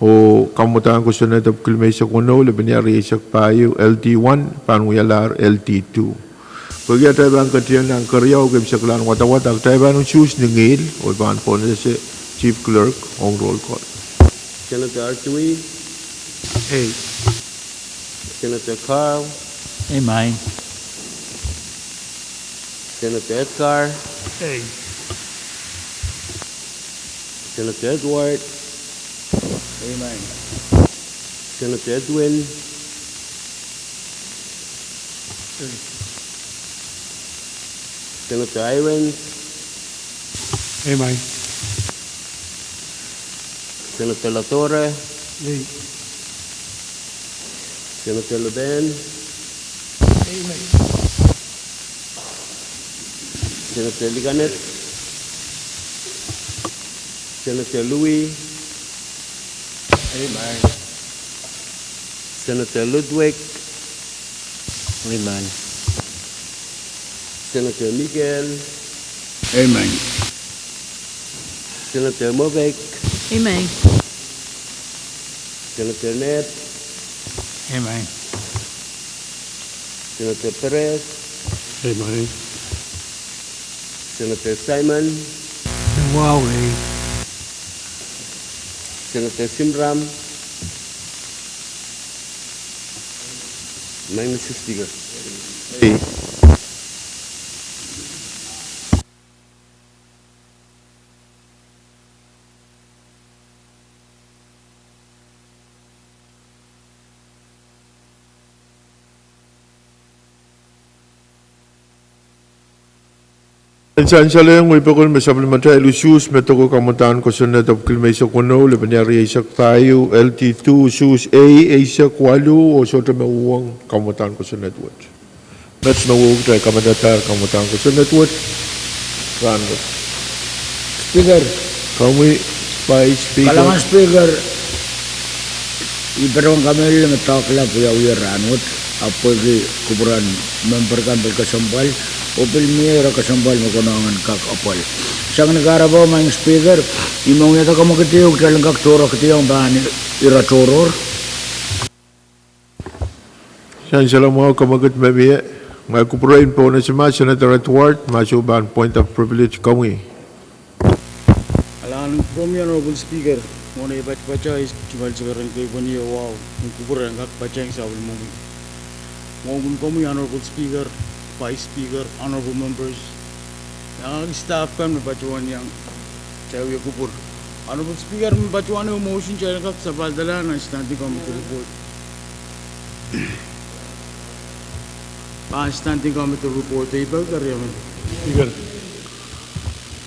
oh kamwadahn kosonned epwiki limeisek weneu, lepin ehu rieisek pahieu, L D one, pahn wialahr L D two. Pwehki atail pahn ketieng nan keriau, kemseklahn wadawad, a kitail pahn usuhs ni ngihl, oh pahn pohnese Chief Clerk ong roll call. Senator Artui. Ei. Senator Carl. Ei, mai. Senator Edgar. Ei. Senator Edward. Ei, mai. Senator Edwin. Ei. Senator Irons. Ei, mai. Senator Latorre. Ei. Senator Leben. Ei, mai. Senator Liganet. Senator Louie. Ei, mai. Senator Ludwig. Ei, mai. Senator Miguel. Ei, mai. Senator Mobek. Ei, mai. Senator Ned. Ei, mai. Senator Perez. Ei, mai. Senator Simon. Ei, wow, ei. Senator Simram. Ei, mai, Mister Speaker. Ei. Sansalehng wei pokon me sapwellimatail usuhs me doke kamwadahn kosonned epwiki limeisek weneu, lepin ehu rieisek pahieu, L D two, usuhs ei, eisek waluh, oh sohte me uhwong kamwadahn kosonned wet. Met me wehwehki kitail kamanadahr kamwadahn kosonned wet rahnwet. Speaker. Komwi Vice Speaker. Kalahngan Speaker, I patohwan kamehlele me doaklap wiawi rahnwet, ahpw pwehki kupwuren memper kan pil kesempwal, oh pil mie ire kesempwal me konehng en kak apwal. Sang ni kahrepe, Maing Speaker, I mohngiada kemwekid ehu kitail en kak tohrohrkidiong pahn ire tohrohr. Sansalehng mwahu kemwekid me mie, ngehi kupwurei en pohnese ma Senator Edward, ma soh pahn point of privilege, komwi. Kalahngan komwi Honorable Speaker, mwohn ei patpato ei tungoal sakaradahn kei pwehn ie wahu, I kupwurei en kak patehng sapwellimomwi. Mwohn komwi Honorable Speaker, Vice Speaker, Honorable Members, iang staff kan me patohwan iang, kitail wia kupwur. Honorable Speaker, me patohwan ehu motion kitail kak sapahlahda nan standing committee report. Pahn standing committee report ei pahn kariong. Speaker,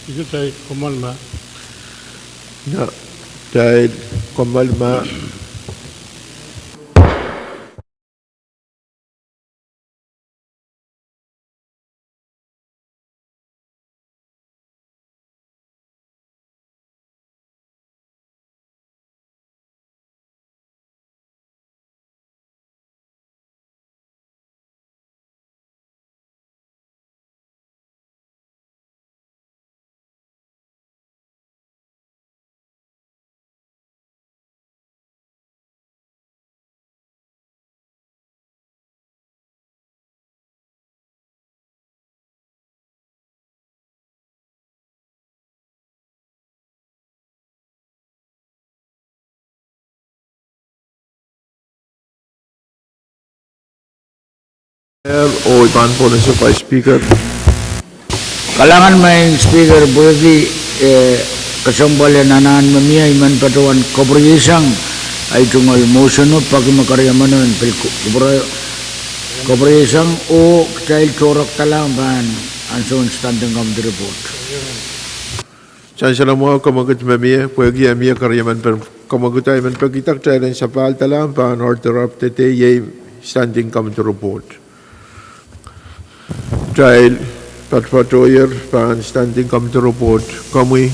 Speaker, kitail kommoal ma. Ia, kitail kommoal ma. Oh I pahn pohnese Vice Speaker. Kalahngan Maing Speaker, pwehki, eh, kesempwal en anahn me mie I men patohwan kapwuriasang, Ei tungoal motion o peki me keriemen en pil ku-, kupwure-, kupwureisang oh kitail tohrohdalahng pahn ansoun standing committee report. Sansal mwahu, kamwekid me mie, pwehki e mie keriemen pen kamwekid, I men pekihda kitail en sapahldahlahng pahn order of the day, iei standing committee report. Kitail patopato ier pahn standing committee report, komwi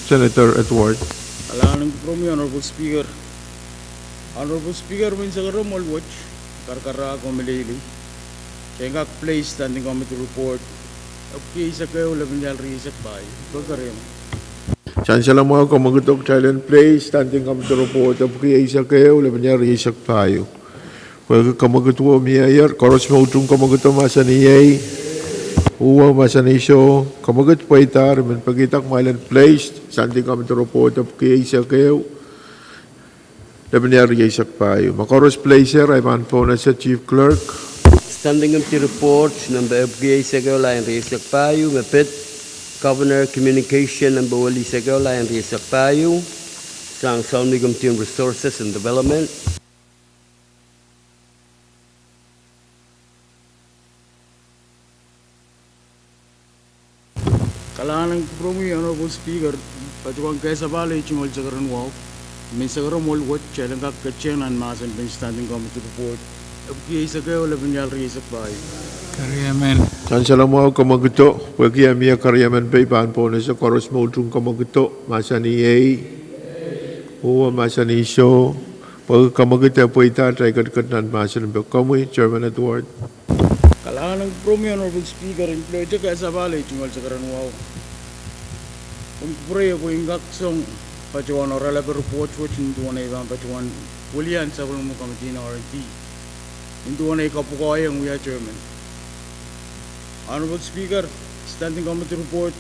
Senator Edward. Kalahngan en kupwuromwi, Honorable Speaker. Honorable Speaker, menseng rong mwohn wet, karakarahk oh meleilei, kitail kak place standing committee report epwiki eisek ehu, lepin rial rieisek pahieu. Pwehki keriemen. Sansal mwahu, kamwekid, kitail en place standing committee report epwiki eisek ehu, lepin rial rieisek pahieu. Pwehki kamwekid wo mie ier, koaros me utung kamwekid o mahsanih iei, uwe mahsanih soh, kamwekid pweidahr, I men pekihda kumwail en place standing committee report epwiki eisek ehu, lepin rial rieisek pahieu. Ma koaros place er, I pahn pohnese Chief Clerk. Standing committee report nempe epwiki eisek ehu, lap rieisek pahieu, me pid Governor Communication nempe welihsek ehu, lap rieisek pahieu, sang Sound Committee on Resources and Development. Kalahngan en kupwuromwi, Honorable Speaker, patohwan kasapahl iei tungoal sakaradahn wahu. Menseng rong mwohn wet, kitail en kak ketin nan mahsen pen standing committee report epwiki eisek ehu, lepin rial rieisek pahieu. Keriemen. Sansal mwahu, kamwekid, pwehki e mie keriemen, I pahn pohnese, koaros me utung kamwekid o mahsanih iei, uwe mahsanih soh, pwehki kamwekid e pweidahr, kitail ketiket nan mahsen pen. Komwi Chairman Edward. Kalahngan en kupwuromwi, Honorable Speaker, I pil kasapahl iei tungoal sakaradahn wahu. Ong kupwure pwe I en kak song patohwan oaralap report wet nin duwen ei pahn patohwan wiliandi sapwellimomwi committee en R and D nin duwen ei kapwukoahiong wia chairman. Honorable Speaker, standing committee report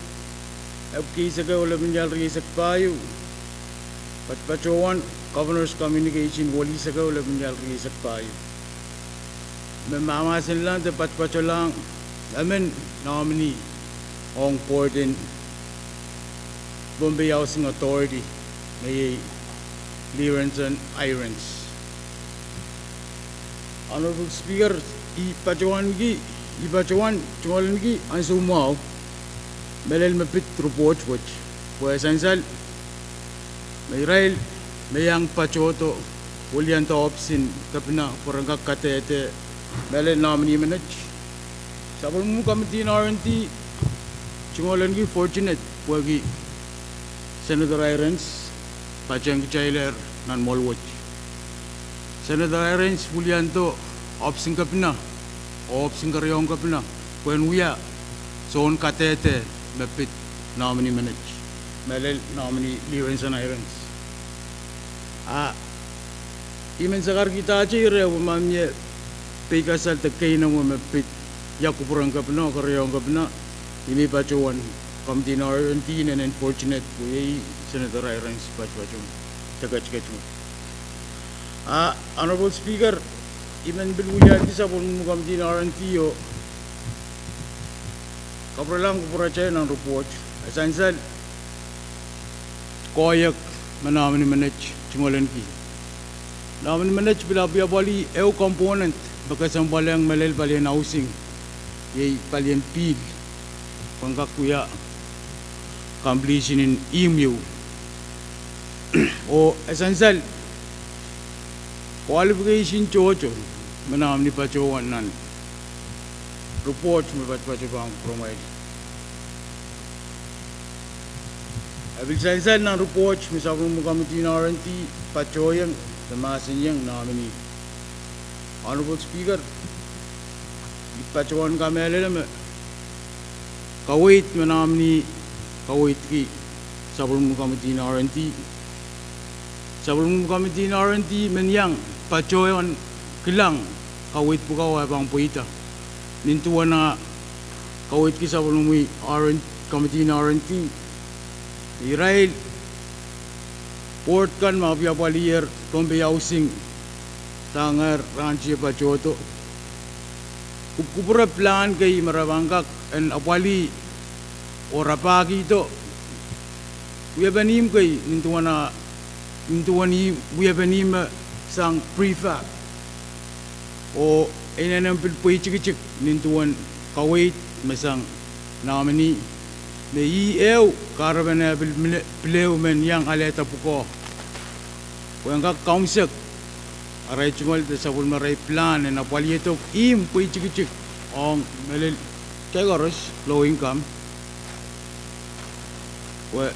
epwiki eisek ehu, lepin rial rieisek pahieu, patopatohwan Governor's Communication welihsek ehu, lepin rial rieisek pahieu, me mahmahsenlahng de patopatolahng emen nominee ong board en Pohnpei Housing Authority, me iei Lee Renson Irons. Honorable Speaker, I patohwanki, I patohwan tungoalenki ansou mwahu mehlel me pid report wet, pwe sansal me irail me iang patohdo wiliandi ohpis en kepina pwe ren kak kadehde mehlel nominee menet. Sapwellimomwi committee en R and D, tungoalenki fortunate pwehki Senator Irons patehng kitailehr nan mwohn wet. Senator Irons wiliandi ohpis en kepina, ohpis en keriaun kepina, pwehn wia soun kadehde me pid nominee menet, mehlel nominee Lee Renson Irons. A I men sakarkihda ire pwe ma mie peikasal de keinemwe me pid ia kupwuren kepina oh keriaun kepina, I men patohwan committee en R and D inenen fortunate pwe iei Senator Irons patopato de ketiket. A Honorable Speaker, I men pil wiliandi sapwellimomwi committee en R and D oh kapwurelahng kupwuratail nan report, e sansal koahiek me nominee menet tungoalenki. Nominee menet pil apwaliapwalih ehu component me kesempwalehng mehlel palien housing, iei palien pihl, pwehn kak wia completion en ihmw ieu. Oh e sansal qualification tohto me nominee patohwan nan report me patopato pahn kupwuromwail. E pil sansal nan report me sapwellimomwi committee en R and D patohiong de mahsanihong nominee. Honorable Speaker, I patohwan kamehlele me kaweid me nominee kaweidki sapwellimomwi committee en R and D, sapwellimomwi committee en R and D men iang patohwan kilang kaweid pwukat eh pahn pweida. Nin duwen ah kaweidki sapwellimomwi committee en R and D, irail board kan me apwaliapwaliher Pohnpei Housing, sang ehr rahnwet patohdo, kupwukupwure pilahn kei me re pahn kak en apwalih oh rapahkihdo wiepen ihmw kei nin duwen ah, nin duwen ih wiepen ihmw me sang prefab. Oh e inenen pil pweitikitik nin duwen kaweid me sang nominee, me ih ehu kahrepen eh pil mle, pil ehu men iang alehda pwukoa pwehn kak kaunseking arail tungoal de sapwellimarail pilahn en apwalih doadoahk, ihmw pweitikitik ong mehlel kei koaros low income, pwe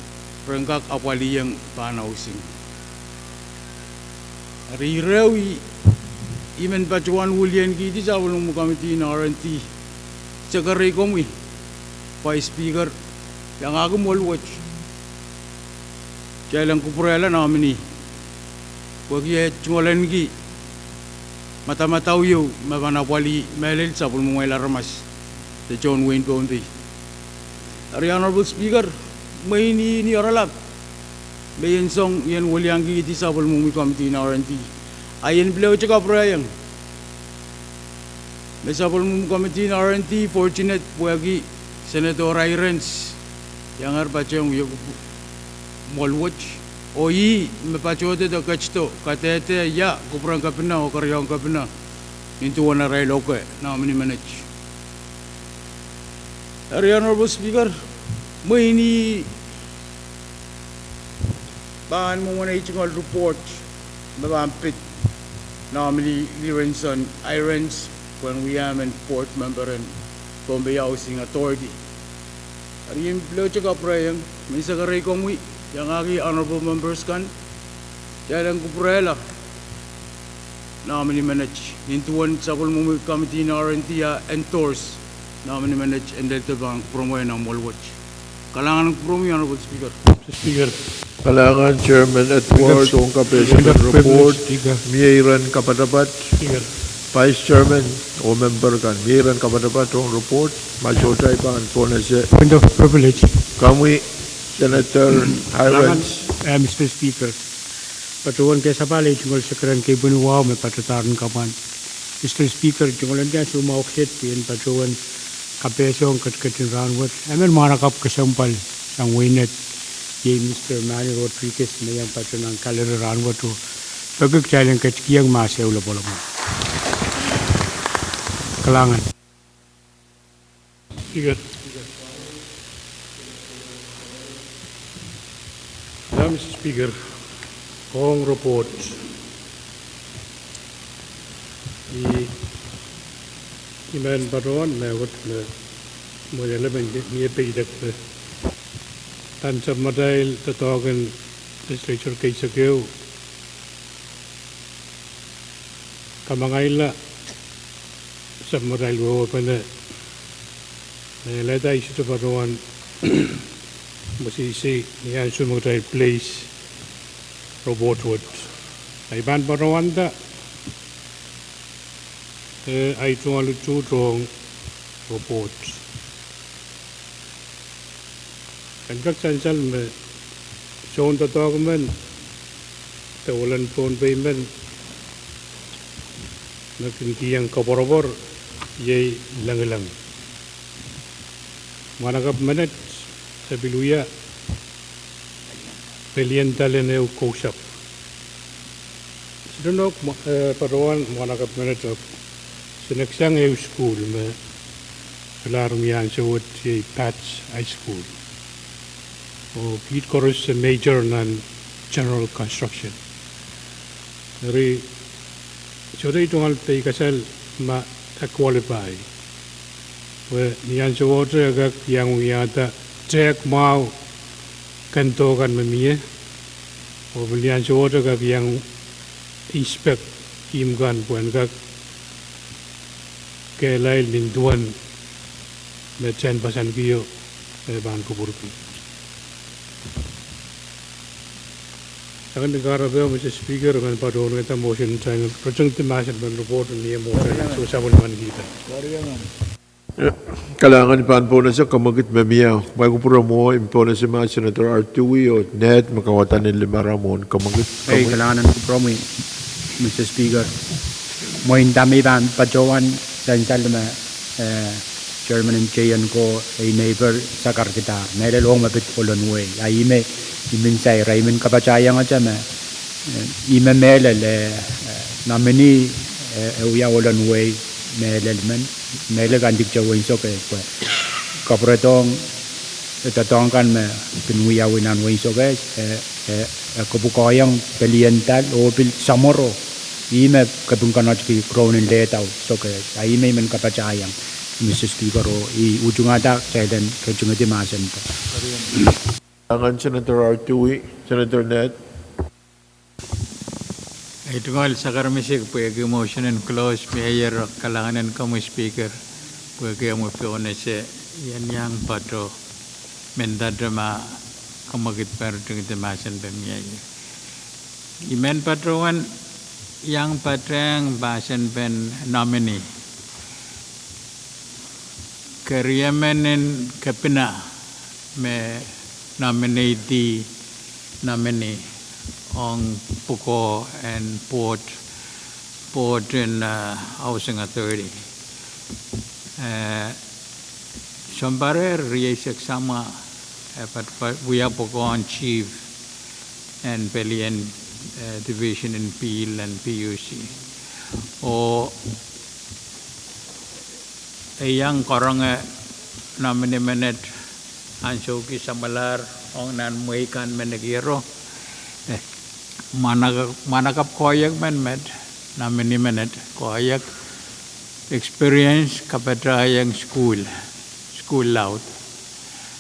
ren kak apwalihong pahn housing. Eri ire ehu ih, I men patohwan wiliankihdi sapwellimomwi committee en R and D, sekerei komwi, Vice Speaker, iangahki mwoahl wet, kitail en kupwurehla nominee, pwehki e tungoalenki madamadau ieu me pahn apwalih mehlel sapwellimamwail aramas de tohn wehin Pohnpei. Eri Honorable Speaker, mwein ih ni oaralap me I en song I en wiliankihdi sapwellimomwi committee en R and D, a I en pil ewete kapwurehiong me sapwellimomwi committee en R and D fortunate pwehki Senator Heinz iangehr patohwan wia kupwur mwoahl wet, oh ih me patohdo de ketido kadehde ia kupwuren kepina oh keriaun kepina nin duwen arail oke nominee menet. Eri Honorable Speaker, mwein ih pahn mwomwen ei tungoal report me pahn pid nominee Lirenson Heinz pwehn wia emen board member en Pohnpei Housing Authority. Eri I en pil ewete kapwurehiong me sekerei komwi, iangahki honorable members kan, kitail en kupwurehla nominee menet nin duwen sapwellimomwi committee en R and D a endorse nominee menet en lel de pahn kupwuromwi nan mwoahl wet. Kalahngan en kupwuromwi, Honorable Speaker. Kalahngan Chairman Edward ong kapehm en report. Mie iren kapatapat, Vice Chairman oh member kan, mie iren kapatapat ong report? Ma sohte, I pahn pohnese komwi, Senator Heinz. Eh, Mister Speaker, patohwan kesapahl ei tungoal sekeren kepwin wahu me patohdahr en kapwan. Mister Speaker, tungoal en kak soumwahu kiset pwe I en patohwan kapehse ong ketiket en rahnwet emen mwahnakapw kesempwal sang wehin Nett, iei Mister Manny Rodriguez, me iang patohwan nan gallery rahnwet oh peki kitail en ketikihong mahs ehu lopwolopwol. Kalahngan. Mister Speaker, ong report, I, I men patohwan mehkot me mwein ele me mie peidek me pahn sapwmatail doadoahk en legislature keisek ehu kamangaila sapwmatail wehwehpene me leda I sohte patohwan mwesihsi ni ansou me kitail place report wet. I pahn patohwanda, eh, ei tungoal utuht ong report. En kak sansal me soun doadoahk men de welen Pohnpei men me kin kihong koapworopwor iei lengileng. Mwahnakapw menet e pil wia billion dollar en ehu kousapw. Sohte nohk, eh, patohwan mwahnakapw menet ahpw se neksang ehu sukuhl me pilahr ni ansou wet iei Pat's High School, oh kiht koaros se major nan general construction. Eri sohte tungoal peikasal ma e qualify, pwe ni ansowohte e kak iang wiahda tehk mwahu kendo kan me mie, oh pil ni ansowohte e kak iang inspect ihmw kan pwe en kak kehlail nin duwen me ten percent kio me pahn kupwurki. Sangen ni kahrepe, Mister Speaker, I men patohwan wehda motion title, President Mason men report mie motion, so sapwellimanikihda. Kalahngan. I pahn pohnese kamwekid me mie, mwail kupwure mwo, I men pohnese ma Senator Artui oh Ned me kauwada nin limara mwohn kamwekid. Ei, kalahngan en kupwuromwi, Mister Speaker. Mwein dahme I pahn patohwan sansal me, eh, Chairman en J N ko ei neighbor sakarkihda, mehlel ong me pid Ohlone Wei. A ih me I men sair, I men kapatahiengete me, eh, ih me mehlel, eh, nominee, eh, e wia ohl en wehi mehlel men, mehlel kan dikte wehin Sokehs pwe kapwuredohng, eh, doadoahk kan me kin wiawi nan wehin Sokehs, eh, eh, eh, kopwukoahiong pelien dal oh pil samworo, ih me kepin konehng ki ground en lehdau Sokehs. A ih me I men kapatahiong, Mister Speaker, oh I utungada kitail en ketingedi mahsen. Angan Senator Artui, Senator Ned. Ei, tungoal sakaramisik pwehki motion en close, me iei ire kalahngan en komwi Speaker, pwehki omwi pwonese ien iang pato, mendahte ma komwi kit pahn ritingedi mahsen pen mie. I men patohwan iang patehng mahsen pen nominee. Keriemen en kepina me nominate nominee ong pwukoa en board, board en, uh, Housing Authority. Eh, sounpar rieisek samwa, eh, patopato wia pwukoa en chief en pelien, eh, division en pihl en P U C. Oh e iang karonge nominee menet ansou kis samwalahr ong nan mwehi kan me nekiero. Eh, mwahnakapw, mwahnakapw koahiek men met, nominee menet koahiek, experience kapatahieng sukuhl, sukuhl laud.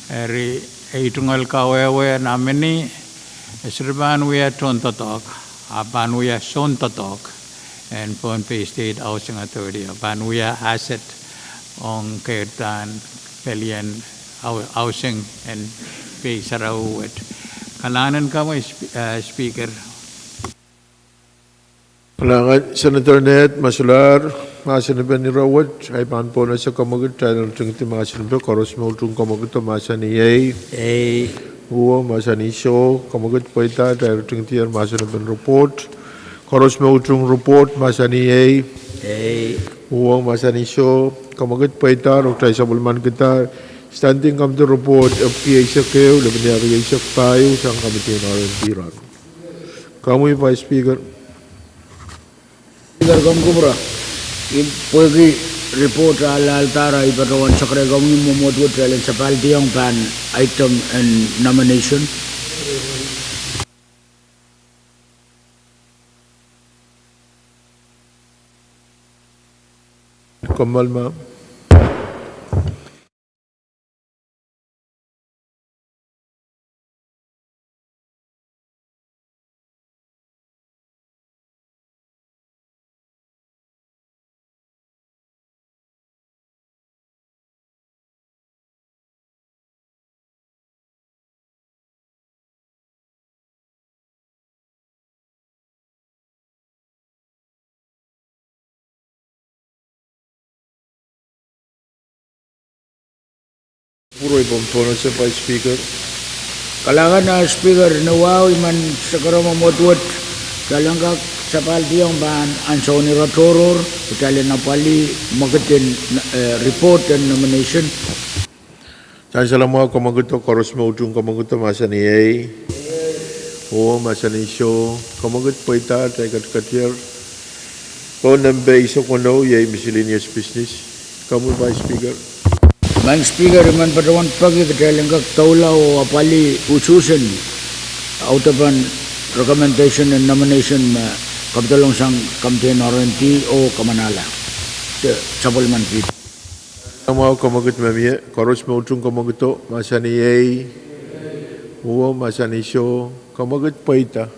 Eri ei tungoal kawehwe nominee, e sohte pahn wia tohndoadoahk, a pahn wia soundoadoahk en Pohnpei State Housing Authority, a pahn wia asset ong keirdahn pelien hou-, housing en Pohnpei sarawi wet. Kalahngan en komwi, Sp-, eh, Speaker. Kalahngan Senator Ned, ma solahr mahsen pen ire wet, I pahn pwonese komwi kitail en ritingedi mahsen pen. Koaros me utung komwi kitail mahsanih ei. Ei. Uhwong mahsanih soh, komwi kitail pweida, kitail ritingedi mahsen pen report. Koaros me utung report mahsanih ei. Ei. Uhwong mahsanih soh, komwi kitail pweida, oh kitail sapwellimanikihda standing committee report epwiki eisek ehu, lepin ehu rieisek pahieu, sang committee en R and D rahn. Komwi Vice Speaker. Speaker, komw kupwure. I pwehki report ahl ahl dahr, I patohwan sakarehki komwi mwomwohd wet kitail en sapahldiong pahn item en nomination. Kommoal ma. Pwuroi pahn pwonese Vice Speaker. Kalahngan, eh, Speaker, ni wahu I men sakarehng mwomwohd wet, kitail en kak sapahldiong pahn ansoun ire tohrohr, kitail en apwalih mwekid en, eh, report en nomination. Sansal mwahu komwi kitail, koaros me utung komwi kitail mahsanih ei. Uhwong mahsanih soh, komwi kitail pweida, kitail ketiketier pohn nempe eisek weneu, iei miscellaneous business. Komwi Vice Speaker. Madam Speaker, I men patohwan peki kitail en kak doula oh apwalih usuhsen audepen recommendation en nomination me kapidolong sang committee en R and D oh kamanala. Sapwelliman pid. Mwahu komwi kitail me mie, koaros me utung komwi kitail mahsanih ei. Uhwong mahsanih soh, komwi kitail pweida.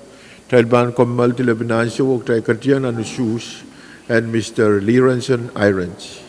Kitail pahn kommoaldi lepin ansou oh kitail ketiketier nan usuhs en Mister Lirenson Irons.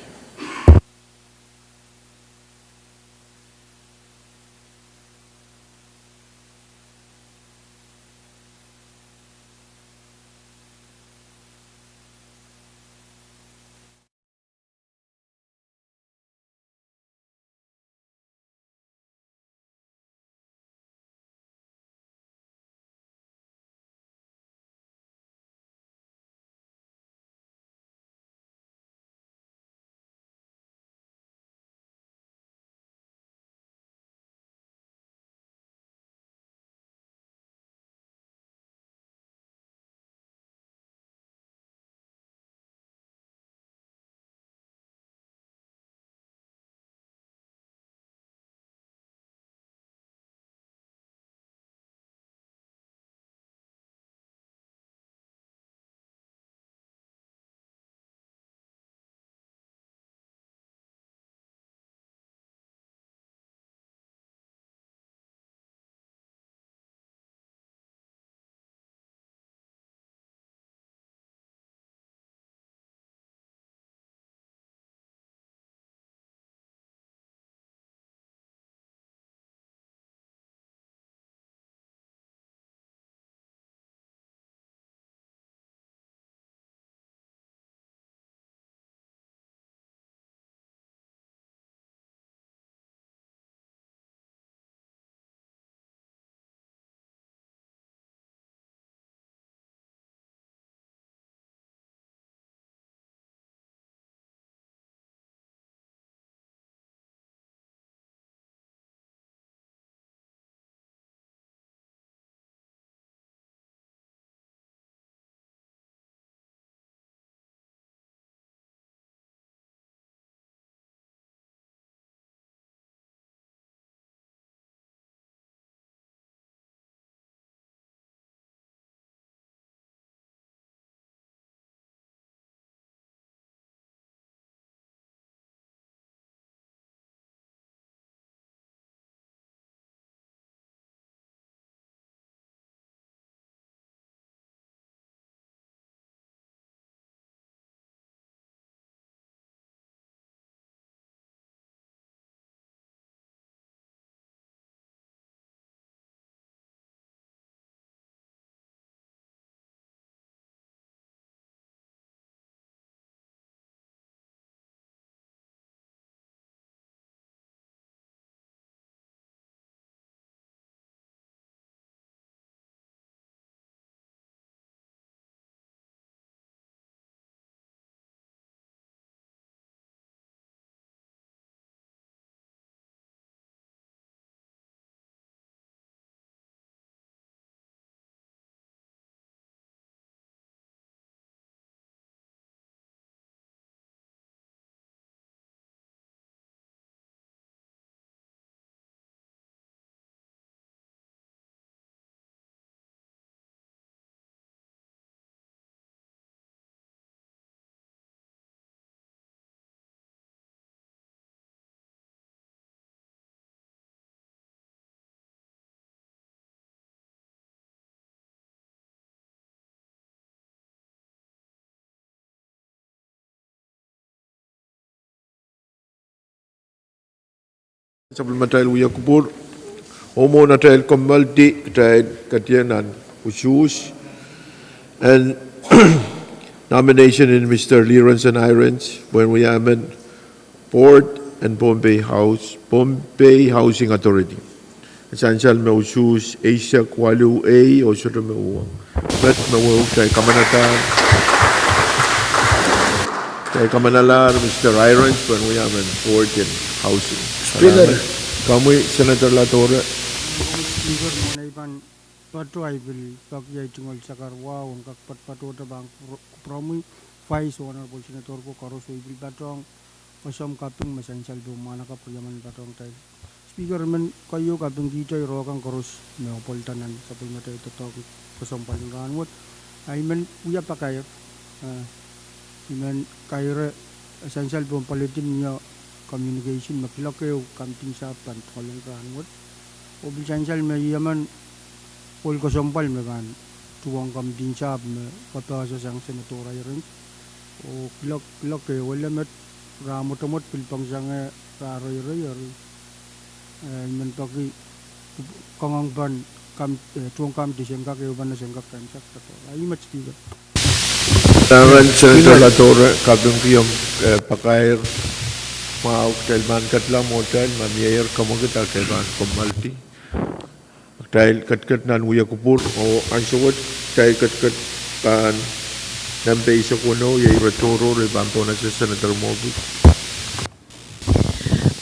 Sapwellimatail wia kupwur, oh mwohn atail kommoaldi, kitail ketieng nan usuhs en nomination en Mister Lironson Irons pwehn wia emen board en Pohnpei House, Pohnpei Housing Authority. Sansal me usuhs eisek waluh ei oh sohte me uhwong. Met me wehwehki kitail kamanalahr, kitail kamanalahr Mister Irons pwehn wia emen board en housing. Speaker. Komwi Senator Ladore. Speaker, mwohn ei pahn patoh, I pil peki ei tungoal sakarwa en kak patohte pahn kupwuromwi Vice Honorable Senator ko koaros, oh I pil patohng koasoandi kaping me sansal pohn mwahnakapw riemen patohng kitail. Speaker, I men keieu kapingkihte ire kan koaros me apwalda nan sapwellimatail doadoahk koasoandi pwalen rahnwet. Ah, I men wia pakair, ah, I men kaire, eh, sansal pohn palitin mie communication me kuloak ehu committee sahpw pahn tungoal en rahnwet. Oh pil sansal me I emen ohl koasoandi pwal me pahn tuhwong committee sahpw me kapehse sang Senator Irons. Oh kuloak, kuloak ehu ele met rahn mwotomwot pil pangsange rahn reirei eri, eh, I men peki kangoang pahn kam, eh, tuhwong committee sengkak ehu pahn sengkak kan sak tato. Ah, ih met Speaker. Kalahngan Senator Ladore, kapingki omw, eh, pakair mwahu. Kitail pahn ketlahng mwohtail ma mieier komwekid, kitail pahn kommoaldi. Kitail ketiket nan wia kupwur oh ansou wet kitail ketiket pahn nempe eisek weneu, iei ire tohrohr, I pahn pohnese Senator Moffitt.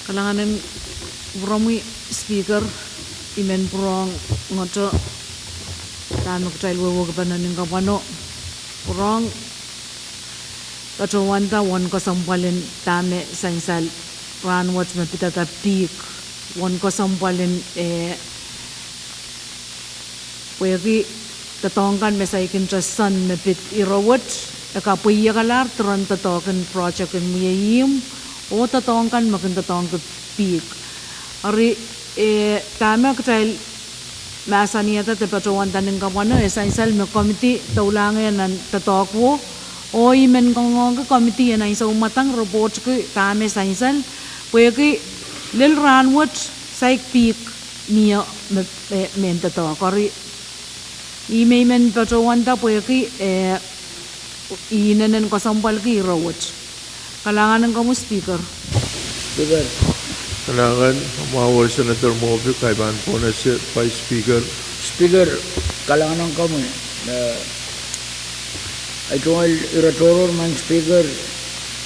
Kalahngan en kupwuromwi Speaker, I men pwurehng ngehte dahme kitail wehwehki pahn nan kapwano, pwurehng patohwanda uwen koasoandi pwalen dahme sansal rahnwet me pidada pihk, uwen koasoandi pwalen, eh, pwehki doadoahk kan me saikinte sang me pid ire wet, e kapweiekalahr diren doadoahk en project en wia ihmw, oh doadoahk kan me kin doadoahngki pihk. Eri, eh, dahme kitail mahsanihada de patohwanda nan kapwano, e sansal me committee doulahngehr nan doadoahk wo, oh I men kangoangehki committee en ansou mwadang report ki dahme sansal, pwehki lel rahnwet saik pihk mie me, me, mehn doadoahk. Eri I men, I men patohwanda pwehki, eh, I inenen koasoandi pwalki ire wet. Kalahngan en komwi Speaker. Speaker. Kalahngan, mwahu Senator Moffitt, kitail pahn pohnese Vice Speaker. Speaker, kalahngan en komwi, eh, ei tungoal ire tohrohr Madam Speaker,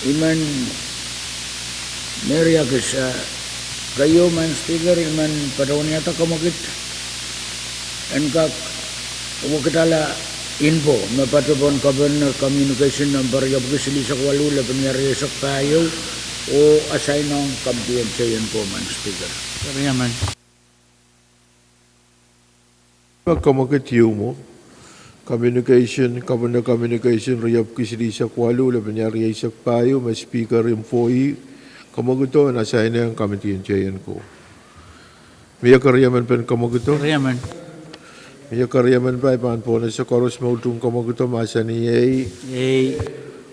I men meriakis, eh, keieu Madam Speaker, I men patohwaniada komwekid en kak wekidala inpo me patohwan Governor Communication number riepwiki silihsek waluh, lepin riehsek pahieu, oh asainehng committee en JNCO Madam Speaker. Eri I men peki komwekid ieu mwo, communication, Governor Communication riepwiki silihsek waluh, lepin riehsek pahieu, me Speaker imwfoi komwekido en asainehng committee en JNCO. Mie keriemen pen komwekido? Mie keriemen pai pahn pohnese koaros me utung komwekido mahsanih ei.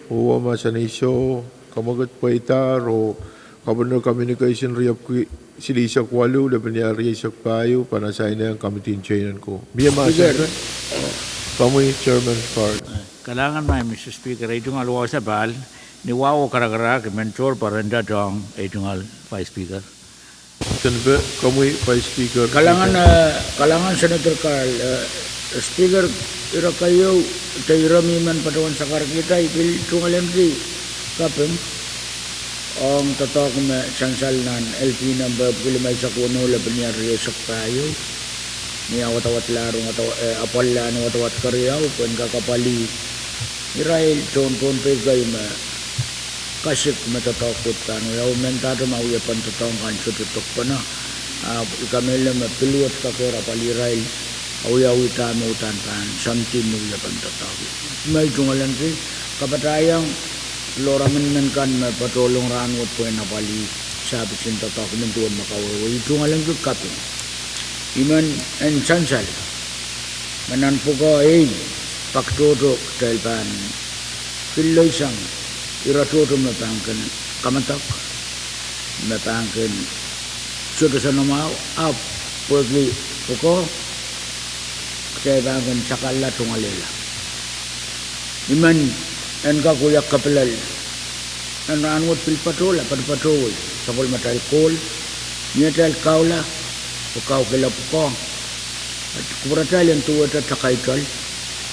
Uwe mahsanih soh, komwekid pweidahr oh Governor Communication riepwiki silihsek waluh, lepin riehsek pahieu, pahn asainehng committee en JNCO. Mie mahsen pen? Komwi Chairman Carl. Kalahngan Madam Speaker, ei tungoal wahu sapahl, ni wahu oh karakarahk I men tohr pwarenda doadoahk ei tungoal Vice Speaker. Komwi Vice Speaker. Kalahngan, eh, kalahngan Senator Carl, eh, Speaker, ire keieu, de ire me I men patohwan sakarkihda, I pil tungoalenki kaping ong doadoahk me sansal nan LP number epwiki limeisek weneu, lepin riehsek pahieu, ni awadawad lahr, eh, apwal lahn wadawad keriau, pwehn kak apwalih irail tohn Pohnpei kei me kasik me doadoahk wet pahn wia, oh mendahte ma wiepen doadoahk kan sohte dokpene, ah, I kamehlele me pil wet kakehr apwalih irail, awiawihda me uhdahn pahn something me wiepen doadoahk. Me I tungoalenki, kapatahieng lohr emenemen kan me patohlong rahnwet pwehn apwalih sahpwisin doadoahk men duwen me kawehwe. I tungoalenki kaping. I men en sansal me nan pwukoa ei pak tohto kitail pahn pil lelohng ire tohto me pahn kin kamadok, me pahn kin sohte soanamwahu, ahpw pwehki pwukoa, kitail pahn kin sakala tungoalela. I men en kak wia kepilel en rahnwet pil patohla, patopato wei, sapwellimatail kohl, ni atail kaula, oh kaukihla pwukoa, kupwuratail en duwehte takaitol,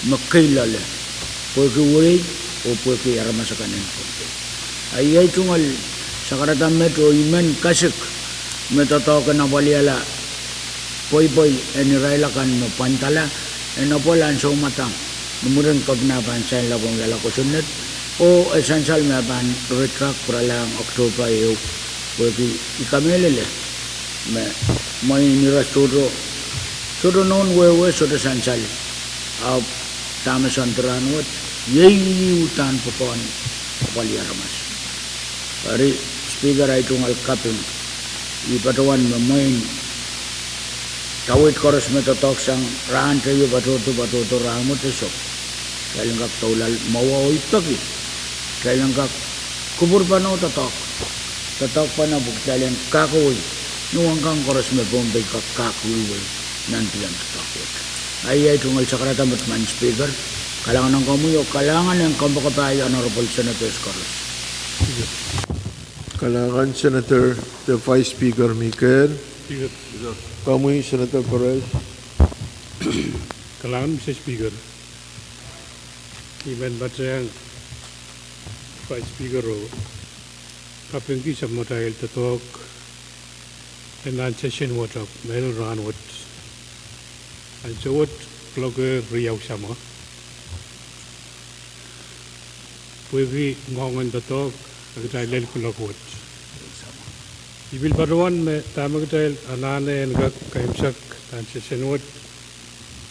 me keiloale, pwehki wehi, oh pwehki aramas akan en Pohnpei. A iei tungoal sakarada met oh I men kasik me doadoahk en apwalihala pweipwei en irail akan me pwandala en apwal ansou mwadang, ni mwurin Kepina pahn sainla pwongala kosonned, oh e sansal me pahn ritrak pwuralahng Oktohpa ehu, pwehki I kamehlele me mwein ira sohte, sohte nohn wehwe, sohte sansal, ahpw dahme soandi rahnwet, iei uhdahn pwukoahn apwalih aramas. Eri, Speaker, ahi tungoal kaping, I patohwan me mwein kaweid koaros me doadoahk sang rahn teio patohdo, patohdo rahnwet e soh, kitail en kak doula mwowe oh I peki kitail en kak kupwurpene doadoahk, doadoahk pene pwe kitail en kak wei, ni wahnpoaron koaros me Pohnpei kak kak wehwe nanpwungen doadoahk wet. A iei tungoal sakarada met, Madam Speaker, kalahngan en komwi oh kalahngan en kompoakepahi Honourable Senators koaros. Kalahngan Senator, de Vice Speaker Mikel. Komwi Senator Perez. Kalahngan Mister Speaker. I men patehng Vice Speaker oh kapingki sapwellimatail doadoahk en nan session wet ahpw mehlel rahnwet, ansou wet kuloak riau samwa, pwehki ngoangen doadoahk, a kitail lel kuloak wet. I pil patohwan me dahme kitail anahne en kak kaimwisekla nan session wet,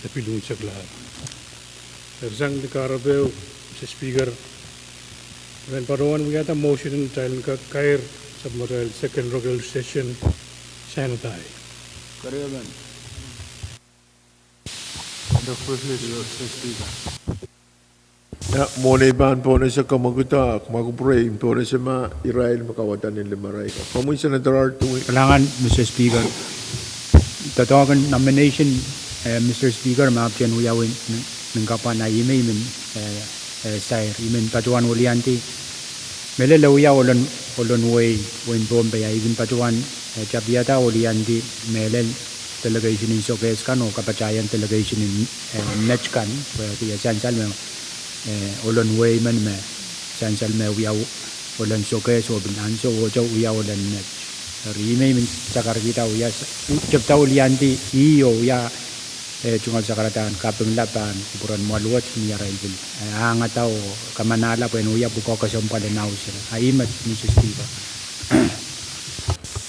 e pil unseklahr. Eri sang ni kahrepe, Mister Speaker, I men patohwan wiahda motion en kitail en kak kair sapwellimatail second regular session, Senate. Mwohn ei pahn pohnese, komw kak dah, ma kupwure, I pohnese ma irail me kawadahn en limarail. Komwi Senator Artui. Kalahngan Mister Speaker. Doadoahk en nomination, eh, Mister Speaker, ma ahpwtehn wiawi nin, nin kapwa, a ihme I men, eh, eh, sair, I men patohwan weliandi mehlel wia Olon, Olon Wehi, Wehin Pohnpei, a I men patohwan, eh, tapihada weliandi mehlel delegation en Sokehs kan oh kapatahieng delegation en, eh, Net kan, pwehki e sansal me, eh, Olon Wehi men me sansal me wia Olon Sokehs oh pil ansou ohte wia Olon Net. Eri I men sakarkihda wia, tepda weliandi ih oh wia, eh, tungoal sakarada en kapingla pahn kupwuren mwoahl wet ni arail pil, eh, ahngada oh kamanahla pwehn wia pwukoa kesempwal en House. A ih met, Mister Speaker.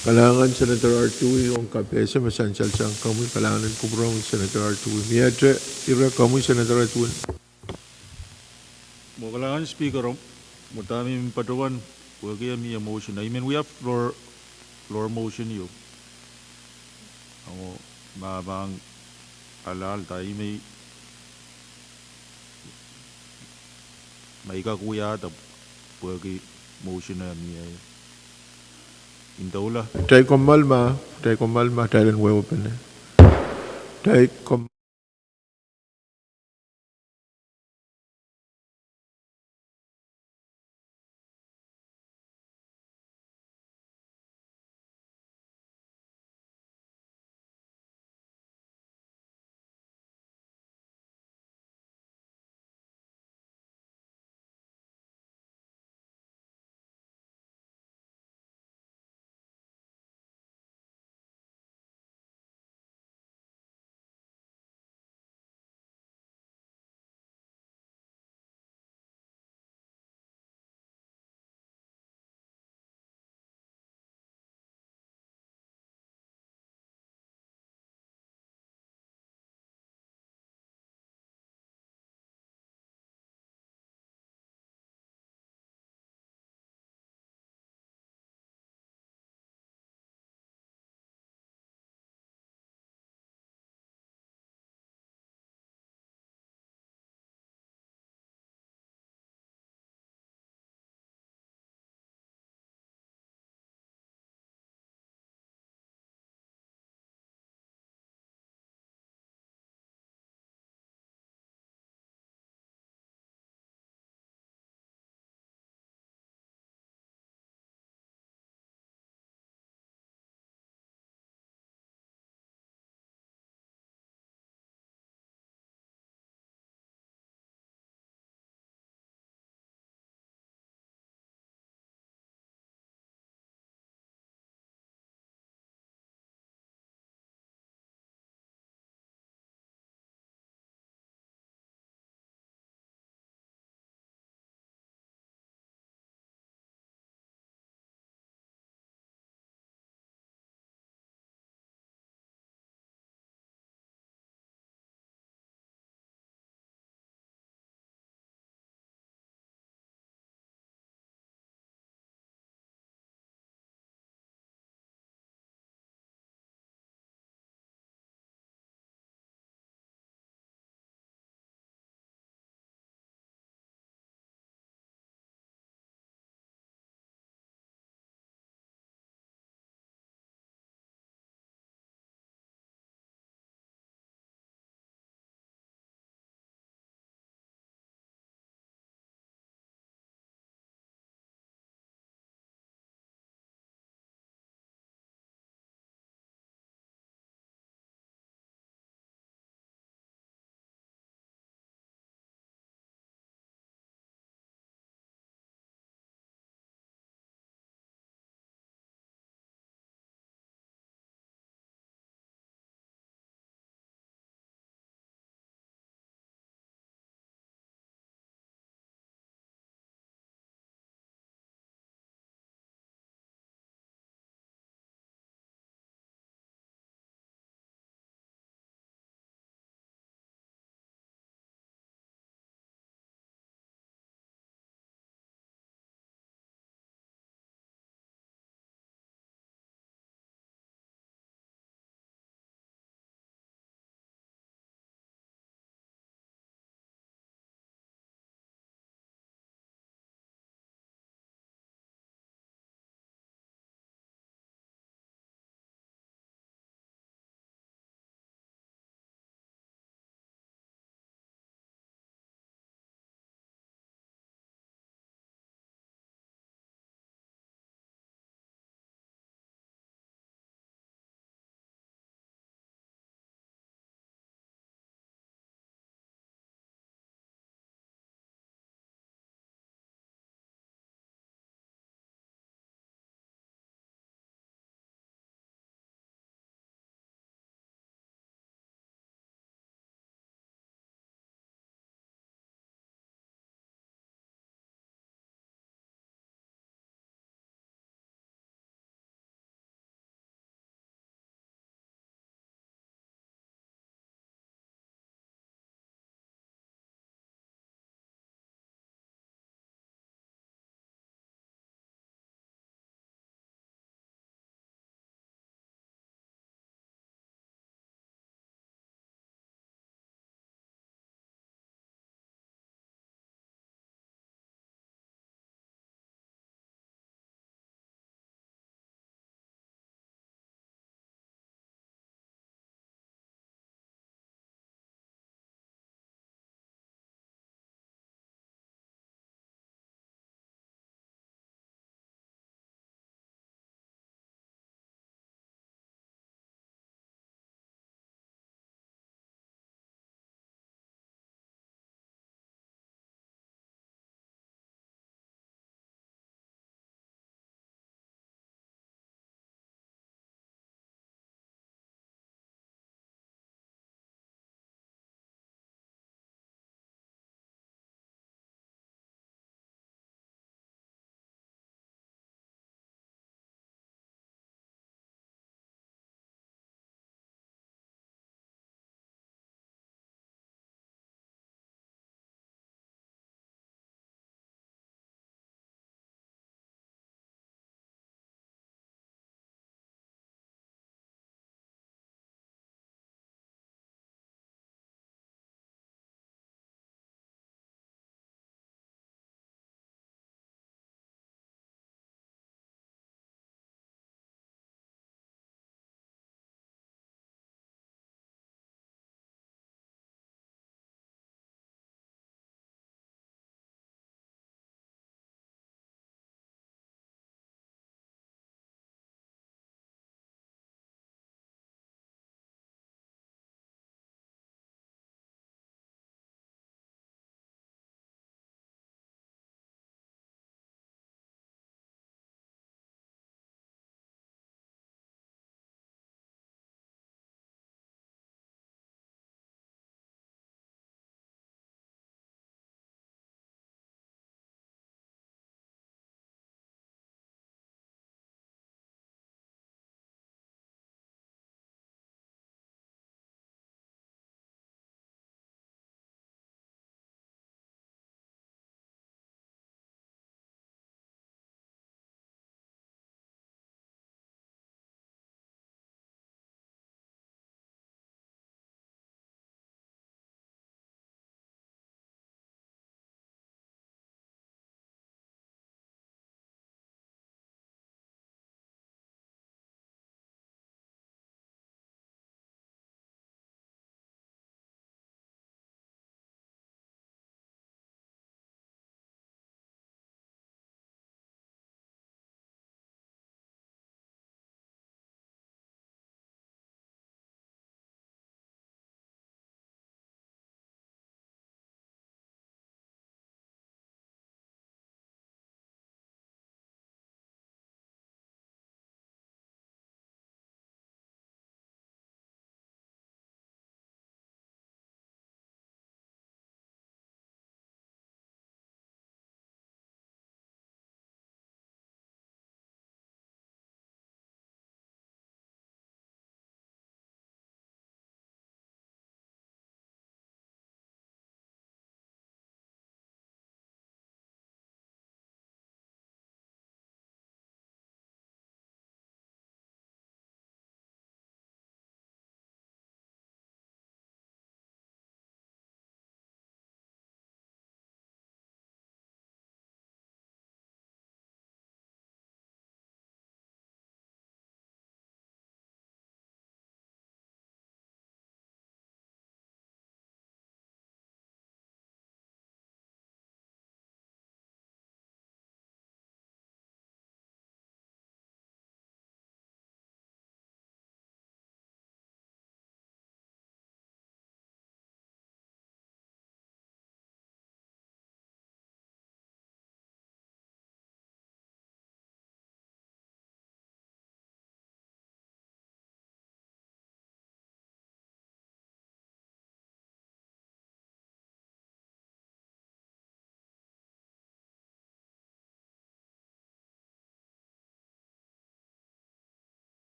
Kalahngan Senator Artui ong kapehse me sansal sang komwi, kalahngan en kupwuromwi Senator Artui. Miehte ire, komwi Senator Artui. Mwo kalahngan Speaker, mwo dahme I men patohwan, pwehki mie motion, I men wia floor, floor motion ieu. Mwo ma pahn alal da I men, ma I kak wiahda pwehki motion e mie ndoula. Kitail kommoal ma, kitail kommoal ma, kitail en wehwehpene. Kitail kom-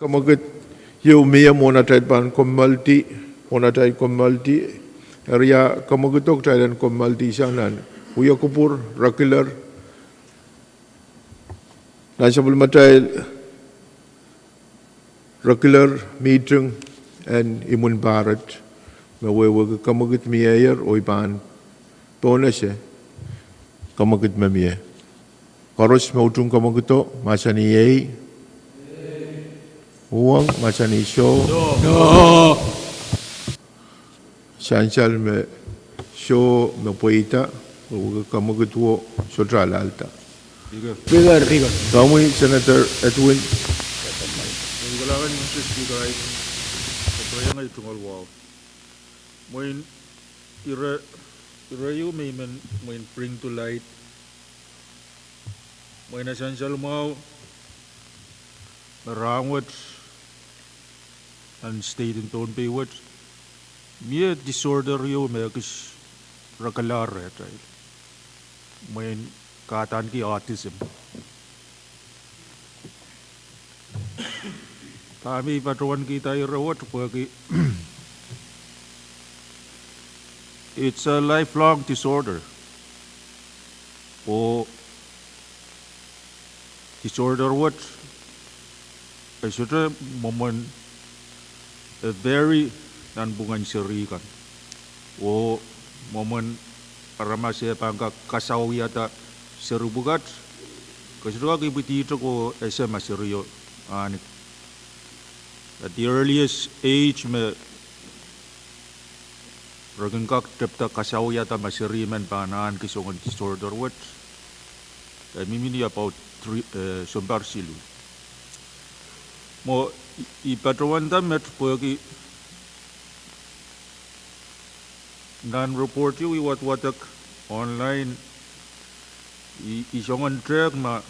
Kamwekid ieu mie mwohn atail pahn kommoaldi, mwohn atail kommoaldi, eri a kamwekid kitail en kommoaldi sang nan wia kupwur, regular, nan sapwellimatail regular meeting en imwin pahr et, me wehwehki kamwekid mieier oh I pahn pohnese kamwekid me mie. Koaros me utung kamwekido, mahsanih ei. Uhwong, mahsanih soh. Sansal me soh me pweida, wehwehki kamwekid wo sohte alahlda. Komwi Senator Edwin. Mwein kalahngan Mister Speaker, I, I pray ngai tungoal wahu. Mwein ire, ire ieu me I men mwein bring to light. Mwein e sansal mwahu me rahnwet nan state en Pohnpei wet, mie disorder ieu me ekis rekala rehtail. Mwein kahdaneki autism. Dahme I patohwankihda ire wet pwehki it's a lifelong disorder. Oh disorder wet, e sohte mwomwen, e vary nanpwungen seri kan. Oh mwomwen aramas e pahn kak kasawiada seri pwukat, ke sohte kak ipwidihte ko ese ma serio ahneki. At the earliest age me re kin kak tepda kasawiada ma seri men pahn ahneki soangen disorder wet, e mihmi ni about three, eh, sounpar siluh. Mwo I, I patohwanda met pwehki nan report ieu I wadwadek online, I, I soangen tehk ma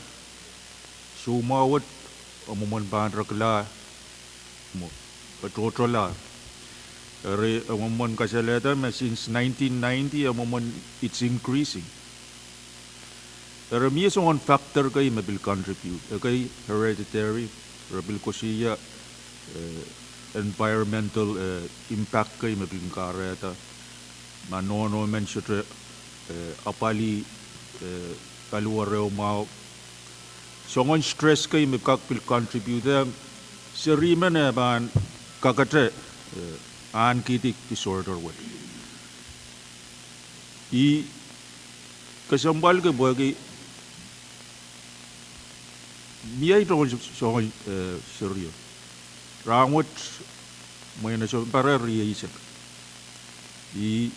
soumwahu wet e mwomwen pahn rekla, mwo, e tohtohla. Eri e mwomwen kasalehda me since nineteen ninety e mwomwen it's increasing. Eri mie soangen factor kei me pil contribute. Ekei hereditary, re pil koasoia, eh, environmental, eh, impact kei me pil kahrehda. Ma nohno men sohte, eh, apwalih, eh, paliwar ehu mwahu. Soangen stress kei me kak pil contribute, seri men e pahn kakete, eh, ahnekihdi disorder wet. I kesempwalki pwehki mie tohn soangen, eh, serio. Rahnwet mwein e sounpar rieisek. I,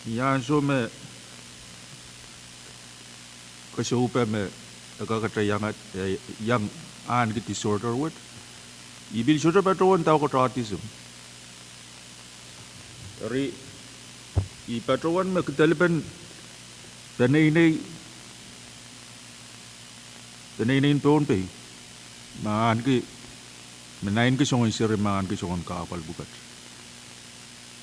ni ansou me koasoipe me e kakete iang, eh, iang ahneki disorder wet, I pil sohte patohwan daukot autism. Eri I patohwan me kidalipen peneinei, peneineien Pohnpei me ahneki, me naineki soangen seri me ahneki soangen kahpwal pwukat.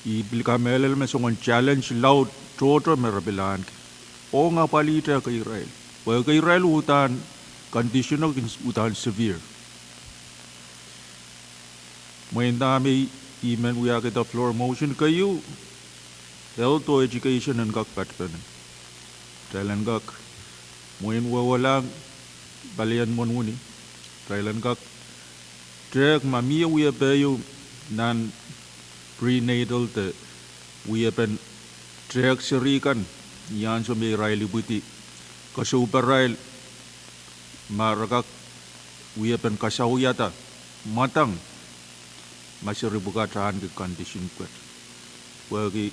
I pil kamehlele me soangen challenge laud tohto me re pil ahneki. Ong apwalihte keirail, pwe keirail uhdahn condition o kin uhdahn severe. Mwein dahme I men wiahkihda floor motion keieu, health oh education en kak patpene. Kitail en kak mwein wehwehla palien mwohn wini, kitail en kak tehk ma mie wiepe ieu nan prenatal de wiepen tehk seri kan, ni ansou me irail ipwidi, koasoipe irail ma re kak wiepen kasawiada mwadang ma seri pwukat ahneki condition pwukat. Pwehki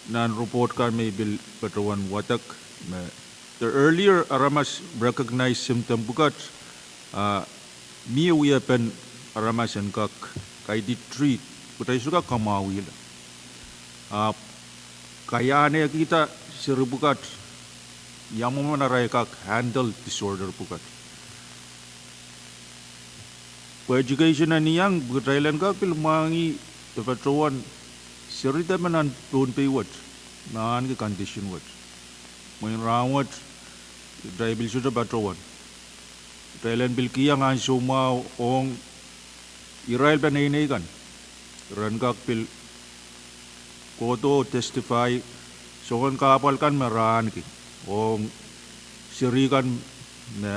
nan report kan me I pil patohwan wadek me the earlier aramas recognize symptom pwukat, a mie wiepen aramas en kak kaidehn treat, kitail sohte kak kamwahwihla. Ahpw kaiahnekihda seri pwukat, ia mwomwen arail kak handle disorder pwukat. Pwe education en iang, pwe kitail en kak pil mwahngih de patohwan seri depe nan Pohnpei wet me ahneki condition wet. Mwein rahnwet kitail pil sohte patohwan. Kitail en pil kihong ansou mwahu ong irail peneinei kan ren kak pil kohdo testify soangen kahpwal kan me re ahneki ong seri kan me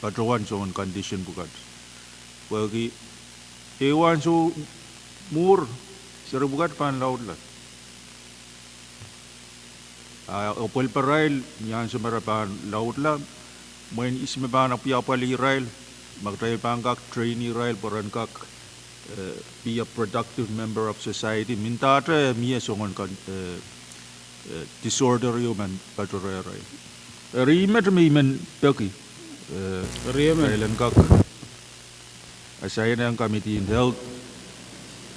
patohwan soangen condition pwukat. Pwehki ehu ansou mwuhr seri pwukat pahn laudla. A, e pwelparail ni ansou me re pahn laudla, mwein ihs me pahn apwapwalih irail, ma kitail pahn kak train irail pwe ren kak, eh, be a productive member of society, mendahte mie soangen kan, eh, eh, disorder ieu men patohrehrail. Eri met me I men peki, eh, eri met kitail en kak assign-ehng committee en health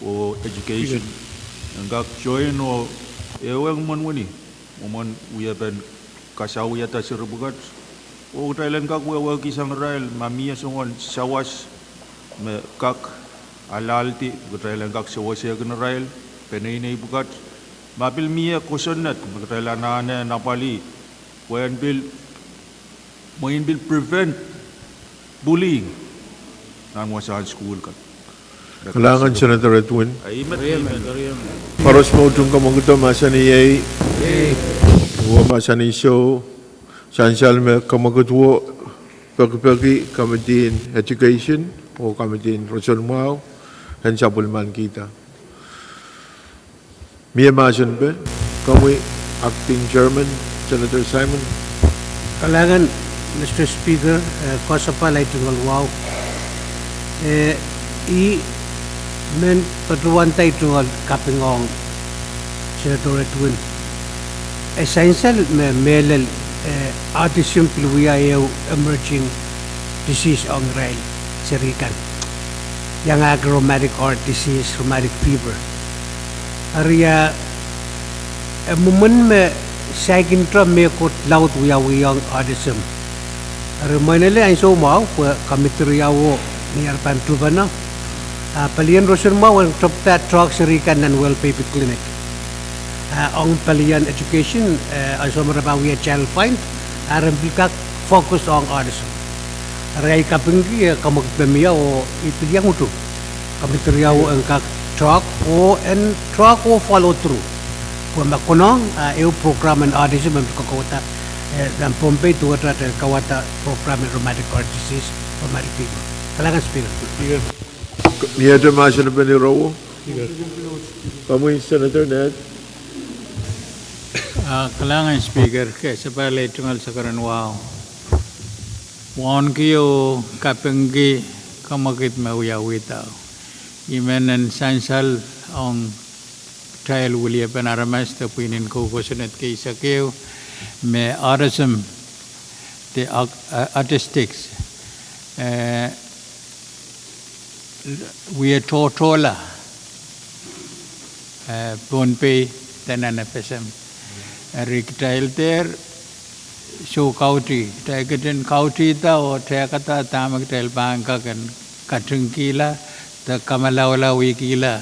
oh education en kak join oh ehuong mwohn wini, mwomwen wiepen kasawiada seri pwukat, oh kitail en kak wehwehkisang irail ma mie soangen sawas me kak alaldi, kitail en kak sewesehkin irail peneinei pwukat. Ma pil mie kosonned me kitail anahne apwalih, pwe en pil, mwein pil prevent bullying nan wasahn sukuhl kan. Kalahngan Senator Edwin. Koaros me utung kamwekid mahsanih iei oh mahsanih soh. Sansal me kamwekid wet pekipeki committee en education oh committee en roson mwahu en sapwellimanikihda. Mie mahsen pwe komwi Acting Chairman Senator Simon. Kalahngan Mister Speaker, eh, koasoapahl ei tungoal wahu. Eh, I men patohwanda ei tungoal kaping ong Senator Edwin. E sansal me mehlel, eh, autism pil wia ehu emerging disease ong irail seri kan. Iangahki rheumatic heart disease, rheumatic fever. Eri, eh, e mwomwen me saikinte mehkot laud wiawihong autism. Eri mwein ele ansou mwahu pwe committee riau ni ar pahn tuhpene, ah, pelien roson mwahu en tepda talk seri kan nan Well Baby Clinic. Ah, ong pelien education, eh, ansou me re pahn wia Channel Five, ah, re pil kak focus ong autism. Eri ei kapingki, eh, kamwekid me mie oh I pil iang utung committee riau en kak talk oh en talk oh follow through. Pwe ma konehng, ah, ehu program en autism en pil kauwada, eh, nan Pohnpei duwehte kauwada program en rheumatic heart disease, rheumatic fever. Kalahngan Speaker. Miehte mahsen pwe ni rowo. Komwi Senator Ned. Ah, kalahngan Speaker, koasoapahl ei tungoal sakaren wahu. Wauneki oh kapingki kamwekid me wiawihda. I men en sansal ong kitail weliepen aramas de pwihnen kou kosonned kei eisek ehu me autism, de au-, ah, autistics, eh, wie tohtohla, eh, Pohnpei de nan FSM. Eri kitail dehr sou kautih, kitail ketin kautihda oh tehkada dahme kitail pahn kak en katingkihla de kamalaulauwihkihla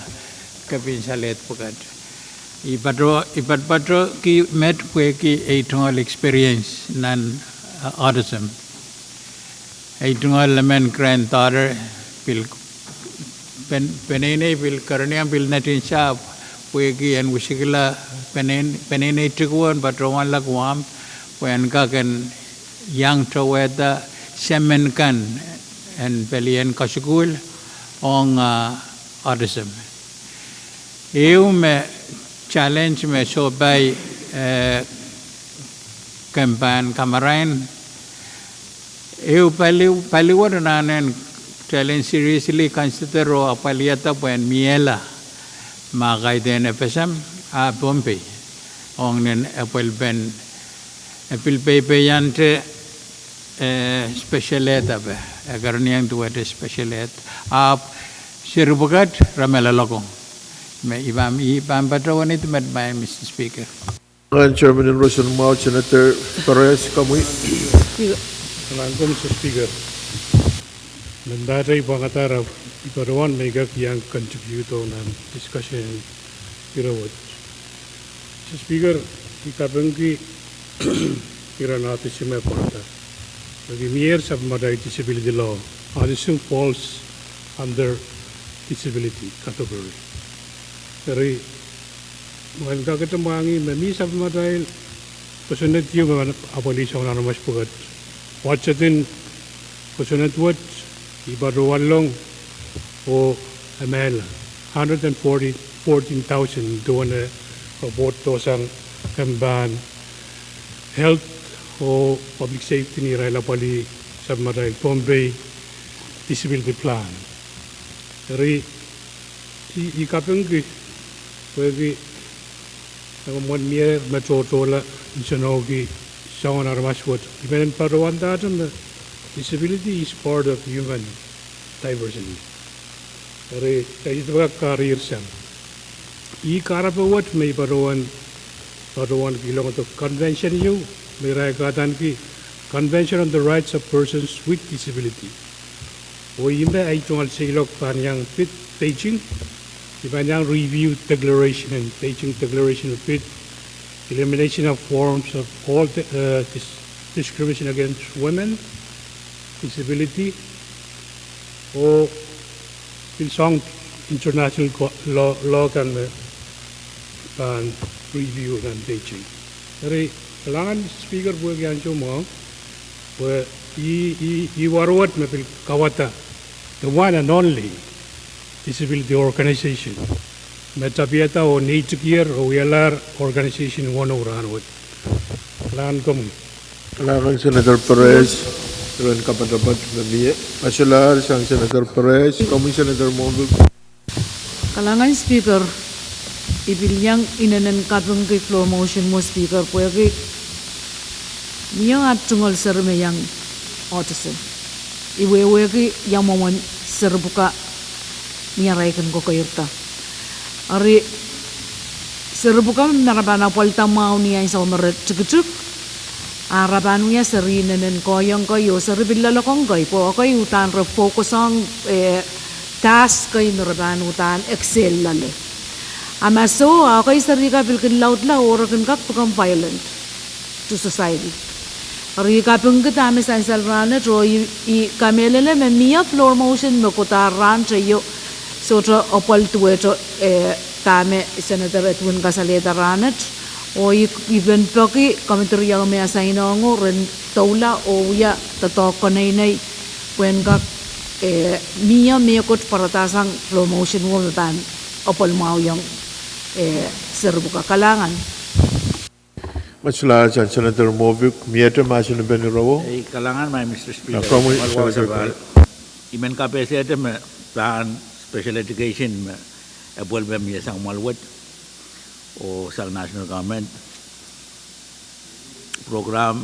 kepin salehd pwukat. I patoh, I patohpatohki met pwehki ei tungoal experience nan, uh, autism. Ei tungoal emen granddaughter pil pen-, peneinei pil kerenieng pil netin sahpw pwehki en wisikla penein-, peneinei tikuwo en patohwanla Guam pwe en kak en iang towehda semen kan en pelien kasukuhl ong, ah, autism. Ehu me challenge me sohpai, eh, kempan kamarain. Ehu pali, paliwar anahne kitail en seriously consider oh apwalihada pwehn miehla ma kaidehn FSM, ah, Pohnpei. Ong nin epwelpen, e pil peipeiante, eh, special ed ape, e kerenieng duwehte special ed. Ahpw seri pwukat re mehlelokong. Me I pahn, I pahn patohwan ih met mai, Mister Speaker. Chairman en roson mwahu, Senator Perez, komwi. Kalahngan, Mister Speaker. Mendahte I pwangadahr, I patohwan me I kak iang contribute nan discussion ire wet. Mister Speaker, I kapingki iren autism me pwarada. Pwehki mier sapwellimatail disability law, autism falls under disability category. Eri, mwein kakete mwahngih me mie sapwellimatail kosonned ieu me apwalih soangen aramas pwukat. Budget en kosonned wet, I patohwanlong oh amala hundred and forty, fourteen thousand duwen eh pwoud dohsang kempen health oh public safety ni irail apwalih sapwellimatail Pohnpei disability plan. Eri, I, I kapingki, pwehki emen mie me tohtohla nsenohki soangen aramas wet. I men patohwandahte me disability is part of human diversity. Eri, I sohte pahn kak karirsang. Ih kahrepe wet me I patohwan, patohwan kihlong de convention ieu, me irail kahdaneki Convention on the Rights of Persons with Disability. Oh ih me ei tungoal seiloak pahn iang pid Beijing, I pahn iang review declaration en Beijing Declaration of Pid, elimination of forms of all the, uh, dis-, discrimination against women, disability, oh pil soang international ko-, law, law kan me pahn review nan Beijing. Eri, kalahngan Speaker pwehki ansou mwahu, pwe ih, ih, ih warohng wet me pil kawada the one and only disability organization me tapihada oh neitikier oh wialahr organization wonou rahnwet. Kalahngan komwi. Kalahngan Senator Perez, ren kapotopoat me mie. Ma solahr sang Senator Perez, komwi Senator Moavik. Kalahngan Speaker, I pil iang inenen kapingki floor motion mwo Speaker pwehki mie ahpw tungoal seri me iang autism. I wehwehki ia mwomwen seri pwuka ni arail kin kokeirda. Eri seri pwuka me re pahn apwalda mwahu ni ansou me re tikitik, a re pahn wia seri inenen kohiong kei oh seri pil loalokong kei, pwe ekei uhdahn re focus ong, eh, task kei me re pahn uhdahn excel loale. A ma soh, a ekei seri kan pil kin laudla oh re kin kak become violent to society. Eri I kapingki dahme sansal rahnwet oh I, I kamehlele me mie floor motion me kohdo rahnwet ieu sohte apwal duwehte, eh, dahme Senator Edwin kasalehda rahnwet. Oh I, I pil peki komiti riau me asainongo ren doula oh wia doadoahk konehng pwehn kak, eh, mie mehkot pwaradahsang floor motion wet me pahn apwal mwahu iang, eh, seri pwuka. Kalahngan. Ma solahr sang Senator Moavik, miehte mahsen en peni rawo. Ei, kalahngan ma Mister Speaker. Komwi Senator. I men kapehsehte me pahn special education me apwal me mie sang mwahl wet oh sang national government program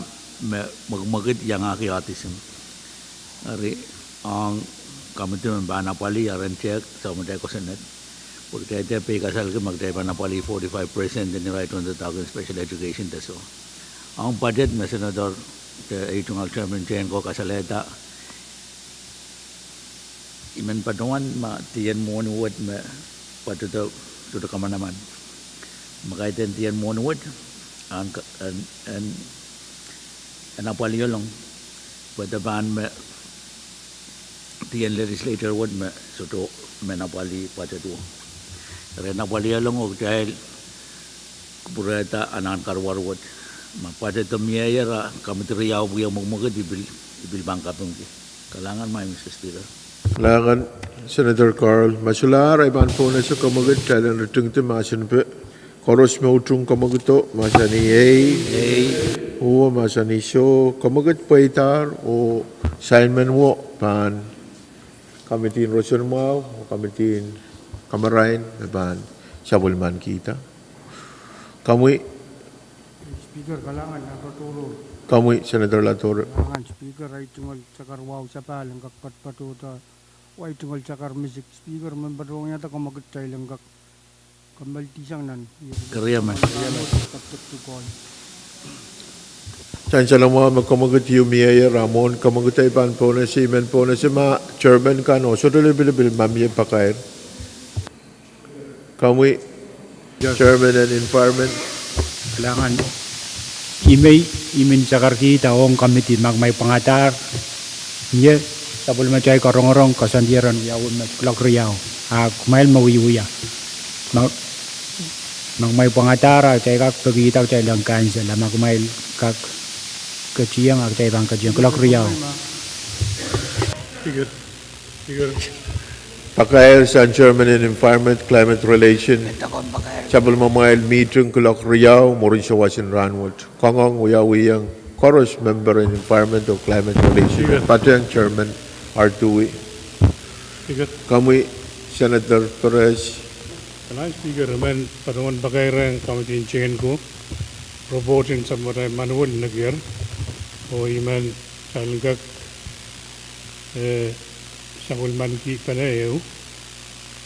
me mwekmwekid iangahki autism. Eri ong komiti me pahn apwalih a ren tehk sapwellimatail kosonned, pwe kitail dehr peikasalki ma kitail pahn apwalih forty-five percent en irail tohndoadoahk en special education de soh. Ong budget me Senator de ei tungoal chairman Jane ko kasalehda, I men patohwan ma dien mwohni wet me patohdo, patohdo kamanaman. Ma kaidehn dien mwohni wet, en, en, en apwaliolong, pwe de pahn me dien legislature wet me sohte men apwalih patohdo. Ren apwaliolong oh kitail pwurehda anahn karuwaru wet. Ma patohdo mieier a komiti riau pwuhk mwekmwekid, I pil, I pil pahn kapingki. Kalahngan ma Mister Speaker. Kalahngan Senator Carl. Ma solahr ei pahn pohnese komwekid, kitail en ritingdi mahsen en peni koaros me utung komwekido, mahsanih ei. Ei. Uwe mahsanih soh, komwekid pweidahr oh sain men wo pahn komiti en roson mwahu, komiti en kamarain me pahn sapwellimanikihda. Komwi Speaker, kalahngan nan patohdo. Komwi Senator Latore. Kalahngan Speaker, ei tungoal sakar wahu sapahl en kak patohdo, oh ei tungoal sakar misik. Speaker, men patohwan iang komwekid kitail en kak kameldisang nan. Keriaman. Sansal mwahu me komwekid ieu mieier a mwohn komwekid ei pahn pohnese, I men pohnese ma chairman kan oh sohte lipilipil ma mie pakair. Komwi Chairman en Environment. Kalahngan. Ih me I men sakarkihda ong committee ma kumwail pwangadahr, mie sapwellimatail karongorong koasoandier en wiawi met kuloak riau, a kumwail me wiewia. Ma, ma kumwail pwangadahr, a kitail kak pekihda kitail en cancel, a ma kumwail kak ketieng, a kitail pahn ketieng kuloak riau. Pakair sang chairman en Environment, Climate Relation, sapwellimamwail meeting kuloak riau mwurin sawas en rahnwet. Kangoang wiawihong koaros member en Environment oh Climate Relation, patehng chairman Artui. Komwi Senator Perez. Kalahngan Speaker, I men patohwan pakairehng committee en T N ko report en sapwellimatail manual nekier, oh I men kak sapwellimaniki pene ehu,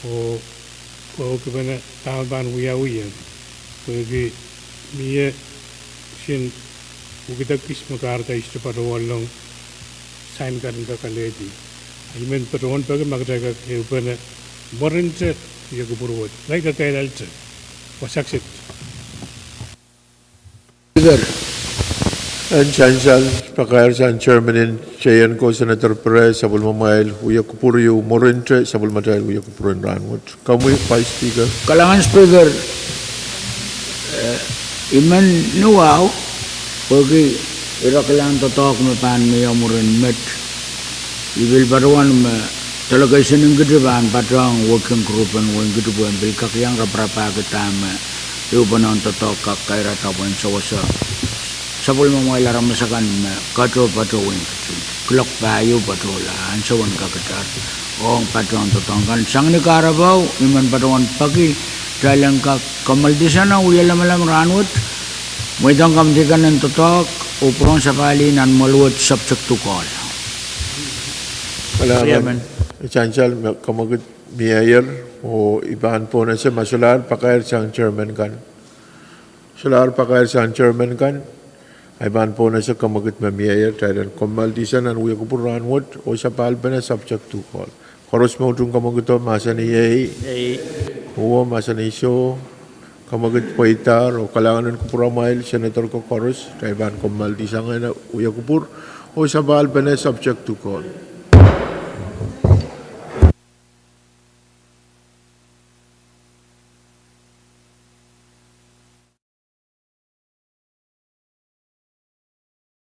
oh, oh kipene dahme pahn wiawi, pwehki mie kisin wekidek kis me kahrehda I sohte patohwanlong sign kan en kak alehdi. I men patohwan peki ma kitail kak ehupene mwurinte wia kupwur wet, laik kak kailahlte, wasa kiset. En sansal, pakair sang chairman en T N ko Senator Perez, sapwellimamwail wia kupwur ehu mwurinte sapwellimatail wia kupwur en rahnwet. Komwi Vice Speaker. Kalahngan Speaker, I men nuwahu pwehki ire kilang doadoahk me pahn mie mwurin met. I pil patohwan me delegation en Kiti pahn patohng working group en wehin Kiti pwehn pil kak iang raparapahki dahme ehupene doadoahk kak kairada pwehn sewese sapwellimamwail aramas akan me kato patohwan kuloak pahieu patohla ansou en kakitar ong patohwan doadoahk kan. Sang ni kahrepe, I men patohwan peki kitail en kak kommoaldisang wie lamalam rahnwet, mweidohng committee kan en doadoahk oh pwurehng sapahl nan mwoaluwet subject to call. Sansal, me kemwekid mieier, oh I pahn pohnese ma solahr pakair sang chairman kan. Solahr pakair sang chairman kan, I pahn pohnese kemwekid me mieier, kitail en kommoaldisang nan wia kupwur rahnwet oh sapahlpene subject to call. Koaros me utung kemwekido mahsanih ei. Uwo mahsanih soh. Kemwekid pweidahr oh kalahngan en kupwuramwail Senator ko koaros, kitail pahn kommoaldisang nan wia kupwur oh sapahlpene subject to call.